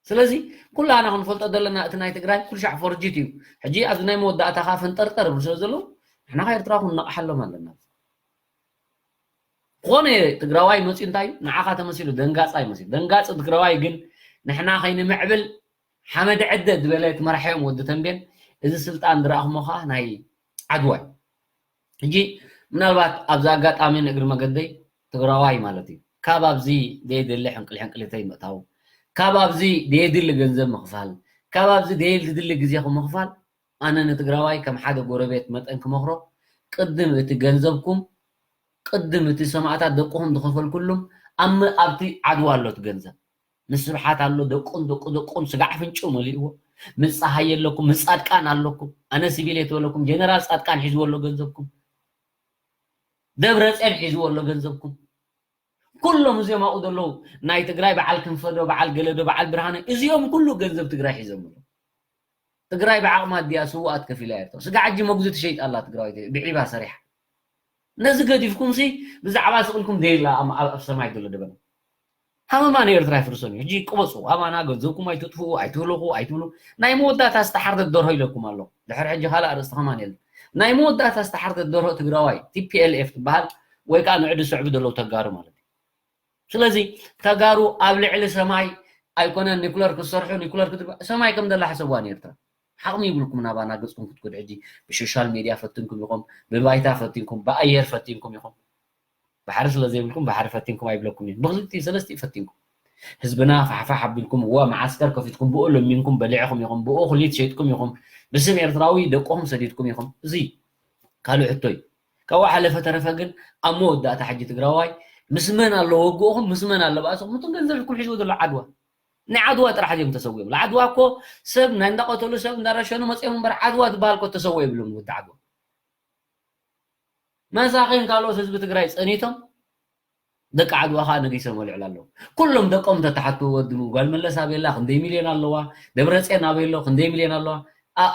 ስለዚ ኩላና ክንፈልጦ ዘለና እቲ ናይ ትግራይ ኩሉ ሻዕ ፎርጅት እዩ። ሕጂ ኣብዚ ናይ መወዳእታ ከዓ ፈንጠርጠር ይብሉ ስለ ዘለዉ ንሕና ከዓ ኤርትራ ክንነቕሓሎም ኣለና። ዝኾነ ትግራዋይ መፅዩ እንታይ እዩ ንዓኻ ተመሲሉ ደንጋፃ ይመሲሉ ደንጋፂ ትግራዋይ ግን ንሕና ከይንምዕብል ሓመድ ዕደ ዝበለ እቲ መራሒኦም ወዲ ተንቤን እዚ ስልጣን ዝረኣኽሞ ከዓ ናይ ዓድዋ እዩ። ሕጂ ምናልባት ኣብዚ ኣጋጣሚ ንእግሪ መገደይ ትግራዋይ ማለት እዩ ካብ ኣብዚ ደየድሊ ሕንቅል ሕንቅሊተይ ምእታው ካብ ኣብዚ ደየድሊ ገንዘብ ምኽፋል ካብ ኣብዚ ደየድሊ ግዜ ምኽፋል ኣነ ንትግራዋይ ከም ሓደ ጎረቤት መጠን ክመኽሮ ቅድም እቲ ገንዘብኩም ቅድም እቲ ሰማእታት ደቅኹም ዝኸፈልኩሉም ኣብ ኣብቲ ዓድዋ ኣሎ እቲ ገንዘብ ምስ ስብሓት ኣሎ ደቁን ደቁ ደቁን ስጋዕ ፍንጭው መሊእዎ ምስ ፀሃይ ኣለኩም ምስ ፃድቃን ኣለኩም ኣነ ሲቪል እየ ትበለኩም ጀነራል ፃድቃን ሒዝዎ ኣሎ ገንዘብኩም ደብረፅዮን ሒዝዎ ኣሎ ገንዘብኩም ኩሎም እዚኦም ኣብኡ ዘለዉ ናይ ትግራይ በዓል ክንፈዶ በዓል ገለዶ በዓል ብርሃነ እዚኦም ኩሉ ገንዘብ ትግራይ ሒዞም ኣለዉ ትግራይ ብዓቕማ ድያ ስውኣት ከፊላ እያ ስጋ ሕጂ መጉዚ ትሸይጥ ኣላ ትግራዋይ ብዒባ ሰሪሓ ነዚ ገዲፍኩም ሲ ብዛዕባ ስቕልኩም ደይላ ኣብ ሰማይ ዘሎ ደበና ሃመማ ንኤርትራ ይፍርሶን እዩ ሕጂ ቅበፁ ኣባና ገንዘብኩም ኣይትጥፍኡ ኣይትህለኹ ኣይትብሉ ናይ መወዳእታ ዝተሓርደት ደርሆ ኢለኩም ኣሎ ድሕሪ ሕጂ ካልእ ኣርእስቲ ከማን የለን ናይ መወዳእታ ዝተሓርደት ደርሆ ትግራዋይ ቲፒኤልኤፍ ትበሃል ወይ ከዓ ንዕዲ ስዕቢ ዘለዉ ተጋሩ ማለት እዩ ስለዚ ተጋሩ ኣብ ልዕሊ ሰማይ ኣይኮነን ኒኩለር ክሰርሑ ኒኩለር ክትርባ ሰማይ ከም ደላ ሕሰብዋ ንኤርትራ ዓቕሚ ይብልኩም ናባና ገፅኩም ክትኩድ ሕጂ ብሶሻል ሜድያ ፈቲንኩም ኢኹም ብባይታ ፈቲንኩም ብኣየር ፈቲንኩም ኢኹም ባሕሪ ስለ ዘይብልኩም ባሕሪ ፈቲንኩም ኣይብለኩም እዩ ብክልቲኡ ሰለስቲኡ ፈቲንኩም ህዝብና ፋሕፋሕ ኣቢልኩም እዋ መዓስከር ከፊትኩም ብኡ ለሚንኩም በሊዕኹም ኢኹም ብኡ ኩሊት ሸይጥኩም ኢኹም ብስም ኤርትራዊ ደቅኹም ሰዲድኩም ኢኹም እዚ ካልእ ሕቶ እዩ ካብኡ ሓለፈ ተረፈ ግን ኣብ መወዳእታ ሕጂ ትግራዋይ ምስ መን ኣሎ ወግእኹም ምስ መን ኣሎ ባእስኹም እቶም ገንዘብ ኢልኩም ሒዝዎ ዘሎ ዓድዋ ናይ ዓድዋ ጥራሕ ድዮም ተሰዊኦም ዓድዋ እኮ ሰብ ናይ እንዳቀተሉ ሰብ እንዳረሸኑ መፅኦም እምበር ዓድዋ ዝበሃል እኮ ተሰወ የብሎም ወዲ ዓድዋ መሳኺን ካልኦት ህዝቢ ትግራይ ፀኒቶም ደቂ ዓድዋ ከዓ ነጊሶም ልዕል ኣለዉ ኩሎም ደቆም ተተሓቱ ወዲ ጓል መለስ ኣበየላ ክንደይ ሚልዮን ኣለዋ ደብረፅዮን ኣበየሎ ክንደይ ሚልዮን ኣለዋ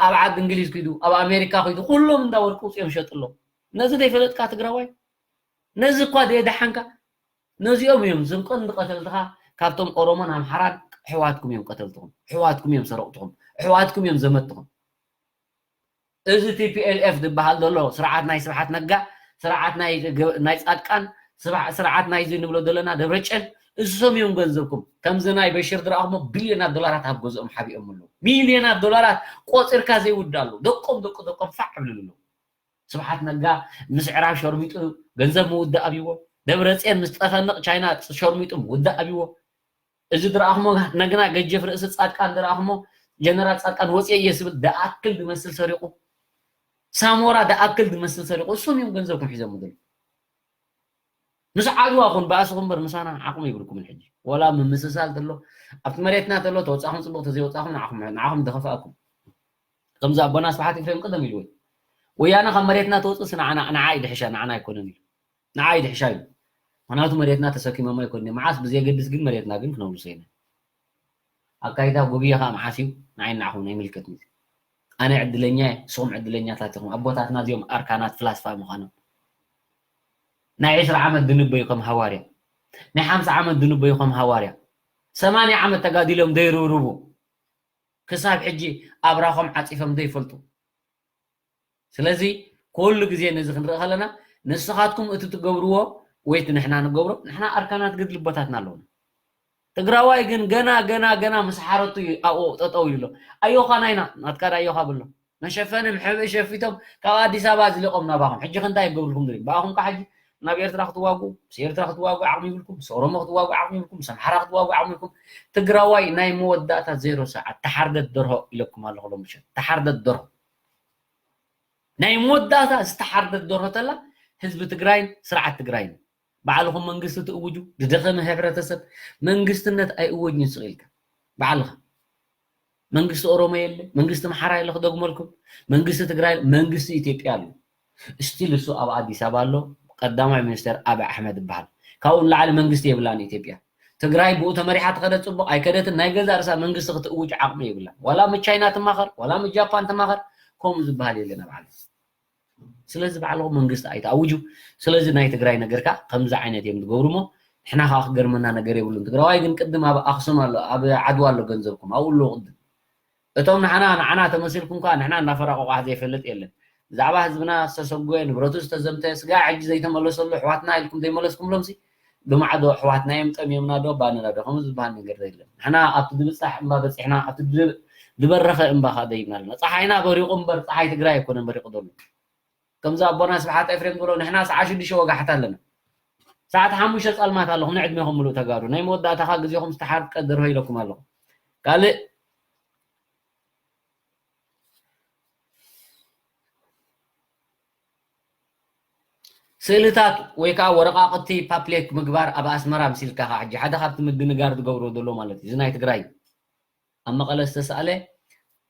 ኣብ ዓዲ እንግሊዝ ኩይዱ ኣብ ኣሜሪካ ኩይዱ ኩሎም እንዳ ወርቂ ውፅኦም ሸጡ ኣለዉ ነዚ ዘይፈለጥካ ትግራዋይ ነዚ እኳ ደየደሓንካ ነዚኦም እዮም ዝም ቀንዲ ቀተልትኻ ካብቶም ኦሮሞን ኣምሓራን ኣሕዋትኩም እዮም ቀተልትኹም ኣሕዋትኩም እዮም ሰረቕትኹም ኣሕዋትኩም እዮም ዘመትኹም እዚ ቲፒኤልኤፍ ዝበሃል ዘሎ ስርዓት ናይ ስብሓት ነጋ ስርዓት ናይ ፃድቃን ስርዓት ናይዚ ንብሎ ዘለና ደብረጨን እሶም እዮም ገንዘብኩም ከምዚ ናይ በሽር ዝረኣኹሞ ቢልዮናት ዶላራት ኣብ ገዝኦም ሓቢኦም ኣለዉ ሚልዮናት ዶላራት ቆፂርካ ዘይውዳእ ኣለዉ ደቆም ደቂ ደቆም ፋዕ ዕብልሉ ኣለዉ ስብሓት ነጋ ምስ ዕራብ ሸርሚጡ ገንዘብ ምውዳእ ኣብይዎ ደብረፅየን ምስ ጠፈንቕ ቻይና ሸርሚጡ ምውዳእ ኣብይዎ እዚ ዝረኣኹሞ ነግና ገጀፍ ርእሲ ፃድቃን ዝረኣኹሞ ጀነራል ፃድቃን ወፅየ እየ ስብል ደኣክል ዝመስል ሰሪቑ ሳሞራ ደኣክል ዝመስል ሰሪቑ እሶም እዮም ገንዘብኩም ሒዞም ዘለዉ ምስ ዓድዋ ኹን ባእስኹም በር ምሳና ዓቕሚ ይብልኩምን ሕጂ ወላ ምምስሳል ተሎ ኣብቲ መሬትና ተሎ ተወፃኹም ፅቡቕ ተዘይወፃኹም ንዓኹም ንዓኹም ደኸፍኣኩም ከምዚ ኣቦና ስብሓት ኤፍሬም ቅደም ኢልዎ ወያነ ካብ መሬትና ተወፅእ ንዓና ንዓ ይድሕሻ ንዓና ኣይኮነን ኢሉ ንዓ ይድሕሻ ኢሉ ምክንያቱ መሬትና ተሰኪሞሞ ኣይኮን መዓስ ብዘየገድስ ግን መሬትና ግን ክነውርሶ ኢና ኣካይዳ ጉብየ ከዓ መዓስ እዩ ንዓይ ንዓኹም ኣይምልከትን እዩ ኣነ ዕድለኛ እየ ንስኹም ዕድለኛታት ኢኹም ኣቦታትና እዚኦም ኣርካናት ፍላስፋ ምዃኖም ናይ ዕስራ ዓመት ድንበዩ ከም ሃዋርያ፣ ናይ ሓምሳ ዓመት ድንበዩ ከም ሃዋርያ፣ ሰማንያ ዓመት ተጋዲሎም ዘይርብርቡ፣ ክሳብ ሕጂ ኣብራኾም ዓጺፎም ዘይፈልጡ። ስለዚ ኩሉ ግዜ ነዚ ክንርኢ ከለና፣ ንስኻትኩም እቲ ትገብርዎ ወይ እቲ ንሕና ንገብሮ፣ ንሕና ኣርካናት ግድ ልቦታትና ኣለውና። ትግራዋይ ግን ገና ገና ገና ምስ ሓረቱ እዩ ኣብኡ ጠጠው ኢሉ ኣሎ። ኣዮኻ ናይና፣ ናትካ ዳ ኣዮኻ ብሎ። መሸፈኒ መሕብኢ ሸፊቶም ካብ ኣዲስ ኣበባ ዝሊቖም ናባኹም። ሕጂ ከ እንታይ ይገብርልኩም ድሪም? ብኣኹም ከ ሕጂ ናብ ኤርትራ ክትዋጉ፣ ምስ ኤርትራ ክትዋጉ ዓቕሚ ይብልኩም፣ ምስ ኦሮሞ ክትዋጉ ዓቕሚ ይብልኩም፣ ምስ ኣምሓራ ክትዋጉ ዓቕሚ ይብልኩም። ትግራዋይ ናይ መወዳእታ ዜሮ ሰዓት፣ ተሓርደት ደርሆ ኢለኩም ኣለኹ ሎም ምሸት። ተሓርደት ደርሆ። ናይ መወዳእታ ዝተሓርደት ደርሆ ተላ ህዝቢ ትግራይን ስርዓት ትግራይን። ባዕልኹም መንግስቲ ትእውጁ፣ ዝደኸመ ሕብረተሰብ መንግስትነት ኣይእወጅን ስቕ ኢልካ። ባዕልኻ መንግስቲ ኦሮሞ የለ፣ መንግስቲ ኣምሓራ የለ ክደግመልኩም፣ መንግስቲ ትግራይ፣ መንግስቲ ኢትዮጵያ ኣሎ። ስቲል እሱ ኣብ ኣዲስ ኣበባ ኣሎ። ቀዳማይ ሚኒስተር ኣብይ ኣሕመድ ይበሃል። ካብኡ ንላዕሊ መንግስቲ የብላን ኢትዮጵያ። ትግራይ ብኡ ተመሪሓ ትኸደት ጽቡቕ ኣይከደትን፣ ናይ ገዛእ ርእሳ መንግስቲ ክትእውጅ ዓቕሚ የብላን። ዋላ ምስ ቻይና ትማኸር፣ ዋላ ምስ ጃፓን ትማኸር፣ ከምኡ ዝበሃል የለን ኣብ ዓለም። ስለዚ ባዕልኹም መንግስቲ ኣይትኣውጁ። ስለዚ ናይ ትግራይ ነገር ከኣ ከምዚ ዓይነት እዮም ዝገብሩ እሞ ንሕና ከኣ ክገርመና ነገር የብሉን። ትግራዋይ ግን ቅድም ኣብ ኣኽሱም ኣሎ፣ ኣብ ዓድዋ ኣሎ ገንዘብኩም፣ ኣብኡ ኣለዉ ቅድም። እቶም ንዓና ንዓና ተመሲልኩም ከኣ ንሕና እናፈራቐቑ ዘይፈልጥ የለን። ብዛዕባ ህዝብና ዝተሰጎየ፣ ንብረቱ ዝተዘምተ፣ ስጋ ሕጂ ዘይተመለሰሉ ኣሕዋትና ኢልኩም ዘይመለስኩምሎምሲ ብማዕዶ ኣሕዋትና እዮም፣ ጠምዮምና ዶ ባንና ዶ ከምኡ ዝበሃል ነገር የለን። ንሕና ኣብቲ ዝብጻሕ እምባ በጺሕና፣ ኣብቲ ዝ-፣ ዝበረኸ እምባ ከኣ ደይብና ኣለና። ጸሓይና በሪቑ እምበር ጸሓይ ትግራይ ኣይኮነን በሪቑ ዘሎ። ከምዚ ኣቦና ስብሓት ኤፍሬም ዝበሎ ንሕና ሰዓት ሽዱሽተ ወጋሕታ ኣለና። ሰዓት ሓሙሽተ ጸልማት ኣለኹም ንዕድሜኹም ምሉእ ተጋሩ። ናይ መወዳእታ ከኣ ግዜኹም ዝተሓርቀ ደርሆ ኢለኩም ኣለኹ። ካልእ ስእልታት ወይ ከዓ ወረቃቅቲ ፓፕሌክ ምግባር ኣብ ኣስመራ ምሲልካ ከዓ ሕጂ ሓደ ካብቲ ምድንጋር ዝገብሮ ዘሎ ማለት እዩ። እዚ ናይ ትግራይ ኣብ መቐለ ዝተሳእለ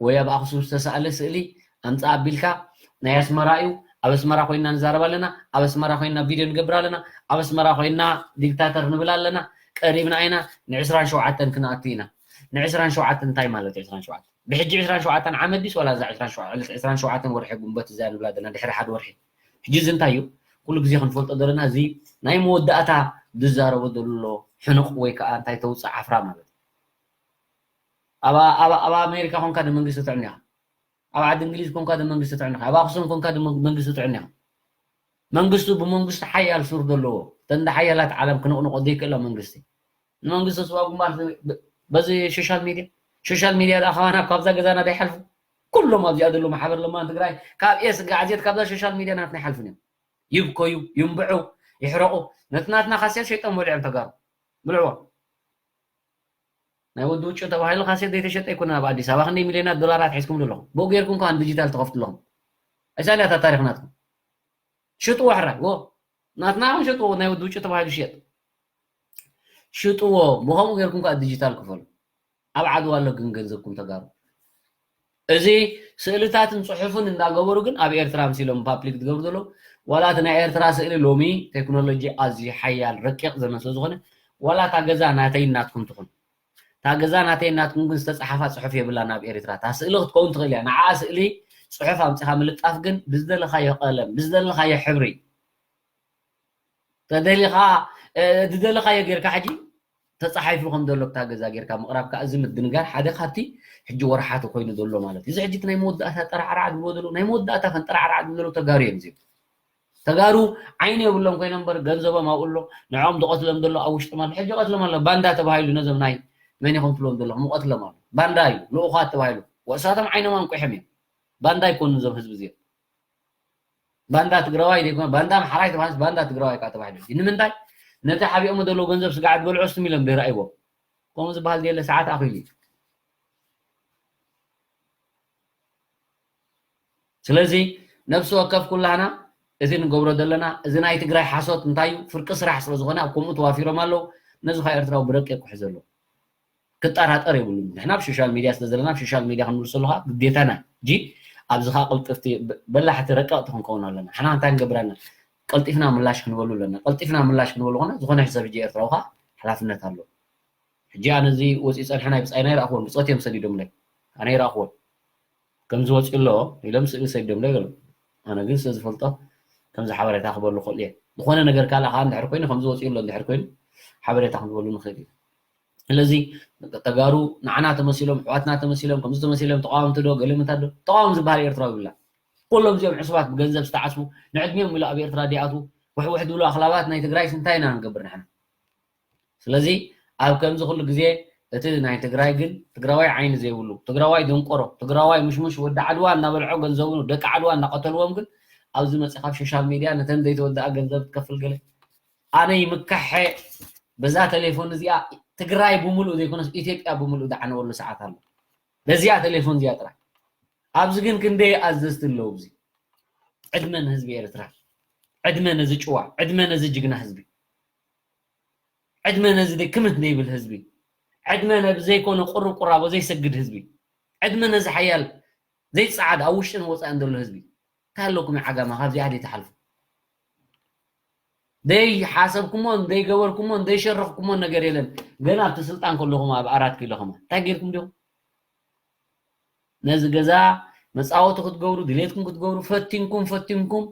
ወይ ኣብ ኣኽሱም ዝተሳእለ ስእሊ ኣምፅእ ኣቢልካ ናይ ኣስመራ እዩ። ኣብ ኣስመራ ኮይንና ንዛረብ ኣለና፣ ኣብ ኣስመራ ኮይንና ቪድዮ ንገብር ኣለና፣ ኣብ ኣስመራ ኮይንና ዲክታተር ንብል ኣለና። ቀሪብና ኢና ንዕስራን ሸውዓተን ክንኣቱ ኢና። ንዕስራን ሸውዓተን እንታይ ማለት እዩ? ዕስራን ሸውዓተን ብሕጂ ዕስራን ሸውዓተን ዓመት ድዩስ ዋላ እዛ ዕስራን ሸውዓተን ዕስራን ሸውዓተን ወርሒ ጉንበት እዚኣ ንብላ ዘለና ድሕሪ ሓደ ወርሒ? ሕጂ እዚ እንታይ እዩ? ኩሉ ግዜ ክንፈልጦ ዘለና እዚ ናይ መወዳእታ ዝዛረቦ ዘሎ ሕኑቕ ወይ ከዓ እንታይ ተውፅእ ዓፍራ ማለት እዩ። ኣብ ኣብ ኣብ ኣሜሪካ ኮንካ ንመንግስቲ ትዕን ኢኻ። ኣብ ዓዲ እንግሊዝ ኮንካ ንመንግስቲ ትዕን ኢኻ። ኣብ ኣክሱም ኮንካ ንመንግስቲ ትዕን ኢኻ። መንግስቱ ብመንግስቲ ሓያል ሱር ዘለዎ፣ እተን ሓያላት ዓለም ክንቕንቆ ዘይክእላ መንግስቲ። ንመንግስቲ ስዋ ግንባር ብ-፣ በዚ ሶሻል ሚድያ፣ ሶሻል ሚድያ ደኣ ከማና ካብዛ ገዛና ዶ ይሓልፉ? ኩሎም ኣብዚኣ ዘለዉ ማሕበር ለማን ትግራይ ካብ ኤስ ጋዜት ካብዛ ሶሻል ሚድያ ናትና ይሓልፉን እዮም። ይብከዩ፣ ይንብዑ፣ ይሕረቑ። ነቲ ናትና ካሴት ሸይጦም በሊዖም ተጋሩ። ብልዕዎ። ናይ ወዲ ውጩ ተባሂሉ ካሴት ዘይተሸጠ ኣይኮነን። ኣብ ኣዲስ ኣበባ ክንደይ ሚልዮናት ዶላራት ሒዝኩም ዘለኹም? ብኡ ጌርኩም ከኣ ንዲጂታል ትኸፍቱ ኣለኹም። ኣይሳልያ እታ ታሪኽ ናትኩም። ሽጥዎ ሕራይ፣ ዎ። ናትና ይኹን ሽጥዎ፣ ናይ ወዲ ውጩ ተባሂሉ ይሽየጥ። ሽጥዎ፣ ብኸምኡ ጌርኩም ከኣ ዲጂታል ክፈሉ። ኣብ ዓድዋ ኣሎ ግን ገንዘብኩም ተጋሩ። እዚ ስእልታትን ጽሑፍን እንዳገበሩ ግን ኣብ ኤርትራ ኣምሲሎም ፓብሊክ ዝገብሩ ዘለዉ፣ ዋላ እቲ ናይ ኤርትራ ስእሊ ሎሚ ቴክኖሎጂ ኣዝዩ ሓያል ረቂቕ ዘመን ስለ ዝኾነ፣ ዋላ እታ ገዛ ናተይን ናትኩም ትኹን፣ እታ ገዛ ናተይን ናትኩም ግን ዝተጻሓፋ ጽሑፍ የብላን ኣብ ኤርትራ። እታ ስእሊ ክትከውን ትኽእል እያ። ንዓኣ ስእሊ ጽሑፍ ኣምጺኻ ምልጣፍ ግን ብዝደለኻዮ ቀለም፣ ብዝደለኻዮ ሕብሪ፣ ተደሊኻ፣ እ፣ ዝደለኻዮ ጌርካ ሕጂ ተጻሒፉ ከም ዘሎ ኣብታ ገዛ ጌርካ ምቕራብ ከኣ እዚ ምድንጋር ሓደ ካብቲ ሕጂ ወርሓቱ ኮይኑ ዘሎ ማለት እዩ። እዚ ሕጂ እቲ ናይ መወዳእታ ጠራዕራዕ ዝብልዎ ዘለዉ፣ ናይ መወዳእታ ፈንጠራዕራዕ ዝብሉ ዘለዉ ተጋሩ እዮም እዚኦም። ተጋሩ ዓይኒ የብሎም ኮይኖም እምበር ገንዘቦም ኣብኡ ኣሎ፣ ንዕኦም ዝቐትሎም ዘሎ ኣብ ውሽጦም ኣሎ። ሕጂ ይቐትሎም ኣሎ። ባንዳ ተባሂሉ ነዞም ናይ መን ኢኹም ትብሎም ዘለኹም ይቐትሎም ኣሎ። ባንዳ እዩ፣ ልኡኻት ተባሂሉ። ወእሳቶም ዓይኖም ኣንቂሖም እዮም። ባንዳ ኣይኮኑን እዞም ህዝቢ እዚኦም። ባንዳ ትግራዋይ ዘይኮነ፣ ባንዳ ኣምሓራይ ተባሂሉስ ባንዳ ትግራዋይ ከዓ ተባሂሉ። ንምንታይ? ነቲ ሓቢኦሞ ዘለዉ ገንዘብ ስጋዕ ዝበልዑ ስም ኢሎም ዘይረኣይዎ። ከምኡ ዝበሃል ዘየለ ሰዓት ኣኺሉ እዩ። ስለዚ ነብሲ ወከፍ ኩላህና እቲ ንገብሮ ዘለና፣ እዚ ናይ ትግራይ ሓሶት እንታይ እዩ? ፍርቂ ስራሕ ስለ ዝኾነ ኣብ ከምኡ ተዋፊሮም ኣለዉ። ነዚ ከዓ ኤርትራዊ ብረቂቕ ክሕዞ ኣለዎ። ክጠራጠር የብሉን። ንሕና ኣብ ሶሻል ሚድያ ስለ ዘለና፣ ኣብ ሶሻል ሚድያ ክንብል ከለኻ ግዴታና። ሕጂ ኣብዚ ኸኣ ቅልጥፍቲ፣ በ-፣ በላሕቲ ረቀቕቲ ክንከውን ኣለና። ንሕና እንታይ ክንገብር ኣለና? ቀልጢፍና ምላሽ ክንበሉ ኣለና። ቀልጢፍና ምላሽ ክንበሉ ኾነ፣ ዝኾነ ሰብ ሕጂ ኤርትራዊ ኸኣ ሓላፍነት ኣለዎ። ሕጂ ኣነ እዚ ወፂኡ ፀንሐ ናይ ብፃይና ኣይረኣኽዎን፣ ብፆት እዮም ሰዲዶምለይ። ኣነ ኣይረኣኽዎን። ከምዚ ወፂኡ ኣሎ ኢሎም ስእሊ ሰዲዶምለይ ገለ። ኣነ ግን ስለ ዝፈልጦ ከምዚ ሓበሬታ ክበሉ ክኽእሉ እየ። ዝኾነ ነገር ካልእ ከዓ እንድሕር ኮይኑ፣ ከምዚ ወፂኡ ኣሎ እንድሕር ኮይኑ ሓበሬታ ክንበሉ ንኽእል እዩ። ስለዚ ተጋሩ ንዓና ተመሲሎም፣ ኣሕዋትና ተመሲሎም፣ ከምዚ ተመሲሎም፣ ተቃወምቲ ዶ ገለመታት ዶ፣ ተቃወም ዝበሃል ኤርትራዊ ይብላ። ኩሎም እዚኦም ዕሱባት ብገንዘብ ዝተዓስቡ፣ ንዕድሚኦም ኢሉ ኣብ ኤርትራ ዲኣቱ ውሕውሕ ዝብሉ ኣኽላባት ናይ ትግራይስ እንታይ ኢና ንገብር ንሕና? ስለዚ ኣብ ከምዚ ኩሉ ግዜ እቲ ናይ ትግራይ ግን ትግራዋይ ዓይኒ ዘይብሉ፣ ትግራዋይ ደንቆሮ፣ ትግራዋይ ምሽሙሽ፣ ወዲ ዓድዋ እናበልዖ ገንዘቡ ደቂ ዓድዋ እናቐተልዎም ግን ኣብዚ መፂኻ ኣብ ሶሻል ሚድያ ነተን ዘይተወደኣ ገንዘብ ትከፍል ገለ ኣነ ይምካሐ በዛ ቴሌፎን እዚኣ ትግራይ ብምሉእ ዘይኮነስ ኢትዮጵያ ብምሉእ ዝዓነወሉ ሰዓት ኣሎ። በዚኣ ቴሌፎን እዚኣ ጥራይ። ኣብዚ ግን ክንደይ ኣዘዝቲ ኣለዉ። እዚ ዕድመ ንህዝቢ ኤርትራ፣ ዕድመ ነዚ ጭዋ፣ ዕድመ ነዚ ጅግና ህዝቢ፣ ዕድመ ነዚ ደይ ክምት ዘይብል ህዝቢ፣ ዕድመ ነዚ ዘይኮነ ቁሩብ ቁራቦ ዘይሰግድ ህዝቢ፣ ዕድመ ነዚ ሓያል ዘይጸዓድ ኣብ ውሽጥን ወጻእን ዘሎ ህዝቢ። እንታይ ኣለኩም ዓጋመ ካብዚኣ ደይ ትሓልፉ? ደይ ሓሰብኩሞን ደይ ገበርኩሞን ደይ ሸረኽኩሞን ነገር የለን። ገና ኣብቲ ስልጣን ከለኹም ኣብ ኣራት ኪሎ ኸማ እንታይ ጌርኩም ዲኹም? ነዚ ገዛ መጻወቲ ክትገብሩ ድሌትኩም ክትገብሩ ፈቲንኩም ፈቲንኩም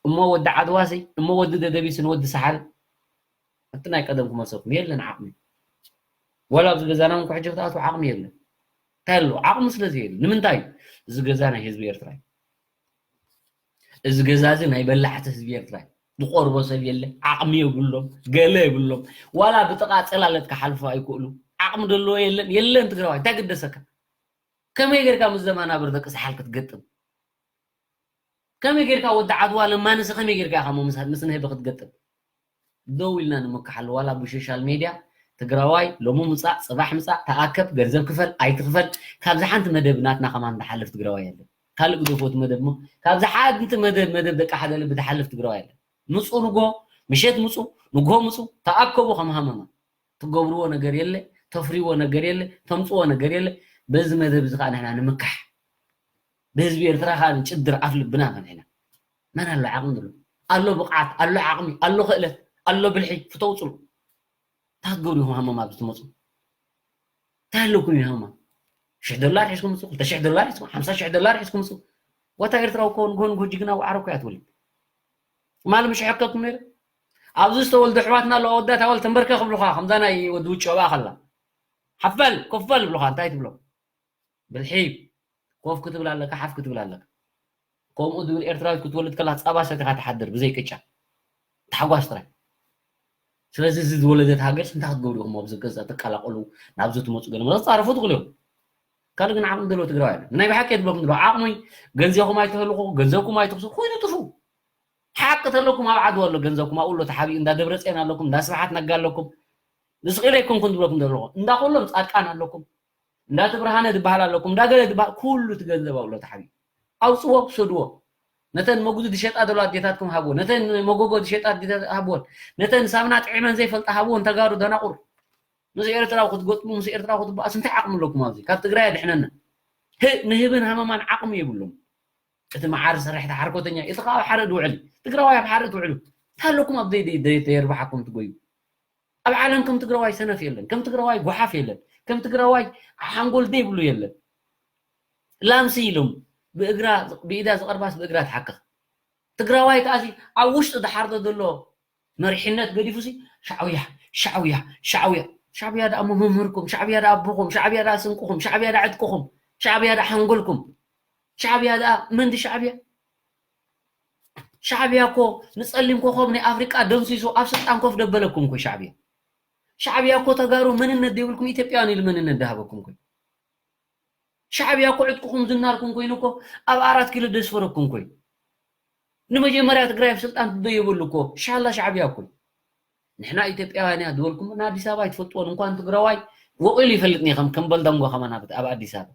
እሞ ወዲ ዓድዋሲ እሞ ወዲ ደደቢስን ወዲ ሰሓል ኣብቲ ናይ ቀደም ክመልሰኩም የለን ዓቕሚ። ወላ ኣብዚ ገዛና እውን ኩሕጂ ክትኣትዉ ዓቕሚ የለን። እንታይ ኣሎ? ዓቕሚ ስለ ዘየለ። ንምንታይ? እዚ ገዛ ናይ ህዝቢ ኤርትራ እዩ። እዚ ገዛ እዚ ናይ በላሕቲ ህዝቢ ኤርትራ እዩ። ዝቆርቦ ሰብ የለ፣ ዓቕሚ የብሎም፣ ገለ የብሎም። ዋላ ብጥቓ ጽላለት ክሓልፉ ኣይክእሉ። ዓቕሚ ዘለዎ የለን፣ የለን ትግራዋይ፣ እንታይ ግደሰካ? ከመይ ጌርካ ምስ ዘማናብር ደቂ ሰሓል ክትገጥም? ከመይ ጌርካ ወዲ ዓድዋ ለማንሲ ከመይ ጌርካ ኢኻ ምስ ምስ ንህቢ ክትገጥም? ደው ኢልና ንምክሓሉ ዋላ ብሶሻል ሜድያ ትግራዋይ ሎሚ ምጻእ ጽባሕ ምጻእ ተኣከብ ገንዘብ ክፈል ኣይትኽፈል ካብዚ ሓንቲ መደብ ናትና ከማን ዝሓልፍ ትግራዋይ የለን። ካልእ ግደፎ እቲ መደብ ሞ ካብዚ ሓንቲ መደብ መደብ ደቂ ሓደ ልቢ ዝሓልፍ ትግራዋይ የለን። ምጹ ንጎ ምሸት ምጹ ንጎ ምጹ ተኣከቡ ከም ሃመማ ትገብርዎ ነገር የለ ተፍርይዎ ነገር የለ ተምጽዎ ነገር የለ። በዚ መደብ እዚ ከዓ ንሕና ንምካሕ ብህዝቢ ኤርትራ ከዓ ንጭድር ኣፍ ልብና ፈንሕና መን ኣሎ ዓቕሚ ዘሎ ኣሎ ብቕዓት ኣሎ ዓቕሚ ኣሎ ክእለት ኣሎ ብልሒ ፍተውፅሉ እንታይ ክትገብሩ ኢኹም ሃመማ ኣብዚ ትመፁ እንታይ ኣለኩም እዩ ሃመማ ሽሕ ዶላር ሒዝኩም ምፁ ክልተ ሽሕ ዶላር ሒዝኩም ሓምሳ ሽሕ ዶላር ሒዝኩም ምፁ ዋታ ኤርትራዊ እኮ ንጎ ንጎ ጅግና ዋዕሮ እኮ እያ ትብል ትማሊ ምሽ ሕከኩም ነይሩ ኣብዚ ዝተወልደ ኣሕዋትና ኣለዋ ወዳት ኣወል ተንበርከ ክብሉኻ ከምዛ ናይ ወዲ ውጭ ኣብኣ ከላ ሓፈል ኮፈል ይብሉኻ እንታይ ትብሎ ብልሒ ኮፍ ክትብል ኣለካ ሓፍ ክትብል ኣለካ ከምኡ ዝብል ኤርትራዊት ክትወልድ ከላ ፃባ ሰቲኻ ትሓድር ብዘይ ቅጫ ታሕጓስ ጥራይ ስለዚ እዚ ዝወለደት ሃገርስ እንታይ ክትገብሩ ኢኹም ኣብዚ ገዛ ትቀላቀሉ ናብዚ ትመፁ ገለ መለ ትፃረፉ ትኽእሉ እዮም ካልእ ግን ዓቕሚ ዘለዎ ትግራዋይ ኣሎ ናይ ብሓቂ የድበኩም ድሮ ዓቕሚ ገንዘብኩም ኣይተህልኹ ገንዘብኩም ኣይትኽሱ ኮይኑ ጥፉ ሓቂ ተለኩም ኣብ ዓድዋ ኣሎ ገንዘብኩም ኣብኡ ኣሎ ተሓቢኡ እንዳ ደብረፅየን ኣለኩም እንዳ ስብሓት ነጋ ኣለኩም ንስኺ ዘይኮንኩም ዝብለኩም ዘለኹ እንዳ ኩሎም ፃድቃን ኣለኩም እንዳ ትብርሃነ ዝበሃል ኣለኩም እንዳ ገለ ዝበሃል ኩሉ እቲ ገንዘብ ኣብኡ ኣሎ ተሓቢኡ ኣውፅዎ ውሰድዎ ነተን መጉዚ ዝሸጣ ዘሎ ኣዴታትኩም ሃብዎ ነተን መጎጎ ዝሸጣ ኣዴታት ሃብዎን ነተን ሳምና ጥዒመን ዘይፈልጣ ሃብዎን ተጋሩ ደናቁር ምስ ኤርትራዊ ክትገጥሙ ምስ ኤርትራዊ ክትበኣሱ እንታይ ዓቕሚ ኣለኩም ኣብዚ ካብ ትግራይ ኣድሕነና ንህብን ሃመማን ዓቕሚ የብሎም እቲ መዓር ዝሰርሕ ተሓርኮተኛ እዩ። እቲ ከዓ ኣብ ሓርኢ ዝውዕል እዩ። ትግራዋይ ኣብ ሓርኢ ትውዕሉ። እንታይ ኣለኩም ኣብ ዘይርባሓኩም ትጎዩ? ኣብ ዓለም ከም ትግራዋይ ሰነፍ የለን። ከም ትግራዋይ ጓሓፍ የለን። ከም ትግራዋይ ሓንጎል ዘይብሉ የለን። ላምሲ ኢሎም ብእግራ ብኢዳ ዝቐርባስ ብእግራ ትሓክኽ። ትግራዋይ ከኣሲ ኣብ ውሽጢ ዝሓርዶ ዘሎ መሪሕነት ገዲፉሲ ሻዕውያ ሻዕውያ ሻዕውያ ሻዕብያ ደኣ መምህርኩም ሻዕብያ ደኣ ኣቦኹም ሻዕብያ ደኣ ስንቅኹም ሻዕብያ ደኣ ዕጥቅኹም ሻዕብያ ደኣ ሓንጎልኩም ሻዕብያ ደኣ መንዲ ሻዕብያ ሻዕብያ እኮ ንፀሊም ኮኸብ ናይ ኣፍሪቃ ደምሲሱ ኣብ ስልጣን ኮፍ ደበለኩም እኮ ሻዕብያ ሻዕብያ እኮ ተጋሩ መንነት ዘይብልኩም ኢትዮጵያውያን ኢሉ መንነት ዝሃበኩም እኮ ሻዕብያ እኮ ዕጥቅኹም ዝናርኩም ኮይኑ እኮ ኣብ ኣራት ኪሎ ደስፈረኩም እኮ እዩ ንመጀመርያ ትግራይ ኣብ ስልጣን ትደየበሉ እኮ ሻላ ሻዕብያ እኮ እዩ ንሕና ኢትዮጵያውያን እያ ዝበልኩም ንኣዲስ ኣበባ ኣይትፈልጥዎን እንኳን ትግራዋይ ወቂሉ ይፈልጥ ኒኸም ከም በልዳንጓ ከማን ኣብ ኣዲስ ኣበባ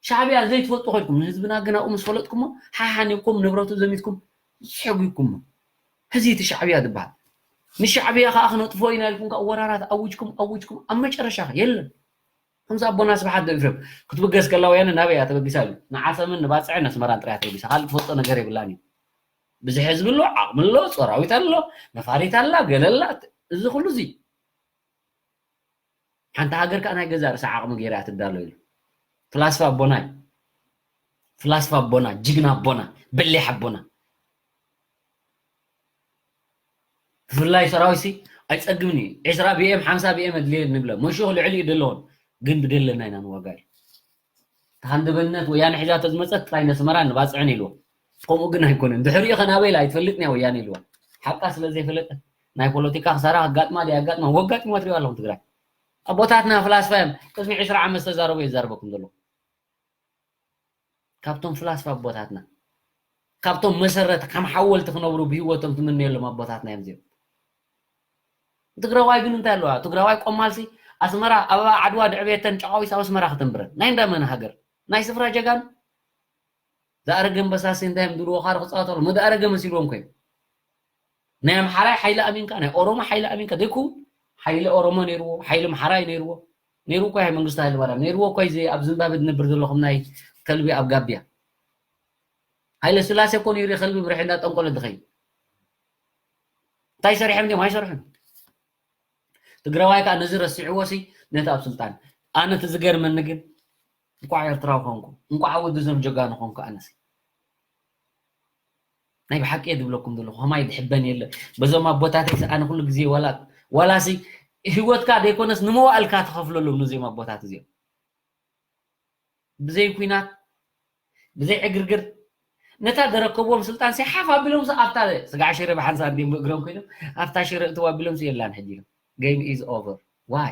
ሻዕብያ ዘይትፈልጡ ኮይንኩም ንህዝብና ግን ኣብኡ ምስ ፈለጥኩሞ ሓሓኒብኩም ንብረቱ ዘሚትኩም ዝሕጉኩሞ ሕዚ እቲ ሻዕብያ ዝበሃል ንሻዕብያ ከዓ ክነጥፎ ኢና ኢልኩም ከዓ ወራራት ኣውጅኩም ኣውጅኩም ኣብ መጨረሻ የለን ከምዚ ኣቦና ስብሓት ዶ ኤፍሬም ክትብገስ ከላ ወያነ ናበይ እያ ተበጊሳ ኢሉ ንዓሰምን ንባፅዕን ኣስመራን ጥራይ ተበጊሳ ካልእ ትፈልጦ ነገር የብላን እዩ ብዙሕ ህዝቢ ኣሎ ዓቕሚ ኣሎ ፀራዊት ኣሎ ነፋሪት ኣላ ገለ ኣላ እዚ ኩሉ እዚ ሓንቲ ሃገር ከዓ ናይ ገዛ ርእሳ ዓቕሚ ገይራ እያ ትዳሎ ኢሉ ፍላስፋ ኣቦና እዩ ፍላስፋ ኣቦና ጅግና ኣቦና በሊሕ ኣቦና ብፍላይ ሰራዊትሲ ኣይጸግብን እዩ። ዕስራ ቢኤም ሓምሳ ቢኤም ኣድልየ ንብለ መሹኽ ልዕሊ እዩ ደለዎን ግን ብደለና ኢና ንዋጋ እዩ። ተሃንደበነት ወያነ ሒዛቶ ዝመጸት ጥራይ ነስመራ ንባጽዕን ኢልዎ። ከምኡ ግን ኣይኮነን። ድሕሪኡ ከ ናበይ ኢላ ኣይትፈልጥን እያ ወያነ ኢልዋ። ሓቃ ስለ ዘይፈለጠት ናይ ፖለቲካ ክሳራ ከጋጥማ ድያ ኣጋጥማ ወጋጢማ ትሪኦ ኣለኹም ትግራይ። ኣቦታትና ፍላስፋ እዮም። ቅድሚ ዕስራ ዓመት ዝተዛረቡ የዛርበኩም ዘለኹ። ካብቶም ፍላስፋ ኣቦታትና ካብቶም መሰረት ከም ሓወልቲ ክነብሩ ብህይወቶም ትምነየሎም ኣቦታትና እዮም እዚኦም። ትግራዋይ ግን እንታይ ኣለዋ? ትግራዋይ ቆማልሲ ኣስመራ ኣበባ ዓድዋ ድዕቤተን ጨቃዊስ ኣብ ኣስመራ ከተንብረን ናይ እንዳመን ሃገር ናይ ስፍራ ጀጋኑ ዝኣረገ ኣንበሳሲ እንታይ እዮም ድልዎ ካር ክፃወቱ ኣለዉ መዳእረገ መሲልዎም ኮይኑ ናይ ኣምሓራይ ሓይሊ ኣሚንካ ናይ ኦሮሞ ሓይሊ ኣሚንካ ደይኩ ሓይሊ ኦሮሞ ነይርዎ ሓይሊ ኣምሓራይ ነይርዎ ነይሩ እኮ መንግስቱ ሃይለ ማርያም ነይርዎ እኮ እዚ ኣብ ዝምባብዌ ዝነብር ዘለኹም ናይ ከልቢ ኣብ ጋቢያ ሃይለ ስላሴ እኮ ነይሩ ከልቢ ብርሒ እንዳጠንቆለ ድኸይ እንታይ ሰሪሖም እንዲም ኣይሰርሑን ትግራዋይ ከዓ ነዚ ረሲዕዎ ሲ ነቲ ኣብ ስልጣን ኣነ እቲ ዝገርመኒ ግን እንኳዕ ኤርትራዊ ኮንኩ እንኳዕ ወዲ ዘም ጀጋኑ ኮንኩ ኣነሲ ናይ ብሓቂ እየ ዝብለኩም ዘለኹ ከማይ ዝሕበን የለ በዞም ኣቦታተይ ኣነ ኩሉ ግዜ ዋላ ዋላሲ ህይወትካ ዘይኮነስ ንመዋእልካ ትኸፍለሎም ነዚኦም ኣቦታት እዚኦም ብዘይ ኩናት ብዘይ ዕግርግር ነታ ዘረከብዎም ስልጣን ሲ ሓፍ ኣቢሎም ሲ ኣብታ ስጋዕ ሽረ ብሓንሳ እንዲም ብእግሮም ኮይኖም ኣብታ ሽረ እትው ኣቢሎም ሲ የላን ሕጂ ኢሎም game is over why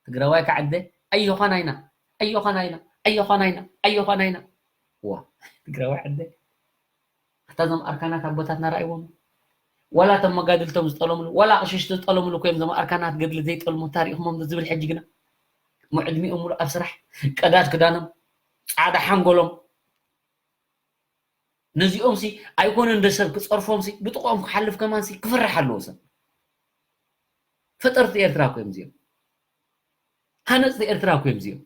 ትግራዋይ ከዓደ ኣዮኻን ኣይና ኣዮኻን ኣይና ኣዮኻን ኣይና ኣዮኻን ኣይና ዋ ትግራዋይ ዓደ ኣታ እዞም ኣርካናት ኣቦታትና ረኣይዎም ዋላ እቶም መጋድልቶም ዝጠለምሉ ዋላ ኣቕሽሽቲ ዝጠለምሉ ኮይም እዞም ኣርካናት ገድሊ ዘይጠልሙ ታሪኽሞም ዝብል ሕጂ ግና ምዕድሚኦም ሙሉ ኣብ ስራሕ ቀዳድ ክዳኖም ፃዕዳ ሓንጎሎም ነዚኦም ሲ ኣይኮነ እንደ ሰብ ክፀርፎም ሲ ብጥቕኦም ክሓልፍ ከማን ሲ ክፍርሕ ኣለዎ ሰብ ፈጠርቲ ኤርትራ እኮ እዮም እዚኦም ሃነፅቲ ኤርትራ እኮ እዮም እዚኦም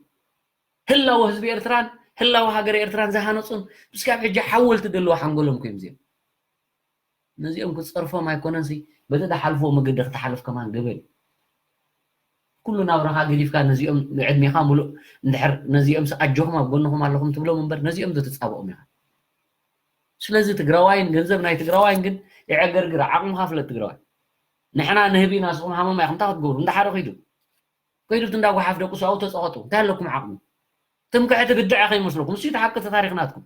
ህላወ ህዝቢ ኤርትራን ህላወ ሃገር ኤርትራን ዝሃነፁን ብስካብ ሕጂ ሓወልቲ ደለዎ ሓንጎሎም እኮ እዮም እዚኦም ነዚኦም ክፀርፎም ኣይኮነን ሲ በቲ ዝሓልፍዎ መገዲ ክትሓልፍ ከማን ገበን እዩ ኩሉ ናብራኻ ገዲፍካ ነዚኦም ዕድሜኻ ሙሉእ እንድሕር ነዚኦም ኣጆኹም ኣብ ጎንኹም ኣለኹም ትብሎም እምበር ነዚኦም ዶ ትፃብኦም ኢኻ ስለዚ ትግራዋይን ገንዘብ ናይ ትግራዋይን ግን የዕገርግር ዓቕምኻ ፍለጥ ትግራዋይ ንሕና ንህቢ ኢና ንስኹም ሃመማ ኢኹም እንታይ ክትገብሩ እንዳ ሓደ ኺዱ ከይዱ እቲ እንዳ ጓሓፍ ደቁሱ ኣብኡ ተፀቐጡ እንታይ ኣለኩም ዓቕሚ ትምክሕቲ ብድዐ ከይመስለኩም እሱ ተሓቅቲ ታሪክ ናትኩም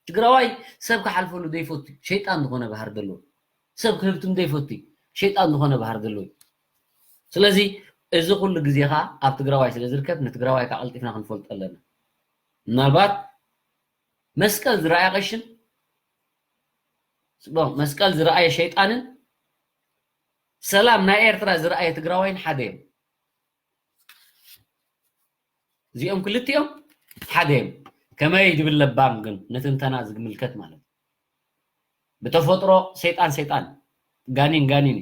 ትግራዋይ ሰብ ክሓልፈሉ ዘይፈቱ ሸይጣን ዝኾነ ባህር ዘለዎ ሰብ ክህብትም ዘይፈቱ ሸይጣን ዝኾነ ባህር ዘለዎ ስለዚ እዚ ኩሉ ግዜ ኸዓ ኣብ ትግራዋይ ስለ ዝርከብ ንትግራዋይ ከዓ ቀልጢፍና ክንፈልጦ ኣለና ምናልባት መስቀል ዝረኣየ ቀሽን መስቀል ዝረኣየ ሸይጣንን ሰላም ናይ ኤርትራ ዝረኣየ ትግራዋይን ሓደ እዮም እዚኦም ክልቲኦም ሓደ እዮም ከመይ ድብል ለባም ግን ንትንተና ዝምልከት ማለት ብተፈጥሮ ሰይጣን ሰይጣን ጋኒን ጋኒን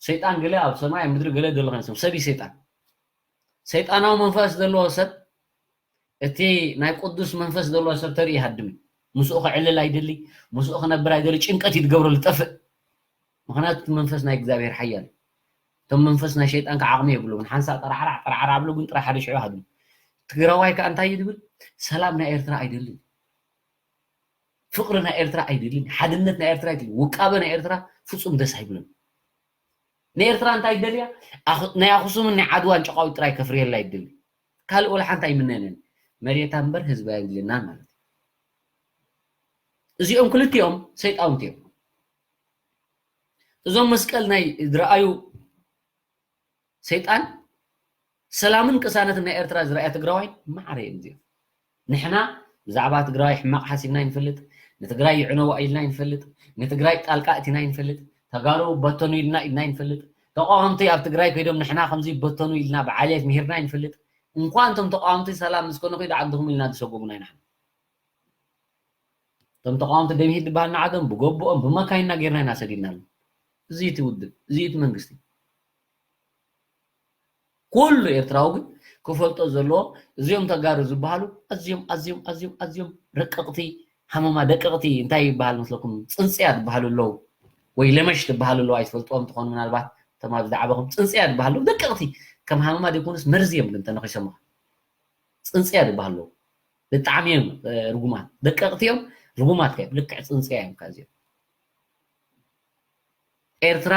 ሰይጣን ገለ ኣብ ሰማይ ምድሪ ገለ ዘሎ ከንሰም ሰብ ሰይጣን ሰይጣናዊ መንፈስ ዘለዎ ሰብ እቲ ናይ ቅዱስ መንፈስ ዘለዎ ሰብ ተርኢ ይሃድም እዩ ምስኡ ክዕልል ኣይደሊ ምስኡ ክነብር ኣይደሊ ጭንቀት ይትገብረሉ ጠፍእ ምክንያቱ እቲ መንፈስ ናይ እግዚኣብሔር ሓያል እዩ እቶም መንፈስ ናይ ሸይጣን ከዓ ዓቕሚ የብሉምን ሓንሳእ ጠራዕራዕ ጠራዕራዕ ብሎ ግን ጥራይ ሓደ ሽዑ ሃድሙ ትግራዋይ ከዓ እንታይ እዩ ዝብል ሰላም ናይ ኤርትራ ኣይደልን ፍቅሪ ናይ ኤርትራ ኣይደልን ሓድነት ናይ ኤርትራ ኣይደልን ውቃበ ናይ ኤርትራ ፍጹም ደስ ኣይብልን ንኤርትራ እንታይ ይደልያ ናይ ኣክሱምን ናይ ዓድዋን ጨቃዊት ጥራይ ከፍርየላ ይደሊ ካልእ ወላ ሓንቲ ኣይምነንን መሬታ እምበር ህዝቢ ኣይድልናን ማለት እዩ እዚኦም ክልቲኦም ሰይጣውንቲ እዮም እዞም መስቀል ናይ ዝረኣዩ ሰይጣን ሰላምን ቅሳነትን ናይ ኤርትራ ዝረኣየ ትግራዋይ ማዕረ እዮም እዚኦም ንሕና ብዛዕባ ትግራይ ሕማቕ ሓሲብና ይንፈልጥ ንትግራይ ይዕነዋ ኢልና ይንፈልጥ ንትግራይ ጣልቃ እቲና ይንፈልጥ ተጋሩ በተኑ ኢልና ኢልና ይንፈልጥ ተቃወምቲ ኣብ ትግራይ ከይዶም ንሕና ከምዚ በተኑ ኢልና ብዓሌት ምሂርና ይንፈልጥ እንኳን እቶም ተቃወምቲ ሰላም ምስ ኮነ ከይዱ ዓድኹም ኢልና ዝሰጎሙና ኢና እቶም ተቃወምቲ ደምሂት ዝበሃል ንዓዶም ብጎቦኦም ብመካይና ጌርና ኢና ሰዲድናሉ እዚ እቲ ውድብ እዚ እቲ መንግስቲ ኩሉ ኤርትራዊ ግን ክፈልጦ ዘለዎ እዚኦም ተጋሩ ዝበሃሉ ኣዝዮም ኣዝዮም ኣዝዮም ኣዝዮም ረቀቕቲ ሃመማ ደቀቕቲ እንታይ ይበሃል መስለኩም ፅንፅያ ዝበሃሉ ኣለዉ ወይ ለመሽ ዝበሃሉ ኣለዉ ኣይትፈልጥዎም ትኾኑ ምናልባት እቶም ኣብዚ ዝዓበኹም ፅንፅያ ዝበሃሉ ደቀቕቲ ከም ሃመማ ዘይኮኑስ መርዚ እዮም ግን ተነኺሶም ፅንፅያ ዝበሃሉ ኣለዉ ብጣዕሚ እዮም ርጉማት ደቀቕቲ እዮም ርጉማት ከ ልክዕ ፅንፅያ እዮም ካዚኦም ኤርትራ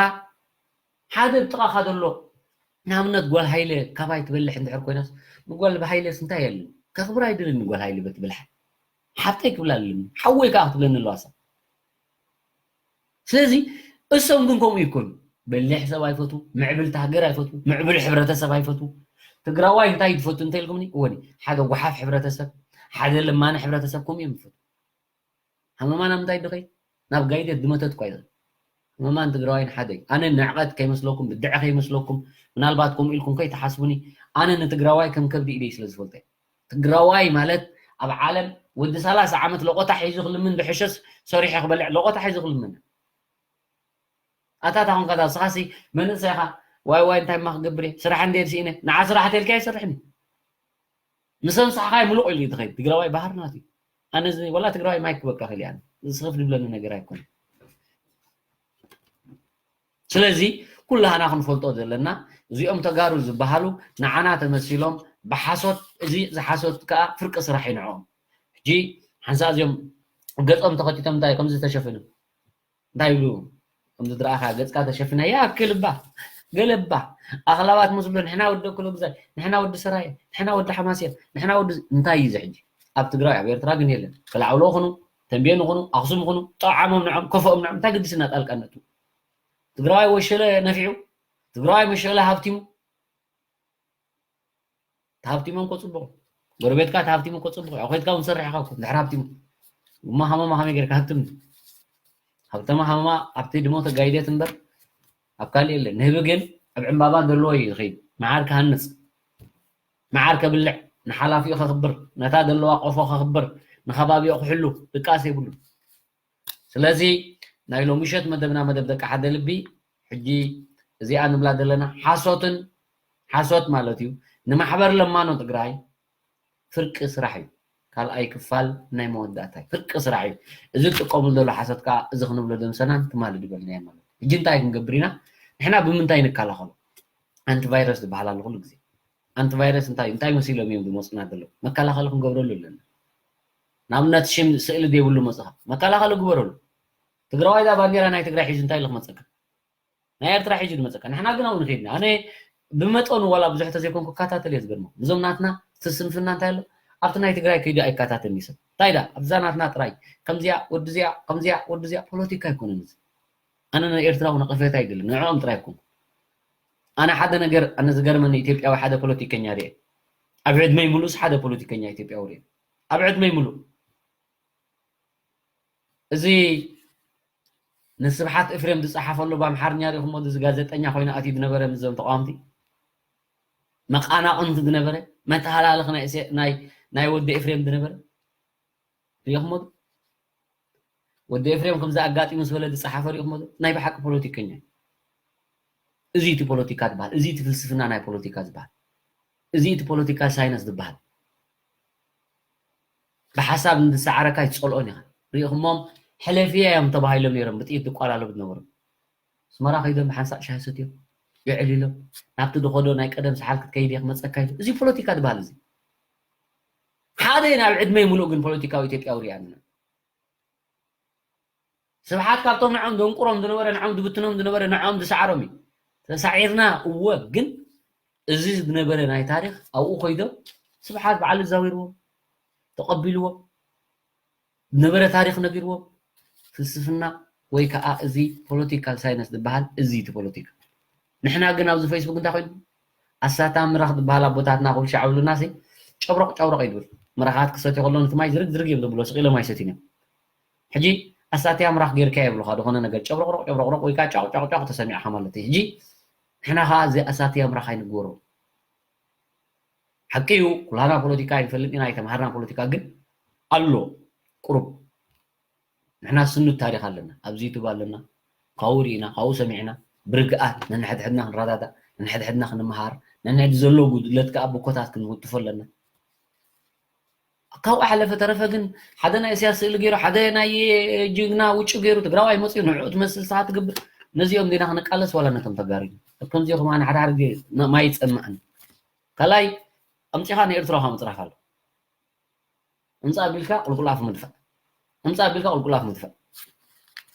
ሓደ ብጥቓኻ ዘሎ ንኣብነት ጓል ሃይለ ካባይ ትበልሕ እንድሕር ኮይናስ ንጓል ብሃይለስ እንታይ የለን ከኽብር ኣይደልን ንጓል ሃይለ በትብልሓ ሓብተይ ክብላ ኣለኒ ሓወይ ከዓ ክትብለኒ ኣለዋ ሰብ ስለዚ እሶም ግን ከምኡ ይኮኑ በሊሕ ሰብ ኣይፈቱ ምዕብልቲ ሃገር ኣይፈቱ ምዕብል ሕብረተሰብ ኣይፈቱ ትግራዋይ እንታይ ትፈቱ እንተልኩምኒ እወኒ ሓደ ጓሓፍ ሕብረተሰብ ሓደ ለማኒ ሕብረተሰብ ከምኡ እዮም ዝፈቱ ሃመማ ናብ ምንታይ ድኸይ ናብ ጋይደት ድመተት እኳ ይኽእል ህመማን ትግራዋይን ሓደ እዩ ኣነ ንዕቐት ከይመስለኩም ብድዐ ከይመስለኩም ምናልባት ከምኡ ኢልኩም ከይተሓስቡኒ ኣነ ንትግራዋይ ከም ከብዲ ኢደይ ስለ ዝፈልጠ ትግራዋይ ማለት ኣብ ዓለም ወዲ ሰላሳ ዓመት ለቆታ ሒዙ ክልምን ድሕሸስ ሰሪሐ ክበልዕ ለቆታ ሒዙ ክልምን ኣታ ታኹንካ ታ ስኻሲ መንእሰይ ኢኻ ዋይ ዋይ እንታይ ማ ክገብር እየ ስራሕ እንዴ ስኢነ ንዓ ስራሕ ተልካ ኣይሰርሕን እዩ ምስ ምሳሕኻ ምሉቕ ኢሉ እዩ ትኸይድ ትግራዋይ ባህር ናት እዩ ኣነ እዚ ወላ ትግራዋይ ማይክ በቃ ክእል ኣነ ዝስኽፍ ዝብለኒ ነገር ኣይኮነ ስለዚ ኩላህና ክንፈልጦ ዘለና እዚኦም ተጋሩ ዝበሃሉ ንዓና ተመሲሎም ብሓሶት እዚ ዝሓሶት ከዓ ፍርቂ ስራሕ ይንዕኦም ሕጂ ሓንሳ እዚኦም ገፆም ተኸቲቶም እንታይ ከምዚ ዝተሸፈኑ እንታይ ይብሉ ከምዚ ዝረኣኻ ገፅካ ተሸፍና ያክል እባ ገለ እባ ኣኽላባት ምስ ብሎ ንሕና ወዲ ኩሉ ግዛይ ንሕና ወዲ ሰራየ ንሕና ወዲ ሓማስያ ንሕና ወዲ እንታይ እዩ እዚ ሕጂ ኣብ ትግራይ ኣብ ኤርትራ ግን የለን ከላዕውሎ ኹኑ ተንቤን ኹኑ ኣኽሱም ኹኑ ጠዓሞም ንዖም ከፍኦም ንዖም እንታይ ግድስና ጣልቃ ነእቱ ትግራዋይ ወሸለ ነፊዑ ትግራዋይ መሸለ ሃብቲሙ ተሃብቲሞም እኮ ፅቡቕ ጎረቤትካ ተሃብቲሙ እኮ ፅቡቕ እዩ ኮይትካ እውን ሰሪሕኻ እኮ እንድሕር ሃብቲሙ እሞ ሃመማ ከመይ ጌርካ ሃብትም ሃብተማ ሃመማ ኣብቲ ድሞ ተጋይደት እምበር ኣብ ካልእ የለ ንህቢ ግን ኣብ ዕምባባ ዘለዎ እዩ ዝኸይድ መዓር ክሃንፅ መዓር ከብልዕ ንሓላፊኡ ከኽብር ነታ ዘለዋ ቆፎ ከኽብር ንኸባቢኡ ክሕሉ ድቃስ የብሉ ስለዚ ናይ ሎምሸት መደብና መደብ ደቂ ሓደ ልቢ ሕጂ እዚኣ ንብላ ዘለና ሓሶትን ሓሶት ማለት እዩ ንማሕበር ለማኖ ትግራይ ፍርቂ ስራሕ እዩ ካልኣይ ክፋል ናይ መወዳእታይ ፍርቂ ስራሕ እዩ እዚ ትጥቀሙሉ ዘሎ ሓሶት ከዓ እዚ ክንብሎ ደምሰናን ትማሊ ድበልናዮ ማለት ሕጂ እንታይ ክንገብር ኢና ንሕና ብምንታይ ንከላኸሎ ኣንቲቫይረስ ዝበሃል ኣሎ ኩሉ ግዜ ኣንቲቫይረስ እንታይ እንታይ መሲሎም እዮም ዝመፁና ዘለዉ መከላኸሊ ክንገብረሉ ኣለና ንኣብነት ሽም ስእሊ ዘይብሉ መፅኻ መከላኸሊ ግበረሉ ትግራዋይ ዛ ባንዴራ ናይ ትግራይ ሒዙ እንታይ ኢሉ ክመፀካ ናይ ኤርትራ ሒዙ ዝመፀካ ንሕና ግን ኣብኡ ንኸይድና ኣነ ብመጠኑ ዋላ ብዙሕ ተዘይኮንኩ እከታተል እየ ዝገርሞ እዞም ናትና እቲ ስንፍና እንታይ ኣሎ ኣብቲ ናይ ትግራይ ከይዱ ኣይከታተልን እዩ ሰብ እንታይ ዳ ኣብዛ ናትና ጥራይ ከምዚኣ ወዲ እዚኣ ከምዚኣ ወዲ እዚኣ ፖለቲካ ኣይኮነን እዚ ኣነ ንኤርትራዊ ነቐፌታ ኣይደልን ንዕኦም ጥራይ ኣይኮንኩ ኣነ ሓደ ነገር ኣነ ዝገርመኒ ኢትዮጵያዊ ሓደ ፖለቲከኛ ርኤ ኣብ ዕድመይ ሙሉእስ ሓደ ፖለቲከኛ ኢትዮጵያዊ ርኤ ኣብ ዕድመይ ሙሉእ እዚ ንስብሓት እፍሬም ዝፀሓፈሉ ብኣምሓርኛ ሪኹሞ እዚ ጋዜጠኛ ኮይኑ ኣትዩ ዝነበረ ምስዞም ተቃወምቲ መቃናቕንቲ ዝነበረ መተሃላለኺ ናይ ወዲ እፍሬም ዝነበረ ሪኹሞ ወዲ ኤፍሬም ከምዚ ኣጋጢሙ ዝበለ ዝፀሓፈ ሪኢኹሞ ናይ ብሓቂ ፖለቲከኛ እዩ። እዚ እቲ ፖለቲካ ዝበሃል እዚ እቲ ፍልስፍና ናይ ፖለቲካ ዝበሃል እዚ እቲ ፖለቲካ ሳይነስ ዝበሃል ብሓሳብ እንድሰዓረካ ይፀልኦን ኢኻ ሪኢኹሞም ሕለፍያ እዮም ተባሂሎም ነይሮም ብጥይት ዝቋላለቡ ዝነበሩ ኣስመራ ከይዶም ብሓንሳእ ሻሂ ሰትዮም የዕሊሎም ናብቲ ዝኸዶ ናይ ቀደም ሰሓል ክትከይድ እየ ክመፀካ ኢሉ እዚ ፖለቲካ ዝበሃል እዚ ሓደ ናብ ዕድመይ ሙሉእ ግን ፖለቲካዊ ኢትዮጵያ ውሪያ ኣለና ስብሓት ካብቶም ንዖም ዘንቁሮም ዝነበረ ንዖም ዝብትኖም ዝነበረ ንዖም ዝሰዓሮም እዩ ተሳዒርና እወ ግን እዚ ዝነበረ ናይ ታሪክ ኣብኡ ኮይዶም ስብሓት በዓሉ ዛዊርዎ ተቐቢልዎ ዝነበረ ታሪክ ነጊርዎ ፍልስፍና ወይ ከዓ እዚ ፖለቲካል ሳይነስ ዝበሃል እዚ እቲ ፖለቲካ ንሕና ግን ኣብዚ ፌስቡክ እንታይ ኮይኑ ኣሳታ ምራኽ ዝበሃል ኣቦታትና ኩሉ ሻዕ ብሉና ሲ ጨብረቕ ጨብረቕ እዩ ዝብል ምራኻት ክሰትዩ ከሎ ነቲ ማይ ዝርግ ዝርግ እዮም ዘብሎ ስቕ ኢሎም ኣይሰትዩን እዮም ሕጂ ኣሳትያ ምራኽ ጌርካ የብሉኻ ዝኾነ ነገር ጨብረቕረቕ ጨብረቕረቕ ወይ ከዓ ጫቕ ጫቕ ጫቕ ተሰሚዕኻ ማለት እዩ ሕጂ ንሕና ከዓ እዚ ኣሳትያ ምራኽ ኣይንግበሮ ሓቂ እዩ ኩላና ፖለቲካ ኣይንፈልጥ ኢና ኣይተምሃርና ፖለቲካ ግን ኣሎ ቁሩብ ንሕና ስኑድ ታሪኽ ኣለና ኣብዚ ዩቱብ ኣለና ካብኡ ርኢና ካብኡ ሰሚዕና ብርግኣት ነንሕድሕድና ክንረዳዳእ ነንሕድሕድና ክንምሃር ነንሕድ ዘሎ ጉድለት ከዓ ብኮታት ክንውትፎ ኣለና ካብኡ ሓለፈ ተረፈ ግን ሓደ ናይ እስያስ ስእሊ ገይሩ ሓደ ናይ ጅግና ውጩ ገይሩ ትግራዋይ መፅኡ ንዕኡ ትመስል ሰዓ ትገብር ነዚኦም ዲና ክንቃለስ ዋላ ነቶም ተጋሩ ከምዚኦም ኣነ ሓደ ሓደ ግዜ ማይ ይፀምኣኒ ካልኣይ ኣምፂኻ ንኤርትራ ካብ ምፅራፍ ኣሎ እምፃእ ቢልካ ቁልቁል ኣፍ ምድፋእ እምፃእ ቢልካ ቁልቁል ኣፍ ምድፋእ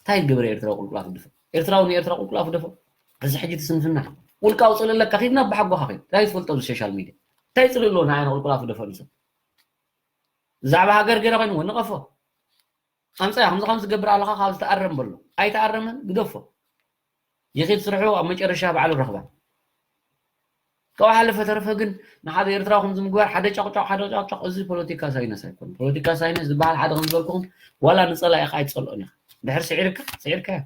እንታይ ዝገበረ ኤርትራ ቁልቁል ኣፍ ምድፋእ ኤርትራዊ ንኤርትራ ቁልቁል ኣፉ ደፎ። እዚ ሕጂ እቲ ስንፍና ውልቃዊ ጽልእ ኣለካ፣ ኪድና ብሓጎኻ ኺድ። እንታይ ትፈልጦ ኣብዚ ሶሻል ሚድያ? እንታይ ጽልእ ኣለዎ ንዓና ቁልቁል ኣፉ ደፎ ንሰብ? ብዛዕባ ሃገር ገለ ኮይኑ ንቐፎ። ኣምጻያ ከምዚ ከምዚ ዝገብር ኣለኻ ካብ ዝተኣረም በሎ። ኣይተኣረመን ግደፎ። ይኺድ ስርሑ ኣብ መጨረሻ ባዕሉ ረኽባ። ካብ ሓለፈ ተረፈ ግን ንሓደ ኤርትራዊ ከምዚ ምግባር ሓደ ጨቕጨቕ ሓደ ጨቕጨቕ እዚ ፖለቲካ ሳይነስ ኣይኮን። ፖለቲካ ሳይነስ ዝበሃል ሓደ ከም ዝበልኩኹም ዋላ ንጸላኢኻ ኣይትጸልኦን ኢኻ። ድሕር ስዒርካ ስዒርካ እያ።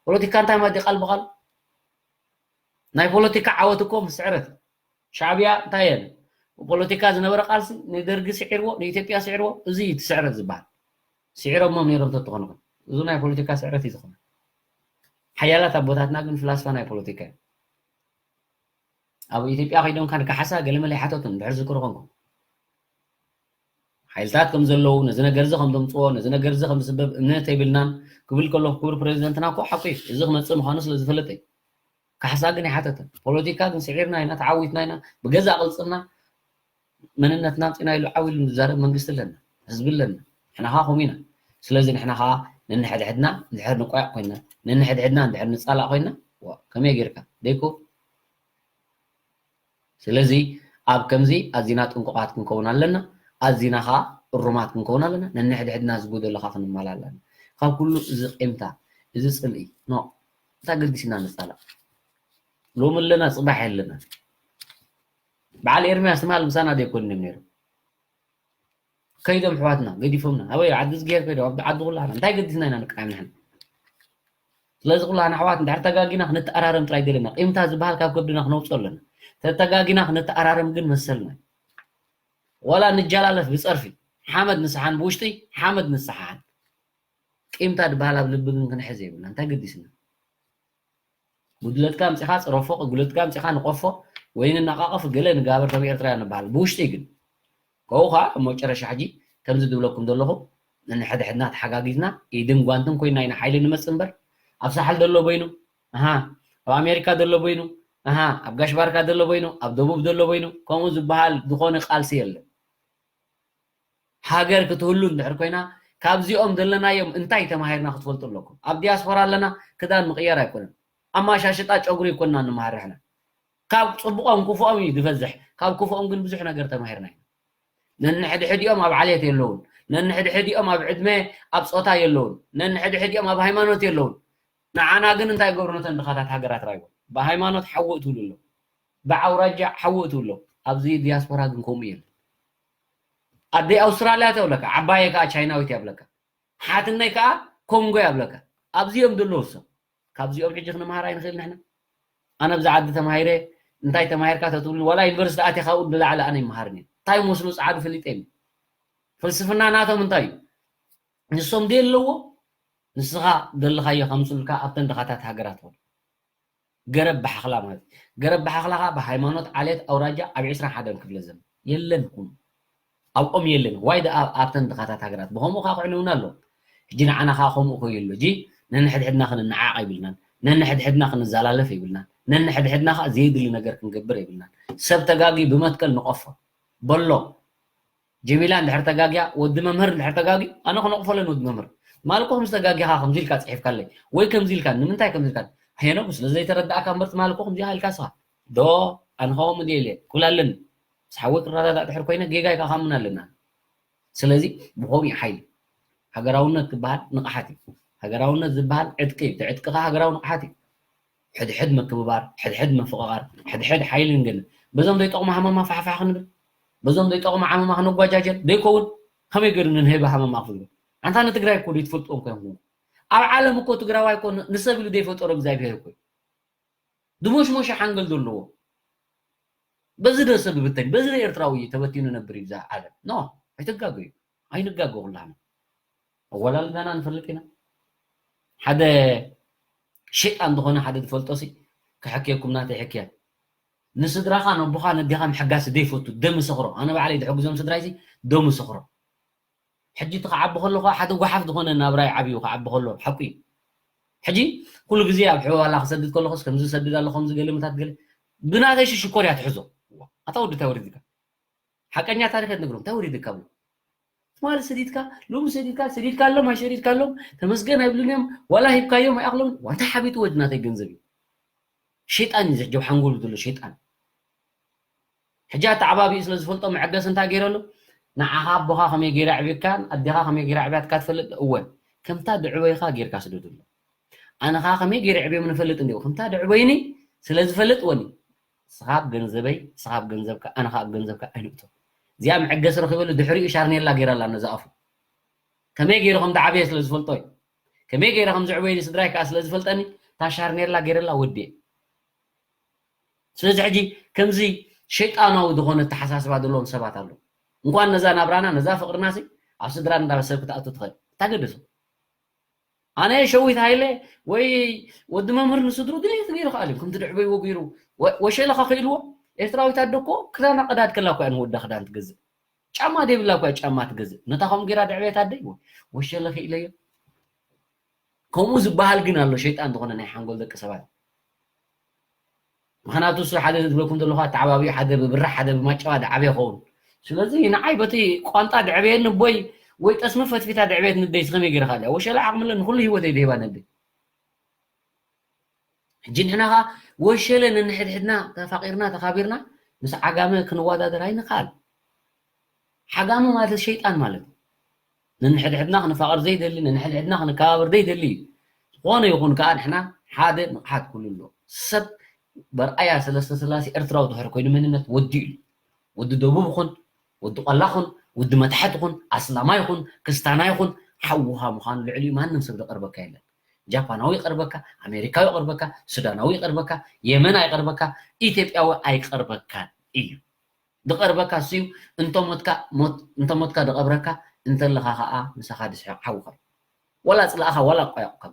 ፖለቲካ እንታይ ማለት እዩ? ቃል ብቓል ናይ ፖለቲካ ዓወት እኮ ምስ ስዕረት ሻዕብያ እንታይ እየን? ፖለቲካ ዝነበረ ቃልሲ ንደርጊ ስዒርዎ ንኢትዮጵያ ስዒርዎ። እዚ እዩ እቲ ስዕረት ዝበሃል። ስዒሮሞም ነይሮም ተትኾኑ ግን እዚ ናይ ፖለቲካ ስዕረት እዩ ዝኾነ። ሓያላት ኣቦታትና ግን ፍላስፋ ናይ ፖለቲካ እዮም። ኣብ ኢትዮጵያ ከይዶም ካን ካሓሳ ገለመለ ይሓተቱን ድሕር ዝክሩ ኮንኩም ሓይልታት ከም ዘለዉ ነዚ ነገር እዚ ከም ዘምፅዎ ነዚ ነገር እዚ ከም ዝስበብ እምነት የብልናን ክብል ከሎ ክቡር ፕሬዚደንትና እኮ ሓቁ እዩ። እዚ ክመፅእ ምዃኑ ስለ ዝፈለጠ እዩ። ካሕሳ ግን ይሓተተን። ፖለቲካ ግን ስዒርና ኢና፣ ተዓዊትና ኢና። ብገዛእ ቅልፅምና መንነትና ኣምፂና ኢሉ ዓው ኢሉ ዝዛረብ መንግስቲ ኣለና፣ ህዝቢ ኣለና። ንሕና ከዓ ከምኡ ኢና። ስለዚ ንሕና ከዓ ነንሕድሕድና እንድሕር ንቆያቕ ኮይና፣ ነንሕድሕድና እንድሕር ንፃላእ ኮይና፣ ዋ፣ ከመይ ጌርካ? ደይኮ? ስለዚ ኣብ ከምዚ ኣዚና ጥንቁቓት ክንከውን ኣለና፣ ኣዚና ከዓ እሩማት ክንከውን ኣለና። ነንሕድሕድና ዝጎደሎ ከዓ ክንማላ ኣለና። ካብ ኩሉ እዚ ቂምታ፣ እዚ ፅልኢ፣ ኖ፣ እንታይ ገዲስና ንፃላእ? ሎሚ ኣለና፣ ፅባሕ የለና። በዓል ኤርምያስ ትማል ምሳና ዘይኮንንም ነይሮም። ከይዶም ኣሕዋትና ገዲፎምና ኣበይ ዓዲ ዝገር ከይዶም ኣብ ዓዲ ኩላና እንታይ ገዲስና ኢና ንቃየም ንሕና? ስለዚ ኩላና ኣሕዋት እንድሕር ተጋጊና ክንተኣራረም ጥራይ ደለና። ቂምታ ዝበሃል ካብ ከብድና ክነውፅኦ ኣለና። ተተጋጊና ክንተኣራረም ግን መሰልና እዩ። ዋላ ንጀላለፍ ብፀርፊ ሓመድ ንስሓን ብውሽጢ ሓመድ ንስሓን ቂምታ ዝበሃል ኣብ ልቢ ግን ክንሕዝ የብልና። እንታይ ገዲስና? ጉድለትካ ኣምፂኻ ፅረፎ፣ ጉድለትካ ኣምፂኻ ንቆፎ ወይ ንነቓቐፍ ገለ ንጋበር ከም ኤርትራውያን ንበሃል። ብውሽጢ ግን ከኡ ከዓ ኣብ መጨረሻ ሕጂ ከምዚ ዝብለኩም ዘለኹ ነንሕድሕድና ተሓጋጊዝና ኢድን ጓንትን ኮይና ኢና ሓይሊ ንመፅእ እምበር ኣብ ሳሕል ዘሎ በይኑ ኣሃ ኣብ ኣሜሪካ ዘሎ በይኑ ኣሃ ኣብ ጋሽ ባርካ ዘሎ በይኑ ኣብ ደቡብ ዘሎ በይኑ ከምኡ ዝበሃል ዝኾነ ቃልሲ የለን። ሃገር ክትህሉ እንድሕር ኮይና ካብዚኦም ዘለናዮም እንታይ ተማሂርና ክትፈልጡ ኣለኩም። ኣብ ዲያስፖራ ኣለና ክዳን ምቕያር ኣይኮነን ኣማሻሽጣ ጨጉሪ ይኮንና ንምሃር ንሕና። ካብ ፅቡቆም ክፉኦም እዩ ዝበዝሕ። ካብ ክፉኦም ግን ብዙሕ ነገር ተማሂርና ኢና። ነንሕድሕዲኦም ኣብ ዓሌት የለውን። ነንሕድሕዲኦም ኣብ ዕድመ ኣብ ፆታ የለውን። ነንሕድሕዲኦም ኣብ ሃይማኖት የለውን። ንዓና ግን እንታይ ገብሩ ነተን ድኻታት ሃገራት ራይቦ ብሃይማኖት ሓዊ እትብሉ ኣሎ። ብኣውራጃ ሓዊ እትብሎ ኣብዚ ዲያስፖራ ግን ከምኡ የለን። ኣደይ ኣውስትራልያ ተብለካ ዓባየ ከዓ ቻይናዊት ያብለካ ሓትነይ ከዓ ኮንጎ ያብለካ ኣብዚኦም ዘለዉ ሰብ ካብዚኦም ሕጂ ክንመሃር ኣይንኽእል ንሕና ኣነ ብዛ ዓዲ ተማሂረ እንታይ ተማሂርካ ተትብሉን ዋላ ዩኒቨርሲቲ ኣትየ ካብኡ ንላዕሊ ኣነ ይመሃርን እየ እንታይ መስሉ ፀዓዱ ፈሊጠ ፍልስፍና ናቶም እንታይ እዩ ንሶም ደየለዎ ንስኻ ዘለኻዮ ከምፅልካ ኣብተን ድኻታት ሃገራት ኹን ገረብ ብሓኽላ ማለት ገረብ ብሓኽላ ከዓ ብሃይማኖት ዓሌት ኣውራጃ ኣብ ዕስራን ሓደን ክፍለ ዘመን የለን ኩኑ ኣብኦም የለን ዋይ ደኣ ኣብተን ድኻታት ሃገራት ብኸምኡ ከዓ ክዕንውና ኣለዎ ሕጂ ንዓና ከዓ ከምኡ ኮ የሎ እጂ ነንሕድሕድና ክንነዓቕ የብልናን ነንሕድሕድና ክንዘላለፍ የብልናን ነንሕድሕድና ከዓ ዘየድሊ ነገር ክንገብር የብልናን ሰብ ተጋጊ ብመትከል ንቆፎ በሎ ጀሚላ እንድሕር ተጋግያ ወዲ መምህር እንድሕር ተጋግዩ ኣነ ክነቕፈለን ወዲ መምህር ትማሊ እኮ ከምዚ ተጋጊኻ ከምዚ ኢልካ ፅሒፍካለይ ወይ ከምዚ ኢልካ ንምንታይ ከምዚ ኢልካ ሄኖክ ስለ ዘይተረዳእካ እምበር ትማሊ እኮ ከምዚ ኢልካ ስኻ ዶ ኣነ ከምኡ ድየ ኢለ ክብላለኒ ምስ ሓወይ ክረዳዳእ ድሕር ኮይነ ጌጋ ኢካ ካምን ኣለና ስለዚ ብኸምኡ ሓይሊ ሃገራውነት ክበሃል ንቕሓት እዩ ሃገራውነት ዝበሃል ዕጥቂ እዩ ዕጥቂ ከዓ ሃገራዊ ንቕሓት እዩ ሕድሕድ ምክብባር፣ ሕድሕድ ምፍቕቓር፣ ሕድሕድ ሓይሊ ንገንብ። በዞም ዘይጠቕሙ ሃመማ ፋሕፋሕ ክንብል፣ በዞም ዘይጠቕሙ ዓመማ ክነጓጃጀል ዘይከውን ከመይ ገይሩ ንንህቢ ሃመማ ክፍግሩ? ኣንታ ንትግራይ እኮ ዘይትፈልጥዎም ኮይንኩም ኣብ ዓለም እኮ ትግራዋይ እኮ ንሰብ ኢሉ ዘይፈጠሮ እግዚኣብሄር እኮ እዩ። ድሞሽሞሸ ሓንገል ዘለዎ በዚ ዶ ሰብ ይብተን በዚ ዶ ኤርትራዊ እዩ ተበቲኑ ነብር እዩ ብዛ ዓለም ኖ ኣይትጋገዩ ኣይንጋገ ኩላህና ኣወላልዳና ንፈልጥ ኢና ሓደ ሸይጣን ዝኾነ ሓደ ዝፈልጦ ሲ ክሕክየኩም ናተይ ሕክያ ንስድራኻ ነቦኻ ነዴኻ ምሕጋስ ዘይፈቱ ደም ሰኽሮ ኣነ ባዕለይ ዝሕግዞም ስድራይ ሲ ደም ሰኽሮ ሕጂ እቲ ክዓቢ ከለኹ ሓደ ጓሓፍ ዝኾነ ናብራይ ዓብዩ ክዓቢ ከሎ ሓቁ እዩ ሕጂ ኩሉ ግዜ ኣብ ሕዋላ ክሰድድ ከለኹስ ከምዚ ዝሰድድ ኣሎ ከምዚ ገለ ምታት ገለ ብናተይ ሽኮር እያ ትሕዞ ኣታ ወዲ እንታይ ወሪድካ ሓቀኛ ታሪክ ትነግሮም እንታይ ወሪድካ ብሎ ትማሊ ሰዲድካ፣ ሎሚ ሰዲድካ፣ ሰዲድካሎም ኣይሰዲድካሎም ተመስገን ኣይብሉን እዮም። ዋላ ሂብካዮም ኣይኣኽሎም። ዋንታ ሓቢጡ ወድናተይ ገንዘብ እዩ። ሸይጣን እዩ ዘጀብ ሓንጎሉ ዘሎ ሸይጣን። ሕጂ ኣተዓባቢኡ ስለ ዝፈልጦ መዐገሲ እንታይ ገይረሉ? ንዓኻ ኣቦኻ ከመይ ገይረ ኣዕቢካን ኣዴኻ ከመይ ገይረ ኣዕቢያትካ ትፈልጥ? እወ፣ ከምታ ድዕበይኻ ጌርካ ስደደሉ። ኣነ ኸዓ ከመይ ገይረ ዕብዮም ንፈልጥ እንዲኡ። ከምታ ድዕበይኒ ስለ ዝፈልጥ ወኒ። ንስኻ ኣብ ገንዘበይ፣ ንስኻ ኣብ ገንዘብካ፣ ኣነ ኸዓ ኣብ ገንዘብካ ኣይንእቶ። እዚኣ መዐገሲ ረኺበሉ ድሕሪኡ ሻርኔላ ገይራላ ነዚ ኣፉ። ከመይ ገይሩ ከም ዝዓበየ ስለ ዝፈልጦ እዩ። ከመይ ገይረ ከም ዝዕበይኒ ስድራይ ከኣ ስለ ዝፈልጠኒ፣ እታ ሻርኔላ ገይረላ ወዲኤ። ስለዚ ሕጂ ከምዚ ሸይጣናዊ ዝኾነ ኣተሓሳስባ ዘለዎም ሰባት ኣለዉ። እንኳን ነዛ ናብራና፣ ነዛ ፍቕርናሲ ኣብ ስድራ እንዳበሰብ ክትኣቱ ትኽእል። እታገደሱ። ኣነ ሸዊት ሃይለ ወይ ወዲ መምህር ንስድሩ ድሌት ገይሩ ከኣል እዩ። ከምቲ ድዕበይዎ ገይሩ ወ-፣ ወሸለ ከኽኢልዎ። ኤርትራዊት ኣደ እኮ ክዳና ቀዳድ ከላ እኮ እያ ንወዳ ክዳን ትገዝእ። ጫማ ደይብላ እኮ እያ ጫማ ትገዝእ። ነታ ከምኡ ገይራ ድዕበየት ኣደ ይዎ። ወሸለ ክኢለዮ። ከምኡ ዝበሃል ግን ኣሎ፣ ሸይጣን ዝኾነ ናይ ሓንጎል ደቂ ሰባት። ምኽንያቱ እሱ ሓደ ዝብለኩም ዘለኹ ኣተዓባቢኡ ሓደ ብብራሕ ሓደ ብማጨዋ ድዓበየ ይኸውን። ስለዚ ንዓይ በቲ ቋንጣ ድዕበየኒ ኣቦይ ወይ ጠስሚ ፈትፊታ ድዕበየት ንደይ ስኸመይ ገይረ ካልያ። ወሸለ ዓቕሚ ኣለኒ፣ ንኹሉ ህይወተይ ድሂባ ነደይ። ሕጂ ንሕና ኸዓ ወሸለ ነንሕድሕድና ተፋቒርና ተኻቢርና ምስ ዓጋመ ክንወዳደር ኣይንኽኣል። ዓጋመ ማለት ሸይጣን ማለት እዩ። ነንሕድሕድና ክንፋቐር ዘይደሊ፣ ነንሕድሕድና ክንከባበር ዘይደሊ እዩ። ዝኾነ ይኹን ከኣ ንሕና ሓደ ንቕሓት ክህሉ ኣለዎ። ሰብ በርኣያ ሰለስተ ስላሴ ኤርትራዊ ድሕሪ ኮይኑ መንነት ወዲኡ እዩ። ወዲ ደቡብ ይኹን፣ ወዲ ቆላ ይኹን፣ ወዲ መታሕት ይኹን፣ ኣስላማይ ይኹን፣ ክስታናይ ይኹን፣ ሓውኻ ምዃኑ ልዕሊኡ ማንም ሰብ ዝቐርበካ የለን። ጃፓናዊ ይቐርበካ፣ ኣሜሪካዊ ይቐርበካ፣ ሱዳናዊ ይቐርበካ፣ የመን ኣይቐርበካ፣ ኢትዮጵያዊ ኣይቐርበካን እዩ። ዝቐርበካ እሱ እዩ። እንተሞትካ ሞት፣ እንተሞትካ ዝቐብረካ፣ እንተለኻ ኸኣ ምሳኻ ዝስሕቕ ሓውኻ እዩ። ዋላ ጽላእኻ፣ ዋላ ኣቋያቑካ።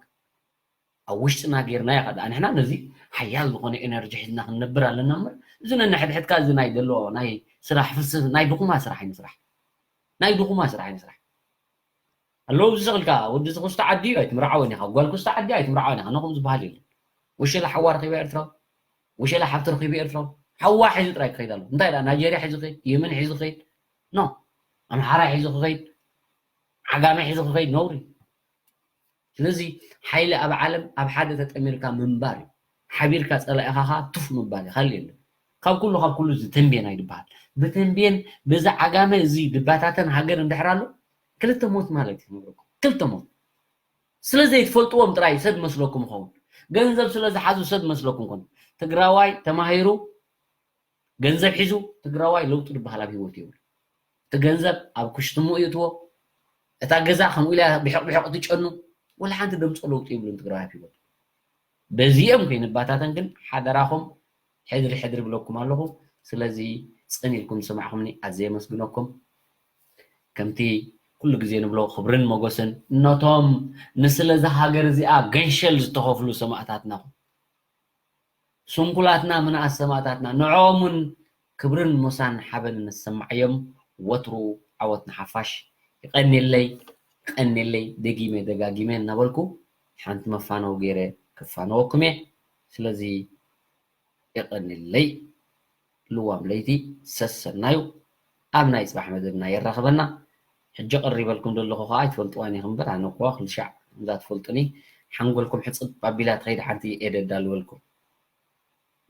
ኣብ ውሽጥና ጌርና ኢኻ ደኣ። ንሕና ነዚ ሓያል ዝኾነ ኤነርጂ ሒዝና ክንነብር ኣለና እምበር፣ እዚ ነንሕድሕድካ እዚ ናይ ዘሎ ናይ ስራሕ ፍልስፍ-፣ ናይ ድኹማ ስራሕ ኣይንስራሕ። ናይ ድኹማ ስራሕ ኣይንስራሕ። ኣለዉ፣ እዚ ስቕልካ ወዲ እዚ ክስቶ ዓዲ እዩ ኣይትምርዓወን ኢኻ፣ ጓል ክስቶ ዓዲ ኣይትምርዓወን ኢኻ፣ ነኹም ዝበሃል የለን። ወሸላ ሓዋ ረኺበ ኤርትራዊ፣ ወሸላ ሓብቲ ረኺበ ኤርትራዊ፣ ሓዋ ሒዙ ጥራይ ክኸይድ ኣለዎ። እንታይ ደኣ ናይጀርያ ሒዙ ክኸይድ፣ የመን ሒዙ ክኸይድ፣ ኖ፣ ኣምሓራ ሒዙ ክኸይድ፣ ዓጋመ ሒዙ ክኸይድ ነውሪ። ስለዚ ሓይሊ ኣብ ዓለም ኣብ ሓደ ተጠሚርካ ምንባር እዩ። ሓቢርካ ጸላኢኻ ኸኣ ቱፍ ምባል እዩ፣ ካልእ የለን። ካብ ኩሉ፣ ካብ ኩሉ እዚ ተንቤን ኣይድበሃል። ብተንቤን በዚ ዓጋመ እዚ ድባታተን ሃገር እንድሕር ኣሎ፣ ክልተ ሞት ማለት እዩ፣ ንብረኩም። ክልተ ሞት። ስለ ዘይትፈልጥዎም ጥራይ ሰብ መስለኩም ይኸውን። ገንዘብ ስለ ዝሓዙ ሰብ መስለኩም ይኾኑ። ትግራዋይ ተማሂሩ፣ ገንዘብ ሒዙ፣ ትግራዋይ ለውጢ ዝበሃል ኣብ ህይወቱ የብሉ። እቲ ገንዘብ ኣብ ኩሽትሙ ይእትዎ። እታ ገዛ ከምኡ ኢላ ብሕቕ ብሕቕ ትጨኑ። ወላ ሓንቲ ደምጾ ለውጢ የብሉን ትግራዋይ ኣብ ህይወቱ። በዚኦም ከይንባታተን ግን ሓደራኹም ሕድሪ ሕድሪ ብለኩም ኣለኹ። ስለዚ ጽን ኢልኩም ዝሰማዕኹምኒ ኣዝየ የመስግነኩም። ከምቲ ኩሉ ግዜ ንብሎ ክብርን ሞገስን ነቶም ንስለ እዛ ሃገር እዚኣ ገንሸል ዝተኸፍሉ ሰማእታትና፣ ስንኩላትና ምንኣስ ሰማእታትና፣ ንዕኦም እውን ክብርን ሞሳን ሓበንን ንሰማዓዮም። ወትሩ ዓወት ንሓፋሽ። ይቐንየለይ፣ ይቐንየለይ፣ ደጊመ ደጋጊመ እናበልኩ ሓንቲ መፋነዊ ገይረ ክፋነወኩም እየ። ስለዚ የቐንየለይ። ልዋም ለይቲ ሰሰናዩ ኣብ ናይ ጽባሕ መደብና የራኽበና። ሕጂ ቀሪበልኩም ዘለኹ ኸዓ ኣይትፈልጥዋን ኢኹም እምበር፣ ኣነ እኮ ክልሻዕ ከምዛ ትፈልጡኒ፣ ሓንጎልኩም ሕጽብ ኣቢላ ትኸይድ ሓንቲ እየ ደዳልወልኩም።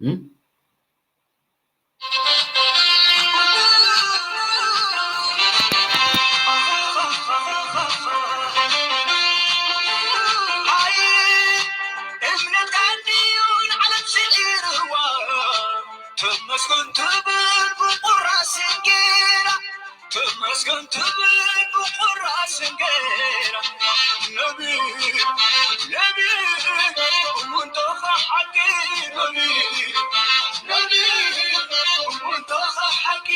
እም? ተመስገን ትብል ብቑራስ እንጌራ፣ ተመስገን ትብል ብቑራስ እንጌራ። ነቢ፣ ነቢ፣ እሙን ተኻ ሓቂ፣ ነቢ፣ ነቢ፣ እሙን ተኻ ሓቂ።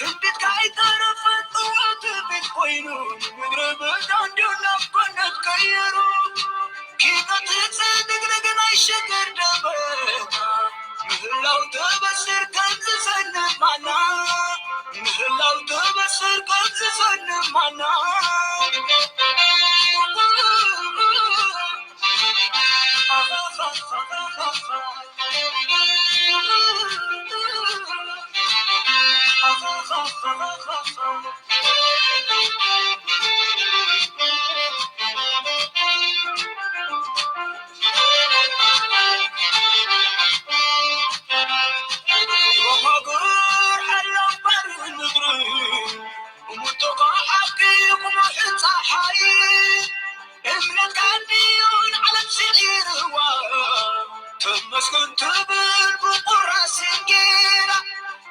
ትንቢትካ ኣይተረፈን ጽውዕቲ ቢል ኮይኑ፣ ንምድረ በዳ እንድዩ ናብ ገነት ቀይሩ። ኪኖት ጽድግድግ ናይ ሽግር ደበና፣ ምህላው ትበስር ከም ዝጸልም ማና፣ ምህላው ትበስር ከም ዝጸልም ማና። እምነትካ እንድዩ ንዓለም ስዒርዋ። ተመስገን ትብል ብቑራስ እንጌራ፣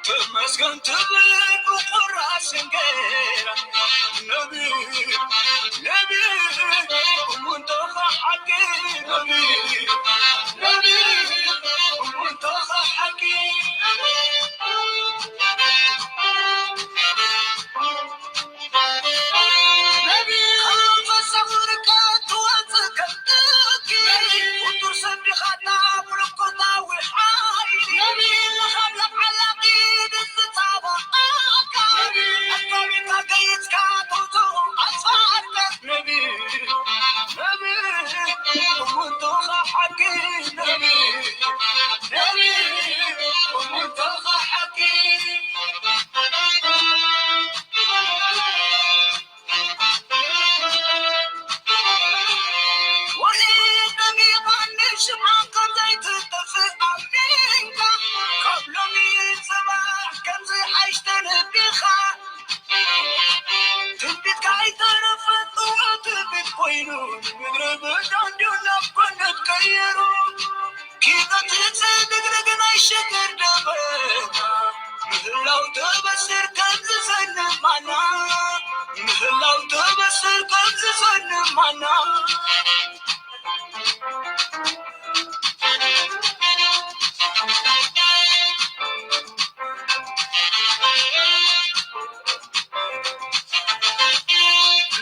ተመስገን ትብል ብቑራስ እንጌራ። ነቢ፣ ነቢ፣ እሙን ተኻ ሓቂ፣ ነቢ፣ ነቢ፣ እሙን ተኻ ሓቂ። ትንቢትካ ኣይተረፈን ጽውዕቲ ቢል ኮይኑ፣ ንምድረ በዳ እንድዩ ናብ ገነት ቀይሩ። ኪኖት ጽድግድግ ናይ ሽግር ደበና፣ ምህላው ትበስር ከም ዝጸልም ማና፣ ምህላው ትበስር ከም ዝጸልም ማና።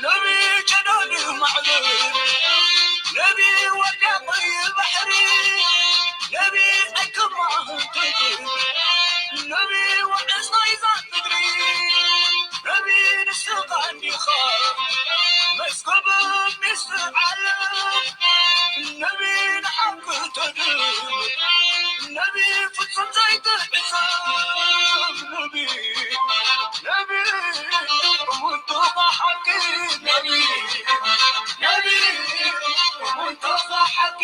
ነቢ ጀዳል ማዕበል፣ ነቢ ወዲ ዓባይ ባሕሪ፣ ነቢ ኣይከማህትት፣ ነቢ ወዕስ ናይዛ ምድሪ፣ ነቢ ንስኻ እንዲኻ መስኮብ ሚስጥር ዓለም፣ ነቢ ንሓቂ ተድህብ፣ ነቢ ፍጹም ዘይትዕዘብ፣ ነቢ፣ ነቢ፣ እሙን ተኻ ሓቂ፣ ነቢ፣ ነቢ፣ እሙን ተኻ ሓቂ።